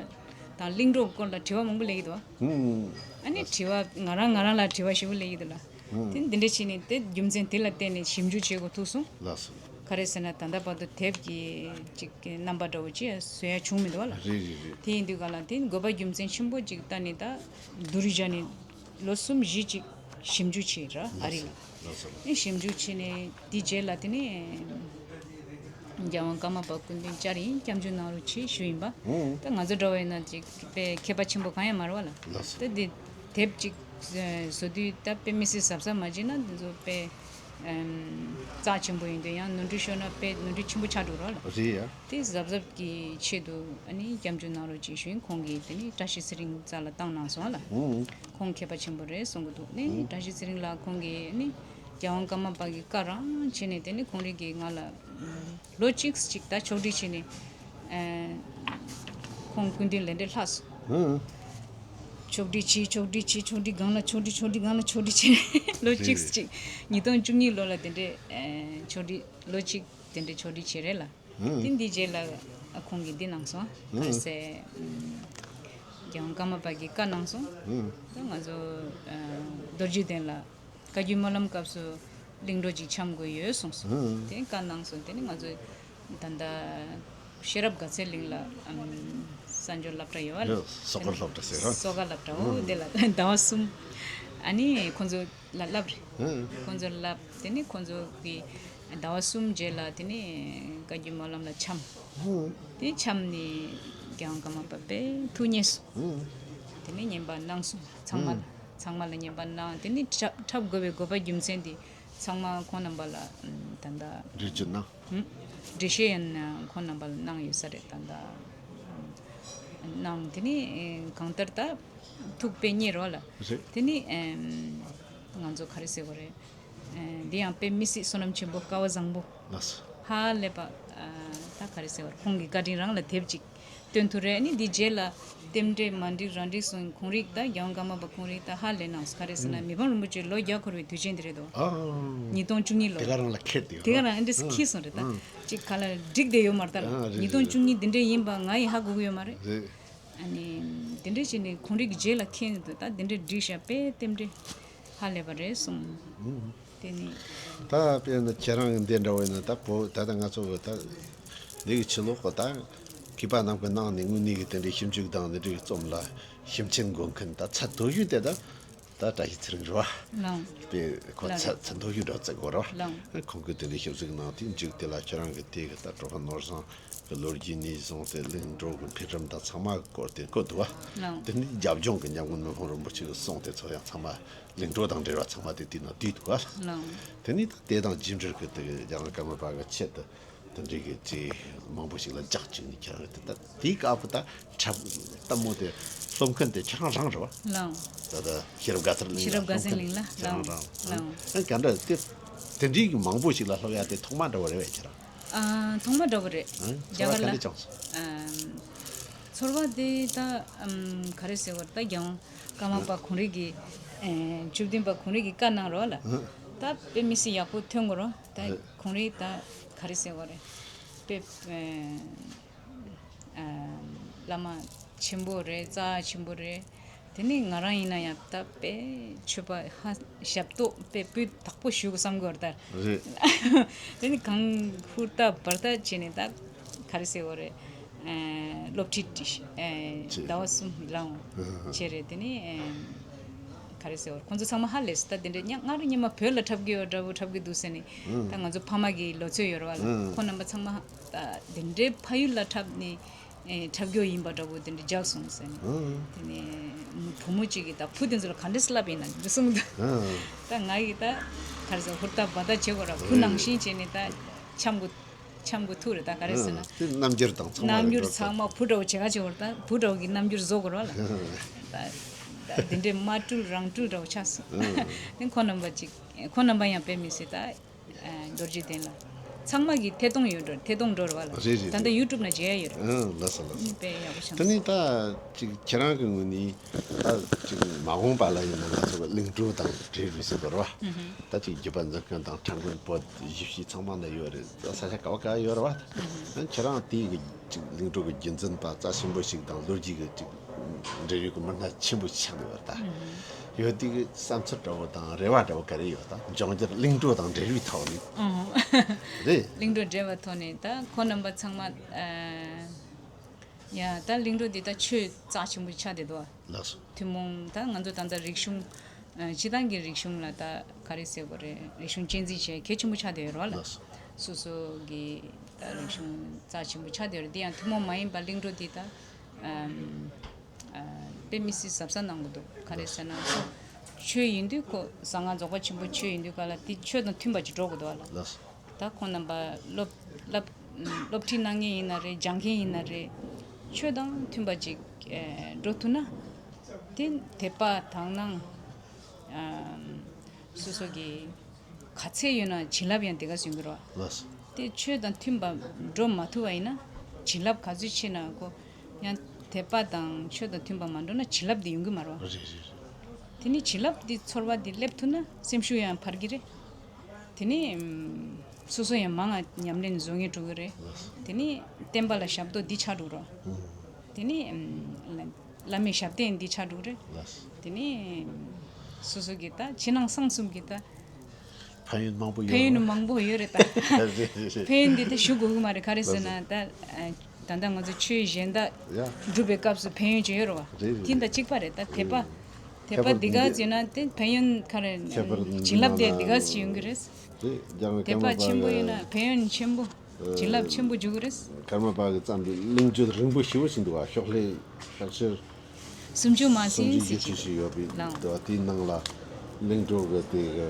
དང་གླིང་བྲོ་སྐོར་ལ་དྲི་བ་མང་པོ་སླེབས་ཀྱི་འདུག་ཨང་། ཨ་ནི་ལགས་སོ། དྲི་བ་ང་རང་ང་རང་ལ་དྲི་བ་ཞེ་པོ་སླེབས་ཀྱི་འདུག་ལ། ཨང་། དེ་ནི་འདི་འདྲ་བྱས་ནས་དེ་རྒྱུ་མཚན་དེ་ལ་བརྟེན་ནས་ཞིབ་འཇུག་བྱེད་དགོས་ཐུག་སོང་། ལགས་སོ། ག་རེ་ཟེར་ན་ད་ལྟ་བར་དུ་དེབ་ཀྱི་ཅིག་གི་རྣམ་པ་འདྲ་བོ་ཅིག་བཟོ་ཡ་བྱུང་མི་འདུག་བ་ལ། རེད་རེད་རེད། དེ་ཡིན་དུས་སྒང་ལ་དེ་དགོས་པ་རྒྱུ་མཚན་ཆེན་པོ་ཅིག་ལྟ་ནས་ད་བསྡུར་བྱས་ནས་ལོ་གསུམ་བཞི་ཅིག་ཞིབ་འཇུག་བྱས་ར་ཨ་རི་ལ། ལགས་སོ། དེ་ཞིབ་འཇུག་བྱས་ནས་དེ་རྗེས་ལ་དེ་ནས་རྒྱལ་དབང་ཀརྨ་པ་སྐུ་མདུན་བཅར་ཡིན། སྐྱབས་འཇུག་གནང་རོགས་བྱེད་ཞུས་ཡིན་པ། ཨོ། ད་ང་ཚོ་འདྲ་བ་ཡིན་ན་ཅིག་དཔེ་མཁས་པ་ཆེན་པོ་གང་ཡང་མ་རེད་བ་ལ། ལགས་སོ། ད་དེ་དེབ་ཅིག་བཟོ་དུས་ད་དཔེ་མི་སྲིད་གཟབ་གཟབ་མ་བྱས་ན་འདི་ཚོ་དཔེ་ཨམ་རྩ་ཆེན་པོ་ཡིན་དུས་ཡང་ནོར་འཁྲུལ་ཤོར་ན་དཔེ་ནོར་འཁྲུལ་ཆེན་པོ་ཆགས་འགྲོ་རོགས་ལ། རེད་ཡ། དེ་གཟབ་གཟབ་ཀྱི་ཆེད་དུ་ཨ་ནི་སྐྱབས་འཇུག་གནང་རོགས་ཅེས་ཞུས། ཁོང་གིས་དེ་ནི་བཀྲ་ཤིས་ཚེ་རིང་རྩ་ལ་བཏང་གནང་སོང་ལ། ཨོ། ཁོང་མཁས་པ་ཆེན་པོ་རེད་གསུང་གི་འདུག་ནི་ཨོ། བཀྲ་ཤིས་ཚེ་རིང་ལགས་ཁོང་གིས་ནི་རྒྱལ་དབང་ཀརྨ་པ་གི་བཀའ་རང་བྱས་ནས་དེ་ནི་ཁོང་རང་གིས་ང་ལ་ལོ་གཅིག་ཅིག་ད་ཕྱོགས་སྒྲིག་བྱས་ནས་ཨ་ཁོང་སྐུ་མདུན་ལས་འབྲེལ་ལྷག་སོང་། ཨོ། ཕྱོགས་སྒྲིག་བྱས། ཕྱོགས་སྒྲིག་བྱས། ཕྱོགས་སྒྲིག་སྒང་ལ་ཕྱོགས་སྒྲིག་ཕྱོགས་སྒྲིག་སྒང་ལ་ཕྱོགས་སྒྲིག་བྱས། ལོ་རེད་གཅིག་རེད། ཅིག་ཉིས་སྟོང་བཅུ་གཉིས་ལོ་ལ་དེ་འདྲའི་ཨ་ཕྱོགས་སྒྲིག་ལོ་གཅིག་དེ་འདྲའི་ཕྱོགས་སྒྲིག་བྱས་རེད་ལ། ཨང་། དེ་འདི་རྗེས་ལ་ཨ་ཁོང་གིས་འདི་གནང་སོང་། ཨང་། ག་རེ་ཟེར། ཨམ་རྒྱལ་དབང་ཀརྨ་པ་གིས་བཀའ་གནང་སོང་། ཨང་། ད་ང་ཚོ་ཨ་རྡོ་རྗེ་གདན་ལ་བཀའ་བརྒྱུད་སྨོན་ལམ་སྐབས་སུ་གླིང་བྲོ་ཅིག་འཆམ་དགོས་ཡོད་གསུངས་སོང་། ཨང་། དེ་བཀའ་གནང་སོང་། དེ་ནི་ང་ཚོ་ད་ལྟ་ཤེས་རབ་དགའ་ཚལ་གླིང་ལ་ཨམ་གསར་འབྱོར་སློབ་གྲྭ་ཡོད་པ་ལ། ཡོད། གསོལ་ཁ་སློབ་གྲྭ་ཟེར་རོ། གསོལ་ཁ་སློབ་གྲྭ། འོ། ཨང་། དེ་ལ་ཟླ་བ་གསུམ་ཨ་ནི་ཁོང་ཚོ་ལ་བསླབ་རེད། ཨང་། ཁོང་ཚོ་ལ་བསླབ། དེ་ནི་ཁོང་ཚོ་གི་ཟླ་བ་གསུམ་རྗེས་ལ་དེ་ནི་བཀའ་བརྒྱུད་སྨོན་ལམ་ལ་འཆམ། ཨང་། དེ་འཆམ་ནས་རྒྱལ་དབང་ཀརྨ་པ་དཔེ་ཐུགས་མཉེས་སོང་། ཨང་། དེ་ནི་བསྙེན་པ་གནང་སོང་། ཚང་མ་ལ། ཨང་། ཚང་མ་ལ་བསྙེན་པ་གནང་། དེ་ནི་འཁྲབ་འཁྲབ་དགོས་པའི་དགོས་པ་རྒྱུ་མཚན་དེ་ཚང་མ་ཁོང་རྣམ་པ་ལ་ད་ལྟ་འགྲེལ་བརྗོད་གནང་། ཨང་། འགྲེལ་བཤད་ཡང་ཁོང་རྣམ་པ་ལ་གནང་ཡོད་ས་རེད། ད་ལྟ་གནང་། དེ་ནི་གང་ལྟར་ད་ཐུགས་དཔེ་མཉེས་རོགས་ལ། རེད། དེ་ནི་ཨེམ་ང་ཚོ་ག་རེ་ཟེར་དགོས་རེད། ཨེ་འདི་ཡང་དཔེ་མི་སྲིད་བསོད་ནམས་ཆེན་པོ་སྐལ་བ་བཟང་པོ། ལགས་སོ། ཧ་ལས་པ། ཨ་ད་ག་རེ་ཟེར་དགོས་རེད། ཁོང་གི་བཀའ་དྲིན་རང་ལ་དེབ་ཅིག་ སྟོན་ཐུབ་རེད། ཨ་ནི་འདི་རྗེས་ལ་རྟེན་འབྲེལ་མ་འགྲིག་རང་འགྲིག་སོང་། ཁོང་རིགས་ད་རྒྱལ་དབང་ཀརྨ་པ་ཁོང་རིགས་ད་ཧ་ལས་གནང་སོང་། ག་རེ་ཟེར་ན་མི་ཕམ་རིན་པོ་ཆེ་ལོ་བརྒྱ་འཁོར་བའི་དུས་ཆེན་དེ་རེད་དོ། ཨ། ཉིས་སྟོང་བཅུ་གཉིས་ལོ། དེ་ག་རང་ལ་ཁེལ་ཏེ། དེ་ག་རང་ཨ་འདྲས་ཁེལ་སོང་རེད་ད། ཨ། ཅིག་ག་ལ་འགྲིག་བསྡད་ཡོད་མ་རེད་ད། ཨ་རེད། ཉིས་སྟོང་བཅུ་གཉིས་འདི་འདྲས་ཡིན་པ་ང་ཡི་ཧ་གོ་གི་ཡོད་མ་རེད། རེད། ཨ་ནི་འདི་འདྲས་བྱས་ནས་ཁོང་རིགས་ཀྱི་རྗེས་ལ་ཁེལ་འདུག་ད་འདི་འདྲས་འགྲིག་ཤག་དཔེ་རྟེན་འབྲེལ་ཧ་ལས་པ་རེད་གསུངས། དེ་ནི། ད་དཔེར་ན་ཁྱེད་རང་གི་འདི་འདྲ་བོ་ཡིན་ན་ད་བོད་ད་ལྟ་ང་ཚོ་གི་ད་འདི་གི་ཕྱི་ལོགས་གི་ད་བོད་པ་རྣམས་ཀྱི་ནང་ནས་དངོས་གནས་ཀྱི་དེ་འདྲའི་ཞིབ་འཇུག་དང་འདི་འདྲའི་རྩོམ་ལ་ཞིབ་མཆན་འགོད་མཁན་ད་ཚད་མཐོ་ཤོས་དེ་ད་ད་བཀྲ་ཤིས་ཚེ་རིང་རེད་བ། ལགས། དཔེ་ཁོ་ལགས། ཚད་ཚད་མཐོ་ཤོས་འདྲ་བཙལ་དགོས་རེད་བ། ལགས། ཁོང་གིས་དེ་འདྲའི་ཞིབ་འཇུག་གནང་དེ་མཇུག་དེ་ལ་ཁྱེད་རང་གི་དེ་གི་ད་གྲོགས་པོ་ནོར་བཟང་གི་ལོ་རྒྱུས་ནས་བཟུང་སྟེ་གླིང་འགྲོ་གི་འཕེལ་རིམ་དང་ཚང་མ་གི་སྐོར་དེ་བཀོད་འདུག་བ། ལགས། དེ་ནས་རྒྱབ་ལྗོངས་ཀྱི་ཉམས་མགོན་མི་ཕམ་རིན་པོ་ཆེ་གི་གསུང་དེ་ཚོ་ཡང་ཚང་མ་གླིང་འགྲོ་དང་འབྲེལ་བ་ཚང་མ་དེ་དེའི་ནང་བསྡུས་འདུག་བ། ལགས། དེ་ནས་ད་དེ་དང་རྒྱུ་འབྲས་ཀྱི་དེ་གི་རྒྱལ་དབང་ཀརྨ་པ་གི་ཆེད་དུ་དེ་འདྲའི་གི་ཅིག་མང་པོ་ཞིག་ལ་རྒྱག་བཅུག་ནས་ཁྱེད་རང་གི་དེ་ད་དེའི་སྐབས་ད་འཁྲབ་ལྟད་མོ་དེ་སློབ་མཁན་དེ་ཁྱེད་རང་རང་རེད་བ། ལགས། ད་ལྟ་ཤེས་རབ་དགའ་ཚལ་གླིང་ལ་ཤེས་རབ་དགའ་ཚལ་གླིང་ལ། ཁྱེད་རང་རང་། ལགས། ཨ་ག་འདྲ་དེ་དེ་འདྲའི་གི་མང་པོ་ཞིག་ལ་སློབ་ཡ་དེ་ཐོག་མ་འདྲ་བོ་རེད་བས་ཁྱེད་རང་། ཨ། ཐོག་མ་འདྲ་བོ་རེད། ཨ། རྒྱ་ཚོར་བ་གར་ལ། ག་འདྲ་བྱུང་སོང་། ཨ། ཚོར་བ་དེ་ད་ཨམ་ག་རེ་ཟེར་བ་རེད། ད་རྒྱལ་དབང་ཀརྨ་པ་ཁོང་རིགས་ཀྱི་ཨེ་བཅུ་བདུན་པ་ཁོང་རིགས་ཀྱི་བཀའ་གནང་རོགས་ལ། ཨ། ད་དཔེ་མི་སྲིད་ཡག་པོ་ཐོན་དགོས་རོགས། ད་རེད། ཁོང་རིགས་ད་ག་རེ་ཟེར་བ་རེད། དཔེ་ཨ་བླ་མ་ཆེན་པོ་རེད། རྩ་ཆེན་པོ་རེད། དེ་ནས་ང་རང་ཡིན་ན་ཡང་ད་དཔེ་ཆོས་པ་ཧ་ཞབས་ཏོག་དཔེ་སྤུས་དག་པོ་ཞུ་དགོས་བསམ་གི་ཡོད་རེད་ད། རེད། དེ་ནི་གང་ཧུར་ཐག་འབད་ཐག་བྱས་ནས་ད་ག་རེ་ཟེར་དགོས་རེད། ཨ་སློབ་ཁྲིད་ཨ་ཟླ་བ་གསུམ་ལོངས་བྱས་རེད། དེ་ནི་ཨ་ག་རེ་ཟེར་དགོས་རེད། ཁོང་ཚོ་ཚང་མ་ཧ་ལས་སོང་། ད་དེ་འདྲའི་ཉ་སྔར་སྔོན་མ་བོད་ལ་འཁྲབ་ཀྱི་ཡོད་འདྲ་བོ་འཁྲབ་ཀྱི་འདུག་ཟེར་ནས། ད་ང་ཚོ་ཕ་མ་གི་ལོ་ཚོད་ཡོད་རེད་བ་ལ། ཁོང་རྣམ་པ་ཚང་མ་ད་དེ་འདྲའི་ཕ་ཡུལ་ལ་འཁྲབ་ནས། ཨེ་འཁྲབ་སྐྱོ་ཡིན་པ་འདྲ་བོ་དེ་འདྲ་རྒྱག་སོང་ཟེར་ནས། ཨང་། དེ་ནས་བུ་མོ་གཅིག་གིས་ད་བུ་དེ་ཚོ་ལ་ག་འདྲས་སེ་ལབ་ཡིན་ན་འདི་གསུངས་འདུག་ཨང་། ད་ང་ཡིས་ད་ག་རེ་ཟེར། ཧུར་ཐག་འབད་ཐག་བྱེད་དགོས་ར། བུ་ནང་བཞིན་བྱས་ནས་ད་འཆམ་དགོས་འཆམ་དགོས་ཐུག་རེད། ད་ག་རེ་ཟེར་ན། ཨང་། དེ་རྣམ་འགྱུར་དང་ཚང་མ་རྣམ་འགྱུར་ཡོད་འགྲོ། ཚང་མ་བུ་འདྲ་བོ་བྱེད་ག་བྱེད་དགོས་ར། ད་བུ་འདྲ་བོ་གི་རྣམ་འགྱུར་བཟོ་དགོས་ར་ལ། ཨང་། ད་ད་དེ་འདྲས་མ་སྤྲུལ་རང་སྤྲུལ་འདྲ་བོ་ཆགས་སོང་། ཨང་། དེ་ཁོང་རྣམ་པ་གཅིག་ཁོང་རྣམ་པ་ཡང་དཔེ་མི་སྲིད་ད། ཨ་རྡོ་རྗེ་གདན་ལ། ཚང་མ་གིས་ཐད་གཏོང་ཡོད་འགྲོ། ཐད་གཏོང་འགྲོ་ར་བ་ལ། རེད་རེད་ད་ལྟ་རེད། ཡུ་ཊུབ་ན་མཇལ་ཡ་ཡོད་རེད། ཨང་། ལགས་སོ་ལགས་སོ། དཔེ་ཡག་པོ་བྱུང་། དེ་ནས་ད་ཅིག་ཁྱེད་རང་གི་ངོས་ནས་ད་ཅིག་མ་འོངས་པ་ལ་ཡིན་ན་ང་ཚོ་གི་གླིང་བྲོ་དང་འབྲེལ་བའི་ཟེར་དགོས་ར་བ། ཨུ་ཧུ། ད་ཅིག་བརྒྱུད་པ་འཛིན་མཁན་དང་འཁྲབ་མཁན་བོད་གཞིས་བྱེས་ཚང་མ་ན་ཡོད་རེད། ད་ས་ཆ་ག་བ་ག་ཡོད་ར་བ། ཨུ་ཧུ། ཁྱེད་རང་དེའི་གི་ཅིག་གླིང་བྲོ་གི་རྒྱུན་འཛིན་པ་རྩ་ཆེན་པོ་ཞིག་དང་ལོ་རྒྱུས་གི་ཅིག་འབྲེལ་ཡོད་ཀྱི་མི་སྣ་ཆེན་པོ་ཆགས་ཡོད་པ་ད། ཡོད་དེ་གི་བསམ་ཚུལ་འདྲ་བོ་དང་རེ་བ་འདྲ་བོ་ག་རེ་ཡོད་ད། འབྱུང་འགྱུར་གླིང་བྲོ་དང་འབྲེལ་བའི་ཐོག་ནས། ཨང་། རེད། གླིང་བྲོ་འབྲེལ་བའི་ཐོག་ནས་ད་ཁོང་རྣམ་པ་ཚང་མ་ཨ་ཡ་ད་གླིང་བྲོ་འདི་ད་ཆོས་རྩ་ཆེན་པོ་ཆགས་བསྡད་འདུག་ལགས་སོ། ཐུན་མོང་ད་ང་ཚོ་ད་ལྟ་རིག་གཞུང་ཨ་སྤྱི་བཏང་གི་རིག་གཞུང་ལ་ད་ག་རེ་ཟེར་དགོས་རེད། རིག་གཞུང་གཅེས་འཛིན་བྱེད་གལ་ཆེན་པོ་ཆགས་བསྡད་ཡོད་རེད་བ་ལ། ལགས་སོ། སོ་སོ་གི་ད་རིག་གཞུང་རྩ་ཆེན་པོ་ཆགས་བསྡད་ཡོད་རེད། དེ་ཡང་ཐུན་མོང་མ་ཡིན་པ་གླིང་བྲོ་འདི་ད། ཨམ། ཨ། དཔེ་མི་སྲིད་གཟབ་གཟབ་གནང་གི་འདུག་ག་རེ་ཟེར་ན་ཁོ་ཆོས་ཡིན་དུས་ཁོ་གསང་སྔགས་རྫོགས་པ་ཆེན་པོ་ཆོས་ཡིན་དུས་ག་ལ་དེ་ཆོས་དང་མཐུན་པ་ཅིག་འགྲོ་དགོས་འདུག་བ་ལ། ལགས་སོ། ད་ཁོང་རྣམ་པ་སློབ་སློབ་སློབ་ཁྲིད་གནང་མཁན་ཡིན་ན་རེད། སྦྱང་མཁན་ཡིན་ན་རེད། ཆོས་དང་མཐུན་པ་ཅིག་ཨེ་འགྲོ་ཐུབ་ན་དེ་དད་པ་དག་སྣང་ཨམ་སོ་སོ་གི་ག་ཚད་ཡོད་ན་བྱིན་རླབས་ཡང་དེ་ག་ཙམ་ཡོང་གི་རེད་བ། ལགས་སོ། དེ་ཆོས་དང་མཐུན་པ་འགྲོ་མ་ཐུབ་པ་ཡིན་ན་བྱིན་རླབས་ག་ཚོད་ཆེ་ན་ཁོ་ཡང་དད་པ་དང་ཆོས་དང་མཐུན་པ་མ་འགྲོ་ན་བྱིན་རླབས་དེ་ཡོང་གི་མ་རེད་བ། རེད་རེད་རེད། དེ་ནི་བྱིན་རླབས་དེ་ཚོར་བ་དེ་སླེབས་ཐུབ་ན་སེམས་ཤུགས་ཡང་འཕར་གི་རེད། དེ་ནི་ཨམ་སོ་སོ་ཡང་མང་ང་ཉམས་ལེན་བཟོ་མཁན་འགྲོ་གི་རེད། ལགས་སོ། དེ་ནི་བསྟན་པ་ལ་ཞབས་ཏོག་འདི་ཆགས་འགྲོ་རོགས། ཨུམ། དེ་ནི་ཨམ་བླ་མའི་ཞབས་བརྟན་འདི་ཆགས་འགྲོ་གི་རེད། ལགས་སོ། དེ་ནི་སོ་སོ་གི་ད་ཕྱི་ནང་གསང་གསུམ་གི་ད་ཕན་ཡོན་མང་པོ་ཡོད། ཕན་ཡོན་མང་པོ་ཡོད་རེད་ད། རེད་རེད་རེད། ཕན་ཡོན་འདི་ད་ཞུ་དགོས་ཀྱི་མ་རེད། ག་རེ་ཟེར་ན་ད་ད་ལྟ་ང་ཚོ་ཆོས་གཞན་དག་ཡ། སྒྲུབ་པའི་སྐབས་སུ་ཕན་ཡོན་ཅིག་ཡོད་རེད་བ། རེད་རེད། དེ་ད་གཅིག་པ་རེད་ད། དད་པ་དད་པ་འདི་ག་ཟེར་ན་དེ་ཕན་ཡོན་ག་རེ་ཁྱད་པར་བྱིན་རླབས་དེ་འདི་ག་ཟེར་ཡོང་གི་རེད། རེད། རྒྱལ་བ་དད་པ་ཀརྨ་པ་ཆེན་པོ་ཡིན་ན་ཕན་ཡོན་ཆེན་པོ། བྱིན་རླབས་ཆེན་པོ་འཇུག་གི་རེད། ཀརྨ་པ་གི་བརྩམས་པའི་གླིང་བརྗོད་རིང་པོ་ཞེ་པོ་ཞིག་འདུག་བ། ཤོག་ལྷེ་ཤོག་ཆེར་སུམ་ཅུ་མ་ཟིན་སུམ་ཅུ་ཟེར་གྱི་ཞིག་ཡོད་པའི་ལགས། འདུག་བ། དེའི་ནང་ལ་གླིང་བྲོ་གི་དེ་གི་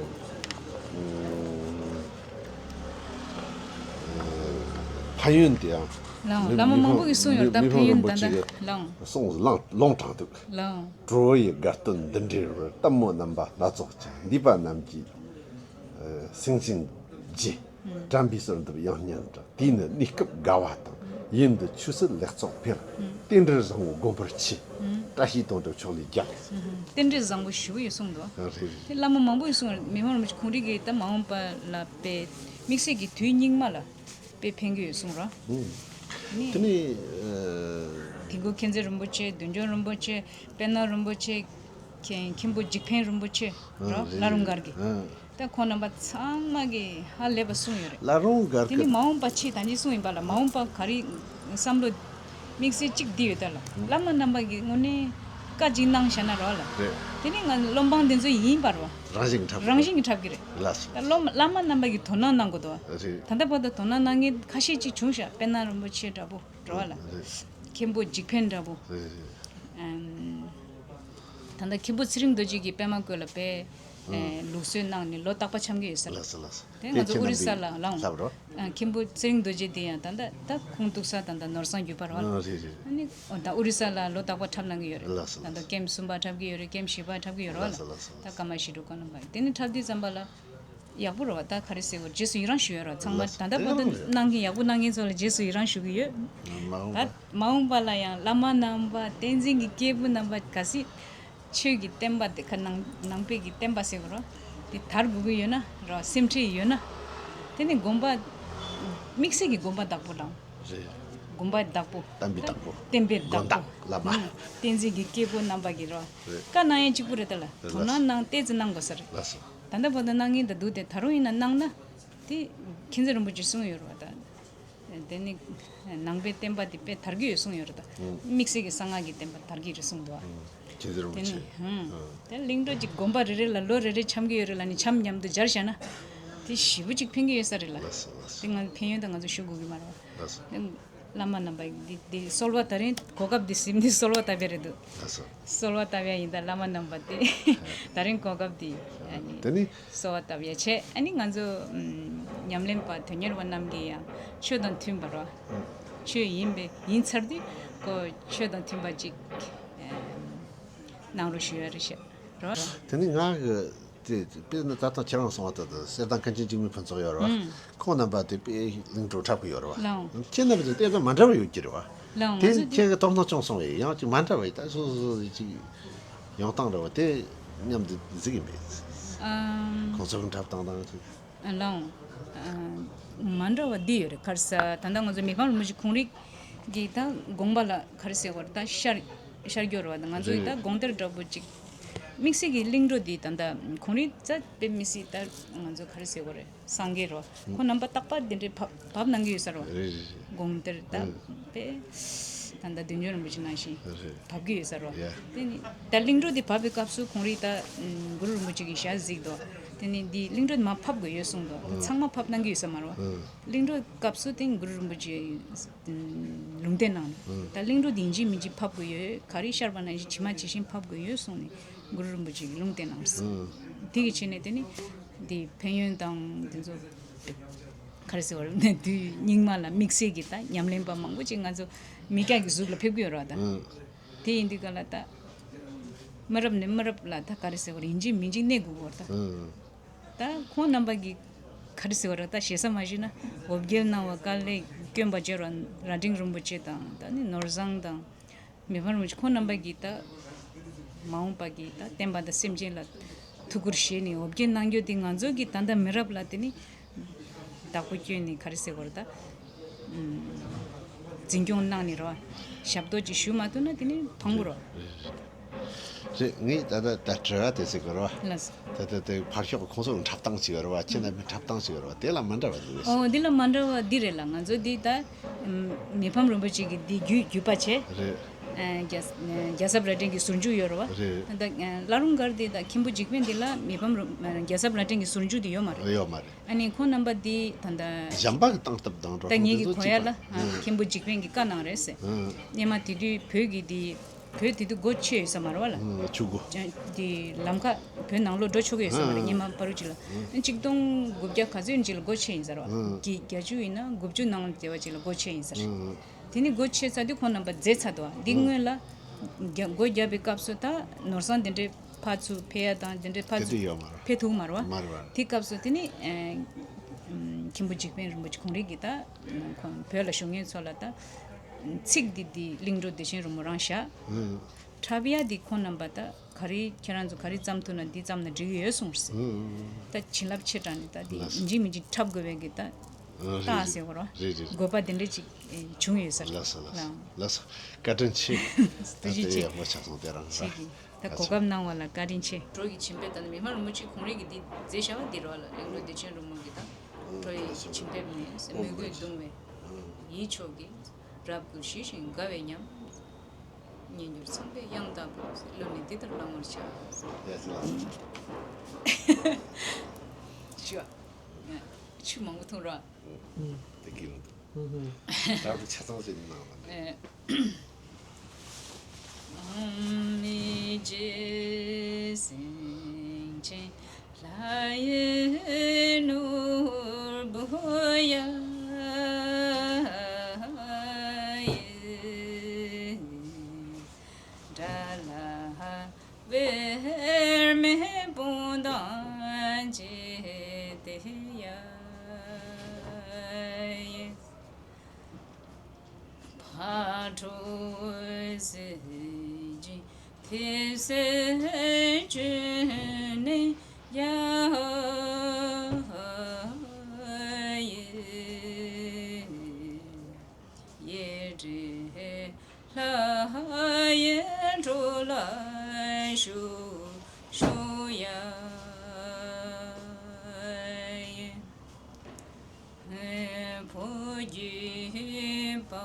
ཕན་ཡོན་དེའང་ལགས། མི་བླ་མ་མང་པོ་གིས་གསུངས་ཡོད་རེད་ད། མི་ཕམ་ཕན་ཡོན་ད་ལྟ་རིན་པོ་ཆེ་གིས་ལགས། གསུངས་ལང་ལོང་དྲངས་འདུག་ལགས། བྲོ་བོ་ཡི་དགའ་སྟོན་འདི་འདྲའི་རོལ། ལྟད་མོ་རྣམ་པ་སྣ་ཚོགས་ཀྱི། འདས་པ་རྣམས་ཀྱི་སེང་ཆེན་རྗེ། དྲན་པའི་གསོལ་འདེབས་ཡང་སྙན་གྲགས། དེས་ནི་གནས་སྐབས་དགའ་བ་དང་ ཡུལ་འདི་ཆོས་སྲིད་ལེགས་བཙོག་འཕེལ། རྟེན་འབྲེལ་བཟང་པོ་བསྒོམ་པར་བྱེད། བཀྲ་ཤིས་དོན་གྲུབ་ཕྱོགས་ལས་རྒྱལ། རྟེན་འབྲེལ་བཟང་པོ་ཞེ་པོ་ཡོད་གསུངས་འདུག་ཨ། རེད་རེད། དེ་བླ་མ་མང་པོ་ཡོད་གསུངས་རེད། མི་ཕམ་རིན་པོ་ཆེ་ཁོང་རང་གིས་ད་མ་འོངས་པ་ལ་དཔེ་དམིགས་བསལ་གྱི་དུས་སྙིགས་མ་ལ་དཔེ་ཕན་གྱི་ཡོད་གསུངས་ར། ཨུ། ནི། དེ་ནི། ཨ། དེ་གུ་མཁྱེན་བརྩེ་རིན་པོ་ཆེ། བདུད་འཇོམས་རིན་པོ་ཆེ། དཔལ་ནོར་རིན་པོ་ཆེ། མཁན་མཁན་པོ་འཇིགས་འཕེན་རིན་པོ་ཆེ། ཨ། རོ། རེད་བླ་རུང་རེད། སྒར་གྱི། ཨ། ད་ཁོང་རྣམ་པ་ཚང་མ་གིས་ཧ་ལས་པ་གསུངས་ཡོད་རེད། བླ་རུང་སྒར་དེ་ནི་གྱི། མ་འོངས་པ་ཆེས་ད་གིན་གསུངས་ཡིན་པ་ལ། མ་འོངས་པ་ག་རེ་བསམ་བློ་དམིགས་བསལ་གཅིག་འདི་ཡོད་ད་ལ། ཨུ། བླ་མ་རྣམ་པ་གིས་དངོས་གནས་བཀའ་གཅིག་གནང་བཞག་ན་རོ་ལ། རེད། དེ་ནི་ང་བློ་འབངས་འདི་ཚོ་ཡིན་པ་རོ། རང་བཞིན་འཁྲབ། རང་བཞིན་གྱིས་འཁྲབ་ཀྱི་རེད། ལགས་སོ། ད་བློ་བླ་མ་རྣམ་པ་གིས་དོ་སྣང་གནང་དགོས་འདུག་རེད། ད་ལྟ་བར་དུ་དོ་སྣང་གནང་མཁན་ཁ་ཤས་ཅིག་བྱུང་ཤག་དཔལ་ནོར་རིན་པོ་ཆེ་འདྲ་པོ་རོ་ལ། རེད། མཁན་པོ་འཇིགས་འཕེན་འདྲ་པོ། རེད་རེད། ཨམ། ད་ལྟ་མཁན་པོ་ཚེ་རིང་རྡོ་རྗེ་གིས་པད་མ་བཀོད་ལ་དཔེ། ཨེ། ལུགས་སྲོལ་གནང་ནས་ལོ་རྟག་པ་འཆམ་གྱི་ཡོད་ས་རེད། ལགས་སོ་ལགས་སོ། དེ་དེ་ང་ཚོ་ཁྱེད་ཨོ་རི་ས་རྣམས་ལ་ལའང་། ལབ་རོགས། ཨ། མཁན་པོ་ཚེ་རིང་རྡོ་རྗེ་དེ་ཡང་ད་ལྟ་ད་ཁོང་འདུག་ས་ད་ལྟ་ནོར་བཟང་བརྒྱུད་པ་རེད་བ། ཨ། རེད་རེད། ཨ་ནི་ད་ཨོ་རི་ས་ལ་ལོ་རྟག་པ་འཁྲབ་གནང་གི་ཡོད་རེད། ལགས་སོ་ད་ལྟ་ལགས་སོ། ཀེམ་གསུམ་པ་འཁྲབ་ཀྱི་ཡོད་རེད། ཀེམ་བཞི་པ་འཁྲབ་ཀྱི་ཡོད་རེད་བ་ལ། ལགས་སོ་ལགས་སོ། ད་ཀརྨ་ཞི་ཁྲོ་ཁོང་རྣམ་པ་དེ་ནི་འཁྲབ་དུས་ཙམ་པ་ལ་ཡག་པོ་རེད་བ། ད་ག་རེ་ཟེར་དགོས། རྗེས་སུ་ཡི་རང་ཞུ་ཡོད་རེད་བ། ཚང་མ། ལགས་སོ། ད་ལྟ་བར་དུ་གནང་མཁན་ཡག་པོ་གནང་མཁན་ཚོ་ལ་རྗེས་སུ་ཡི་རང་ཞུ་གི་ཡོད། མ་འོངས་པ། ད་མ་འོངས་པ་ལ་ཡང་བླ་མ་རྣམ་པ་བསྟན་འཛིན་གྱི་སྐྱེས་བུ་རྣམ་པ་གལ་སྲིད་ཆོས་ཀྱི་བསྟན་པ་དེ་ག་ནང་ནང་པའི་གི་བསྟན་པ་ཟེར་དགོས་རེད་བ། དེ་དར་དགོས་ཀྱི་ཡོད་ན་རོ། སེམས་ཁྲལ་ཡོད་ན། དེ་ནི་དགོན་པ་དམིགས་བསལ་གྱི་དགོན་པ་བདག་པོ་ལའང་། རེད། དགོན་པའི་བདག་པོ། བསྟན་པའི་བདག་པོ། བསྟན་པའི་བདག་དགོན་པོ། བདག་བླ་མ། ཨུ། བསྟན་འཛིན་གྱི་སྐྱེས་བུ་རྣམ་པ་གིས་རོ། རེད། བཀའ་གནང་ཡས་གཅིག་པུ་རེད་ད་ལ། རེད། དོ་སྣང་གནང་ཏོག་ཙམ་གནང་དགོས་ས་རེད། ལགས་སོ། ད་ལྟ་བར་དུ་གནང་མཁན་ད་འདུག་སྟེ། ད་རུང་ཡིན་ན་གནང་ན་དེ་མཁྱེན་བརྩེ་རིན་པོ་ཆེས་གསུངས་ཡོད་རེད་བ་ད། དེ་ནི་ནང་པའི་བསྟན་པ་དེ་དཔེ་དར་གྱི་ཡོད་གསུངས་ཡོད་རེད་ད། ཨུ། དམིགས་བསལ་གྱི་གསང་སྔགས་ཀྱི་བསྟན་པ་དར་གྱི་རེད་གསུངས་འདུག་བ། ཨུ། མཁྱེན་བརྩེ་རིན་པོ་ཆེ། དེ་ནི། ཨུ། ཨུ། དེ་གླིང་བྲོ་གཅིག་དགོན་པ་རེ་རེ་ལ་ལོ་རེ་རེ་འཆམ་གྱི་ཡོད་རེད་ལ་ནི། འཆམ་མཉམ་དུ་སྦྱར་བཞག་ན་དེ་ཞེ་པོ་ཅིག་ཕན་གྱི་ཡོད་ས་རེད་ལ། ལགས་སོ་ལགས་སོ། དེ་ང་ཕན་ཡོན་དེ་ང་ཚོ་ཞུ་དགོས་ཀྱི་མ་རེད་བ། ལགས་སོ། བླ་མ་རྣམ་པ་འདི་འདི་གསོལ་བ་ད་རིང་གོ་སྐབས་འདི་ཟིན་འདི་གསོལ་བ་བཏབ་ཡ་རེད་འདུག་ལགས་སོ། གསོལ་བ་བཏབ་ཡ་ཡིན་ད་བླ་མ་རྣམ་པ་འདི། ད་རིང་གོ་སྐབས་འདི། ཨ་ནི། དེ་ནི། གསོལ་བ་བཏབ་ཡ་བྱས། ཨ་ནི་ང་ཚོ་ཨམ་ཉམས་ལེན་པ་དོན་གཉེར་བ་རྣམས་ཀྱིས་ཡང་ཆོས་དང་མཐུན་པ་རོ། ཨ། ཆོས་ཡིན་པས་ཡིན་ཚར་དུས་ཁོ་ཆོས་དང་མཐུན་པ་ཅིག་ཨམ་གནང་རོགས་ཞུ་ཡ་རེད་ཤག་རོ། དེ་ནི་ང་གི། དེ་དཔེར་ན་ད་ལྟ་ཁྱེད་རང་གསུངས་པ་ལྟར་དུ་གསེར་ཐང་མཁན་ཆེན་འཇིགས་མེད་ཕུན་ཚོགས་ཡོད་རེད་བ། ཨང་། ཁོང་རྣམ་པ་དེ་དཔེ་གླིང་བྲོ་འཁྲབ་གི་ཡོད་རེད་བ། ལགས་འོང་། ཁྱེད་རྣམ་པ་དེ་དཔེ་ད་མ་འདྲ་བ་ཡོད་ཀྱི་རེད་བ། ལགས་འོང་། དེ་ང་ཚོ་དེ། ཁྱེད་ཀྱི་དོ་སྣང་ཅུང་སོང་བས་ཡང་ཅིག་མ་འདྲ་བ་ཡིན་ད། སོ་སོ་སོ་ཅིག་ཡོང་སྟངས་རེད་བ། དེ་མཉམ་དུ་གཟིགས་ཡིན་པས། ཨང་། ཁོང་ཚོ་གི་འཁྲབ་སྟངས་དང་ཅིག་ལགས་འོང་། ཨ། མ་འདྲ་བ་འདི་ཡོད་རེད། ག་རེ་ཟེར་ད་ལྟ་ང་ཚོ་མི་ཕམ་རིན་པོ་ཆེ་ཁོང་རང་གི་ད་དགོངས་པ་ལ་ག་རེ་ཟེར་དགོས་རེད་ད། ཤར་ཤར་རྒྱུ་རེད་བ། ད་ང་ཚོ་ཡི་ད་རེད། དགོངས་གཏེར་འདྲ་པོ་ཅིག་དམིགས་བསལ་གྱི་གླིང་བྲོ་འདི་ད་ལྟ་ཁོང་རང་ད་དཔེ་མི་སྲིད་ད་ང་ཚོ་ག་རེ་ཟེར་དགོས་རེད། སངས་རྒྱས་རེད་བ། ཁོང་རྣམ་པ་རྟག་པར་འདི་འདྲའི་བབ་བབ་གནང་གི་ཡོད་ས་རེད་བ། རེད་རེད་རེད། དགོངས་གཏེར་ད་ཨང་། དཔེ་ད་ལྟ་བདུད་འཇོམས་རིན་པོ་ཆེ་ནང་བཞིན། རེད། བབ་ཀྱི་ཡོད་ས་རེད་བ། ཡ། དེ་ནི་ད་གླིང་བྲོ་འདི་བབ་པའི་སྐབས་སུ་ཁོང་རང་ད་གུ་རུ་རིན་པོ་ཆེ་གི་ཞལ་གཟིགས་དོ། དེ་ནི་འདི་གླིང་བྲོ་མར་ཕབ་དགོས་ཡོད་གསུངས་དོ། ཨང་། ཚང་མ་ཕབ་གནང་གི་ཡོད་ས་མ་རེད་བ། ཨང་། གླིང་བྲོ་སྐབས་སུ་དེ་གུ་རུ་རིན་པོ་ཆེ་ལུང་བསྟན་གནང་། ཨང་། ད་གླིང་བྲོ་འདི་ཡིན་གཅིག་མིན་གཅིག་ཕབ་དགོས་ཡོད། ག་རེ་ཤར་བ་ནང་བཞིན་ཇི་མ་ཇི་བཞིན་ཕབ་དགོས་ཡོད་གསུངས་ནས་གུ་རུ་རིན་པོ་ཆེ་གིས་ལུང་བསྟན་གནང་སོང་། ཨང་། དེ་གི་ཆེད་ནས་དེ་ནི་འདི་ཕན་ཡོན་དང་དེ་ཚོ་ག་རེ་ཟེར་བ་རེད། དུས་སྙིགས་མ་ལ་དམིགས་བསལ་གྱི་ད་ཉམས་ལེན་པ་མང་པོ་ཅིག་ང་ཚོ་མི་སྐྱ་གི་གཟུགས་ལ་ཕེབས་ཀྱི་ཡོད་རེད་བ་ད། ཨང་། དེ་ཡིན་དུས་ག་ལ་ད་མི་རབས་ནས་མི་རབས་ལ་ད་ག་རེ་ཟེར་བ་རེད། ཡིན་གཅིག་མིན་གཅིག་གནས་དགོས་ཀྱི་ཡོད་རེད་ད། ཨང་། ད་ཁོང་རྣམ་པ་གིས་ག་རེ་ཟེར་བ་རེད་ད། ཞེ་ས་མ་ཞུས་ན་འོ་བརྒྱལ་གནང་བ་དཀའ་ལས་སྐྱོན་པ་བརྗོད་ར་རྭ་སྒྲེང་རིན་པོ་ཆེ་དང་ད་ནི་ནོར་བཟང་དང་མི་ཕམ་རིན་པོ་ཆེ་ཁོང་རྣམ་པ་གིས་ད་མ་འོངས་པ་གི་ད་བསྟན་པ་དང་སེམས་ཅན་ལ་ཐུགས་ཁུར་བཞེས་ནས་འོ་བརྒྱལ་གནང་རྒྱུ་དེ་ང་ཚོ་གི་ད་ལྟ་མི་རབས་ལ་དེ་ནི་བདག་པོ་བསྐྱོན་ནས་ག་རེ་ཟེར་དགོས་རེད་ད། ཨུམ། འཛིན་སྐྱོང་གནང་ནས་རོ། ཞབས་ཏོག་ཅིག་ཞུ་མ་ཐུབ་ན་དེ་ནི་ཕངས་པོ་རོ། རེད། ངས་ད་ལྟ་ད་དྲི་བ་དེ་ཟེར་གི་རོ། ལགས་སོ། ད་ལྟ་དེ་ཕར་ཕྱོགས་ཁོང་ཚོ་འཁྲབ་སྟངས་ཅིག་ཡོད་རེད་བ། ཁྱེད་རྣམ་པའི་འཁྲབ་སྟངས་ཅིག་ཡོད་རེད་བ། དེ་ལ་མ་འདྲ་བ་འདུག་གས། ཨོ་འདི་ལ་མ་འདྲ་བ་འདི་རེད་ལ། ང་ཚོ་འདི་ད་ཨུམ་མི་ཕམ་རིན་པོ་ཆེ་གི་འདི་བརྒྱུད་བརྒྱུད་པ་བྱས། རེད། ཨ་རྒྱ་རྒྱལ་ཚབ་རྭ་སྒྲེང་གི་ཟུར་འཇུག་ཡོད་རེད་བ། རེད། ད་ཨ་བླ་རུང་སྒར་འདི་ད་མཁན་པོ་འཇིགས་འཕེན་འདི་ལ་མི་ཕམ་རིན་རྒྱལ་ཚབ་རྭ་སྒྲེང་གི་ཟུར་འཇུག་འདི་ཡོད་མ་རེད། ཡོད་མ་རེད། ཨ་ནི་ཁོང་རྣམ་པ་འདི་ད་ལྟ་གཞན་པ་གི་སྟངས་སྟབས་དང་འགྲོ་ད་སྟངས་ངེད་དེ་ཀྱི་ཚོ་གོ་ཡ་གཅིག་ལ་པ། ཨ་ཨ། མཁན་པོ་འཇིགས་འཕེན་གྱིས་བཀའ་གནང་རེད་ཟེར། ཨ་ཨ། སྔོན་མ་དེ་དུས་བོད་ཀྱི་འདི་བོད་དེ་དུས་སྒོ་ཕྱེ་ཡོད་ས་མ་རེད་བ་ལ། ཨ་ཨ། ཆུ་སྒོ། ཨ་འདི་ལམ་ཁ་བོད་ནང་ལོགས་འགྲོ་ཆོག་གི་ཡོད་ས་མ་རེད། ཨ་ཨ། སྔོན་མ་བར་དུ་ཅིག་ལ། ཨ་ཨ། ཨ་ཆིག་སྟོང་དགུ་བརྒྱ་ག་ཚོད་ཅིག་ལ་སྒོ་ཕྱེ་ཡིན་ས་རེད་བ། ཨ་ཨ། གི་བརྒྱད་ཅུ་ཡིན་ན་དགུ་བཅུ་ནང་ལ་དེ་བ་ཅིག་ལ་སྒོ་ཕྱེ་ཡིན་ས་རེད། ཨ་ཨ། དེ་ནི་སྒོ་ཕྱེ་ཚར་དུས་ཁོང་རྣམ་པ་འཛེགས་ཚར་འདུག་བ། འདི་ཨ་སྔོན་ལ་རྒྱ་སྒོ་བརྒྱབ་པའི་སྐབས་སུ་ད་ནོར་བཟང་དེ་འདྲའི་ཕར་ཚུར་ཕེབས་ཡ་དང་དེ་འདྲའི་ཕར་དེ་ཚུར་དུས་ཡོད་མ་རེད། ཕེབས་ཐུབ་མ་རེད་བ། མ་རེད་བ། དེ་སྐབས་སུ་དེ་ནི་ཨ་ཨམ་ མཁན་པོ་འཇིགས་པའི་རིན་པོ་ཆེ་ཁོང་རང་གིས་ད་ཁོང་བོད་ལ་བཞུགས་མཁན་ཚོ་ལ་ད་ཚིག་འདི་འདི་གླིང་བྲོ་བདེ་ཆེན་རོལ་མོ་རང་བཞག་འཁྲབ་ཡ་འདི་ཁོང་རྣམ་པ་ད་ག་རེ་ཁྱེད་རང་ཚོ་ག་རེ་བརྩམས་ཐུབ་ན་འདི་བརྩམས་ན་འགྲིག་གི་ཡོད་གསུངས་རེད། ད་བྱིན་རླབས་ཆེ་དྲགས་ནས་ད་འདི་ལགས་སོ། ཡིན་གཅིག་མིན་གཅིག་འཁྲབ་དགོས་པའི་གི་ད་ཨ་རེད་རྟགས་རེད་ཟེར་བ་རོ། རེད་རེད། དགོས་པ་དེ་འདྲ་ཅིག་བྱུང་ཡོད་ས་རེད། ལགས་སོ་ལགས་སོ་ལགས་སོ། བཀའ་དྲིན་ཆེ། ཐུགས་རྗེ་ཆེ། ད་དེ་ཡག་པོ་ཆགས་སོང་། དེ་རང་ཆེ་གི། ད་གོ་སྐབས་གནང་བ་ལ་བཀའ་དྲིན་ཆེ། བྲོ་ཡི་བྱིན་པས་ད་ནི་མི་ཕམ་རིན་པོ་ཆེ་ཁོང་རང་གིས་འདི་མཛད་བཞག་པ་འདི་རོ་ལ་གླིང་བྲོ་བདེ་ཆེན་རོལ་མོ་གི་ད་བྲོ་ཡི་བྱིན་པས་ནི་མོས་གུས་གདུང་བས་ཡིད་མཆོག་གི་རབ་དགའ་ཞི་ཞིང་དགའ་བའི་ཉམས། སྙན་འགྱུར་ཚངས་པའི་དབྱངས་ལྟ་བུ་བློ་ནི་འདི་ལྟར་བླང་བར་བྱ། ཡ་ཅི་ལ། ཞུ། ཆུ་མང་པོ་འཐུང་རོགས། དེ་གི་ལ་འདུག་ད་དུང་ཆ་ཚང་ཞིག་གནང་བ་ནི། ཨོཾ་ཨེ་ཅེ་སེང་ཆེན་ལྷ་ཡི་ནོར་བུ་ཡ་ཡི། ཏྲ་ལྷ་པདྨའི་དཔུང་དང་བཅས་ཏེ་ཡ་ཡི། ཕ་རོལ་གཟི་བརྗིད་ཐེབས་སེ་བྱོན་ནས་ཡ་ཡི། ཡེ་ཏྲི་ལྷ་ཡི་འགྲོ་ལ་ཞུགས་ཞུགས་ཡ་ཡི། ཕོ་རྒྱས་དཔའ་བོ་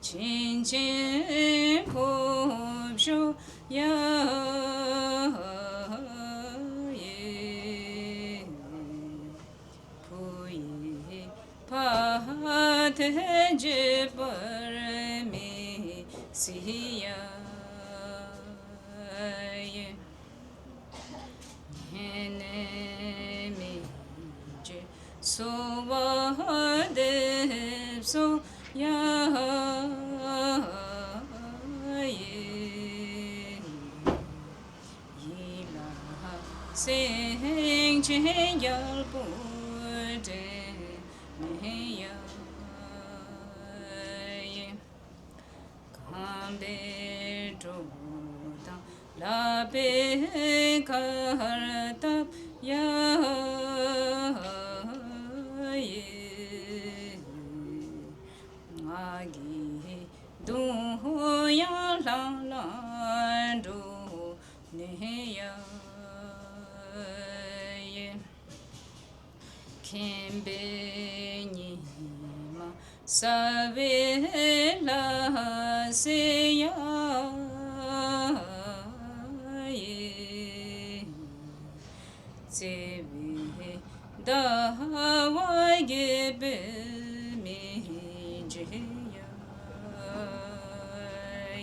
ཆེན་ཆེན་ཕོ་བྱོས་ཡ་ཡི། བུ་ཡི་ཕ་དེ་བརྗེད་པར་མི་སྲིད་ཡ་ཡི། ཉེ་གནས་མི་བརྗེད་གསོལ་བ་འདེབས་སོ་ཡ་ཡི། ཡིད་ལ་སེང་ཆེན་རྒྱལ་པོ་སྤྲིན་ནས་ཡ་ཡི། ཁམས་པའི་སྒྲོ་དང་ལག་པའི་གར་སྟབས་ཡ་ཡི། ངག་གི་གདུང་ཡང་ལྷང་ལྷང་སྒྲོག་ནས་ཡ་ཡི། མཁྱེན་པའི་ཉི་མ་གསལ་བའི་ལྷ་སྲས་ཡ་ཡི། བརྩེ་བའི་ཟླ་བ་རྒྱས་པའི་མི་མཇེད་ཡ་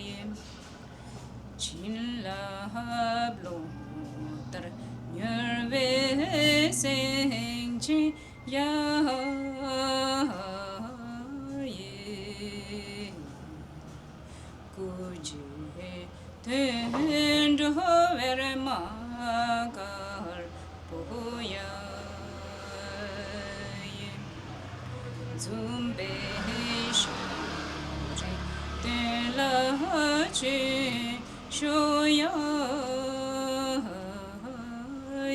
ཡི། བྱིན་རླབས་གློག་ལྟར་མྱུར་བའི་སེང་ཆེན་ཡ་ཡི། སྐུ་རྗེས་དོན་གྲུབ་པདྨ་དཀར་པོ་ཡ་ཡི། འཛུམ་པའི་ཞལ་རས་སྟོན་ལ་བྱོན་ཤོག་ཡ་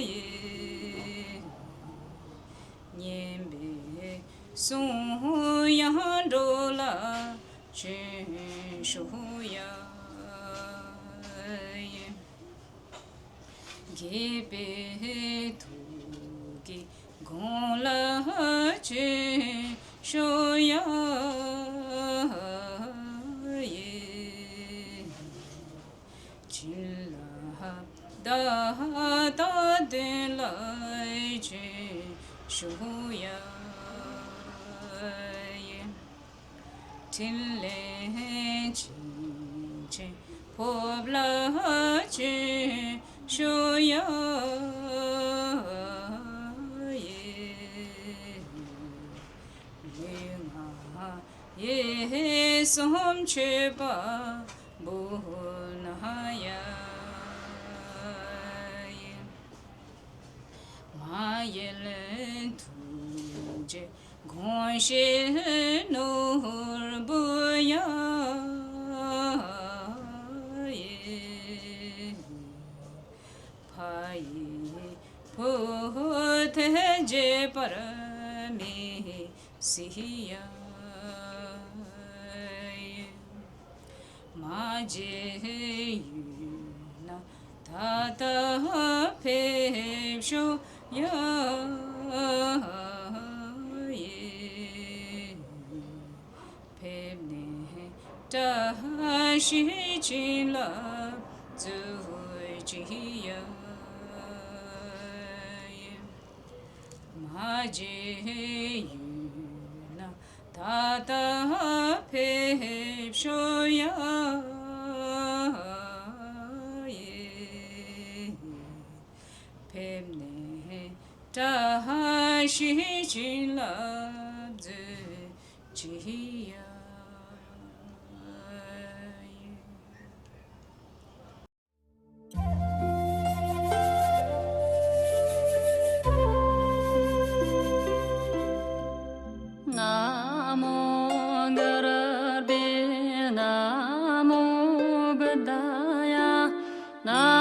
ཡི། སྙན་པའི་གསུང་དབྱངས་སྒྲོག་ལ་བྱོན་ཤོག་ཡ་ཡི། དགྱེས་པའི་ཐུགས་ཀྱིས་དགོངས་ལ་བྱོན་ཤོག་ཡ་ཡི། བྱིན་རླབས་ཟླ་དག་དོན་ལ་བྱོན་ཤོག་ཡ་ཡི། ཕྲིན་ལས་བྱིན་ཆེན་ཕོབ་ལ་བྱོན་ཤོག་ཡ་ཡི། ལུས་ངག་ཡིད་གསུམ་མཆོད་པ་འབུལ་ན་ཡ་ཡི། མ་གཡེལ་ཐུགས་ ཞེས་ནོར་བུ་ཡ་ཡི། ཕ་ཡི་བུ་དེ་བརྗེད་པར་མི་སྲིད་ཡ་ཡི། མ་བརྗེད་ཡོད་ན་ད་ལྟ་ཕེབས་ཤོག་ཡ་ཡི། ཕེབས་ནས་བཀྲ་ཤིས་བྱིན་རླབས་མཛོད་ཅིག་ཡ་ཡི། མ་བརྗེད་ཡོད་ན་ད་ལྟ་ཕེབས་ཤོག་ཡ་ཡི། ཕེབས་ནས་བཀྲ་ཤིས་བྱིན་རླབས་མཛོད་ཅིག་ཡ་ཡི། ན་མོ་གུ་རུ་བྷྱོ། ན་མོ་བུདྡྷཱ་ཡ། ན་